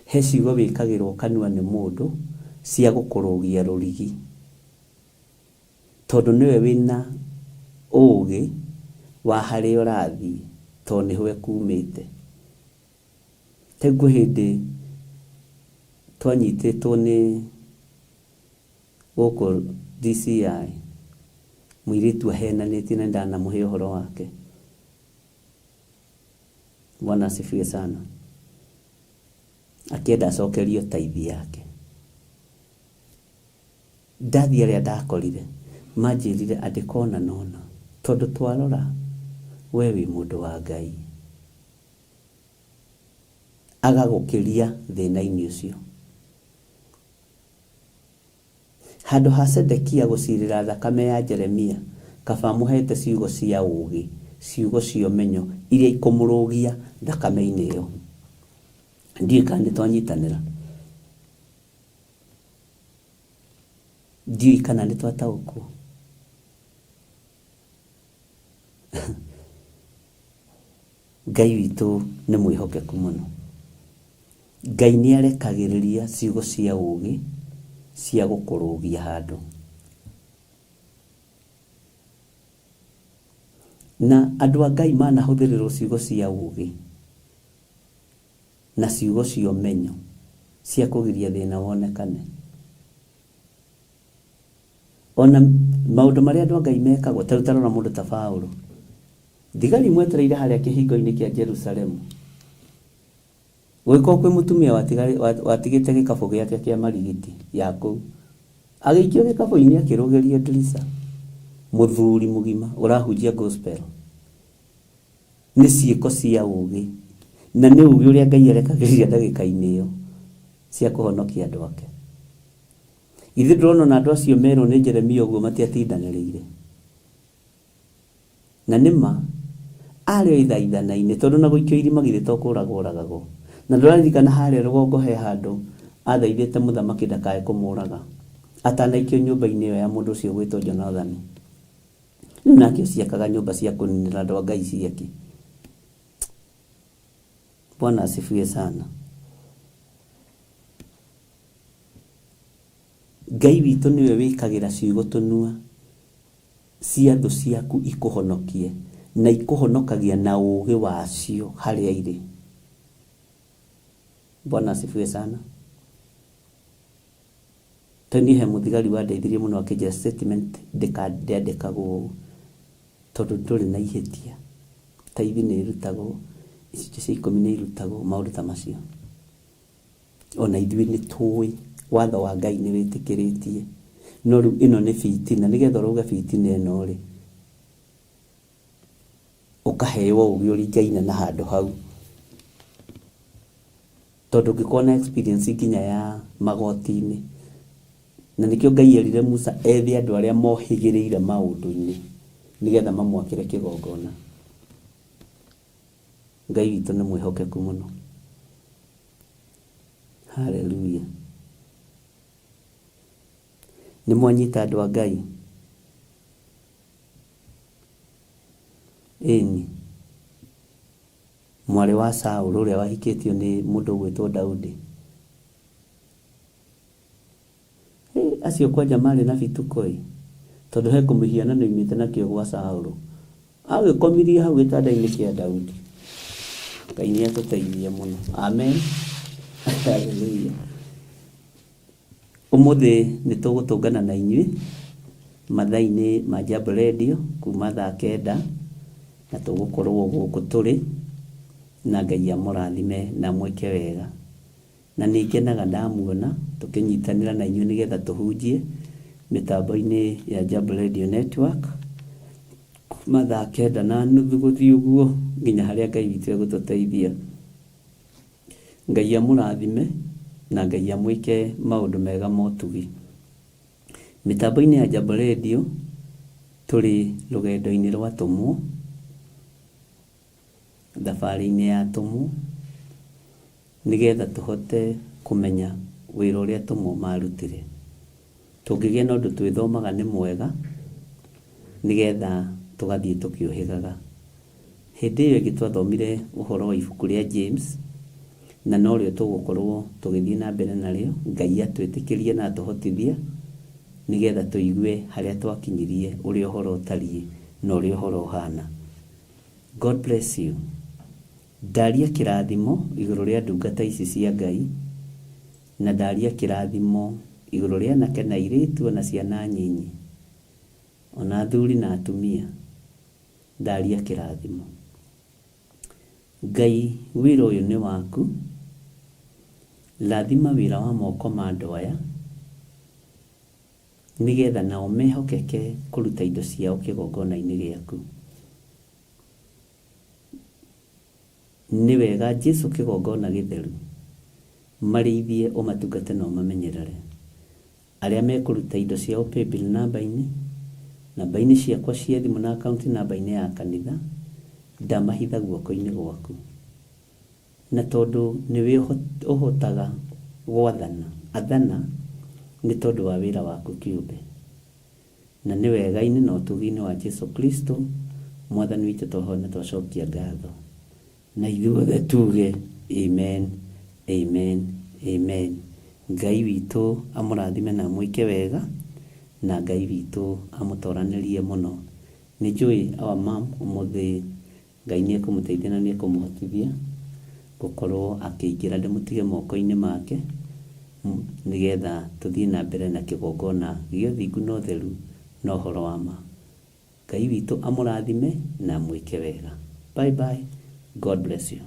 He ciugo wĩkagĩrwo kanua nĩ mũndũ cia gũkũrũgia rũrigi. Tondũ nĩwe wĩna ũgĩ wa harĩa ũrathiĩ tondũ nĩho ekumĩte. Rĩu kwĩ hĩndĩ twanyitĩtwo nĩ gũkũ DCI, mũirĩtu ahenanĩtie na nĩndanamũhe ũhoro wake. Bwana asifiwe sana. Akĩenda acokerio taithi yake. Ndathiĩ arĩa ndakorire manjĩrire andĩka ũna na ũna tondũ twarora we wĩ mũndũ wa Ngai. Agagũkĩria thĩna-inĩ ũcio. Handũ ha Sedekia gũcirĩra thakame ya Jeremia, kaba amũhete ciugo cia ũũgĩ, ciugo cia ũmenyo iria ikũmũrũgia thakame-inĩ ĩyo. Ndiũĩ kana nĩ twanyitanĩra. Ndiũĩ kana nĩ twataũkwo. Ngai witũ nĩ mwĩhokeku mũno. Ngai nĩ arekagĩrĩria ciugo cia ũũgĩ cia gũkũrũgia handũ. Na andũ a Ngai manahũthĩrĩrwo ciugo cia ũũgĩ na ciugo cia ũmenyo cia kũgiria thĩna wonekane. Ona maũndũ marĩa andũ a Ngai mekagwo, ta rĩu ta rora mũndũ ta Paũlũ. Thigari imwetereire harĩa kĩhingo-inĩ kĩa Jerusalemu. Gũgĩkorwo kwĩ mũtumia watigĩte gĩkabũ gĩake kĩa marigiti ya kũu. Agĩikio gĩkabũ-inĩ akĩrũgĩrio ndirica. Mũthuri mũgima ũrahunjia gospel. Nĩ ciĩko cia ũũgĩ na nĩ ũũgĩ ũrĩa Ngai arekagĩrĩria ndagĩka-inĩ ĩyo cia kũhonokia andũ ake. Githĩ ndũrona ona andũ acio merwo nĩ Jeremia ũguo matiatindanĩrĩire? Na nĩ ma, arĩ o ithaithana-inĩ, tondũ ona gũikio irima githĩ to kũragwo oragagwo. Na ndũraririkana harĩa rũgongo he handũ athaithĩte mũthamaki ndakae kũmũraga, atanaikio nyũmba-inĩ ĩyo ya mũndũ ũcio ũgwĩtwo Jonathani. Rĩu nake ũcio akaga nyũmba cia kũninĩra andũ a Ngai ciake. Bwana asifiwe sana. Ngai witũ nĩwe wĩkagĩra ciugo tũnua cia thũ ciaku ikũhonokie, na ikũhonokagia na ũũgĩ wacio harĩa irĩ. Bwana asifiwe sana. Ta niĩ he mũthigari wandeithirie mũno akĩnjĩra statement ndĩandĩkagwo ũũ tondũ ndũrĩ na ihĩtia. Taithi nĩ ĩrutagwo, icunjĩ cia ikũmi nĩ irutagwo, maũndũ ta macio. Ona ithuĩ nĩ tũĩ watho wa Ngai nĩ wĩtĩkĩrĩtie. No rĩu ĩno nĩ bitina, nĩgetha ũrũge bitina ĩno rĩ, ũkaheo ũgĩ ũringaine na handũ hau. Tondũ ũngĩkorwo na experience nginya ya magoti-inĩ, na nĩkĩo Ngai erire Musa ethe andũ arĩa mohĩgĩrĩire maũndũ-inĩ nĩgetha mamwakĩre kĩgongona. Ngai witũ nĩ mwĩhokeku mũno. Haleluya. Nĩ mwanyita andũ a Ngai? Ĩni. Mwarĩ wa Saũlũ ũrĩa wahikĩtio nĩ mũndũ ũgwĩtwo Daudi. Hĩ, acio kwanja marĩ na bituko ĩ, tondũ he kũmĩhianano oimĩte nakĩo gwa Saũlũ. Agĩkomirie hau gĩtanda-inĩ kĩa Daudi. Ngai nĩ atũteithie mũno. Amen. Hallelujah. Ũmũthĩ nĩ tũgũtũngana na inyuĩ mathaa-inĩ ma Jambo Radio kuma thaa kenda na tũgũkorwo gũkũ tũrĩ na Ngai amũrathime na amwĩke wega. Na nĩ ngenaga ndamuona tũkĩnyitanĩra na inyuĩ nĩgetha tũhunjie mĩtambo-inĩ ya Jambo Radio Network kuma thaa kenda na nuthu gũthiĩ ũguo nginya harĩa Ngai witũ egũtũteithia. Ngai amũrathime na Ngai amwĩke maũndũ mega ma ũtugi. Mĩtambo-inĩ ya Jambo Radio tũrĩ rũgendo-inĩ rwa atũmwo, thabarĩ-inĩ ya atũmwo, nĩgetha tũhote kũmenya wĩra ũrĩa atũmwo marutire. Tũngĩgĩa na ũndũ twĩthomaga nĩ mwega, nĩgetha tũgathiĩ tũkĩũhĩgaga. Hĩndĩ ĩyo ĩngĩ twathomire ũhoro wa ibuku rĩa James, na norĩo tũgũkorwo tũgĩthiĩ na mbere narĩo, Ngai atwĩtĩkĩrie na atũhotithie, nĩgetha tũigue harĩa twakinyirie, ũrĩa ũhoro ũtariĩ, na ũrĩa ũhoro ũhana. God bless you. Ndaria kĩrathimo igũrũ rĩa ndungata ici cia Ngai, na ndaria kĩrathimo igũrũ rĩa anake na airĩtu ona ciana nyinyi, ona athuri na atumia. Ndaria kĩrathimo. Ngai wĩra ũyũ nĩ waku, Rathima wĩra wa moko ma andũ aya, nĩgetha nao mehokeke kũruta indo ciao kĩgongona-inĩ gĩaku. Nĩ wega Jesu kĩgongona gĩtheru, marĩithie ũmatungate na ũmamenyerere. Arĩa mekũruta indo ciao paybill namba-inĩ, namba-inĩ ciakwa cia thimũ na akaunti namba-inĩ ya kanitha, ndamahitha guoko-inĩ gwaku. Na tondũ nĩwe ũhotaga gwathana, athana nĩ tondũ wa wĩra waku kĩũmbe. Na nĩ wega-inĩ na ũtugi-inĩ wa Jesu Kristo, Mwathani witũ twahoya na twacokia ngatho. Na ithuothe tuge amen, amen, amen. Ngai witũ amũrathime na amwĩke wega, na Ngai witũ amũtoranĩrie mũno. Nĩ njũĩ our mom ũmũthĩ Ngai nĩ ekũmũteithia na nĩ ekũmũhotithia gũkorwo akĩingĩra ndĩmũtige moko-inĩ make nĩgetha tũthiĩ na mbere na kĩgongona gĩa ũthingu na ũtheru na ũhoro wa ma. Ngai witũ amũrathime na amwĩke wega. Bye bye. God bless you.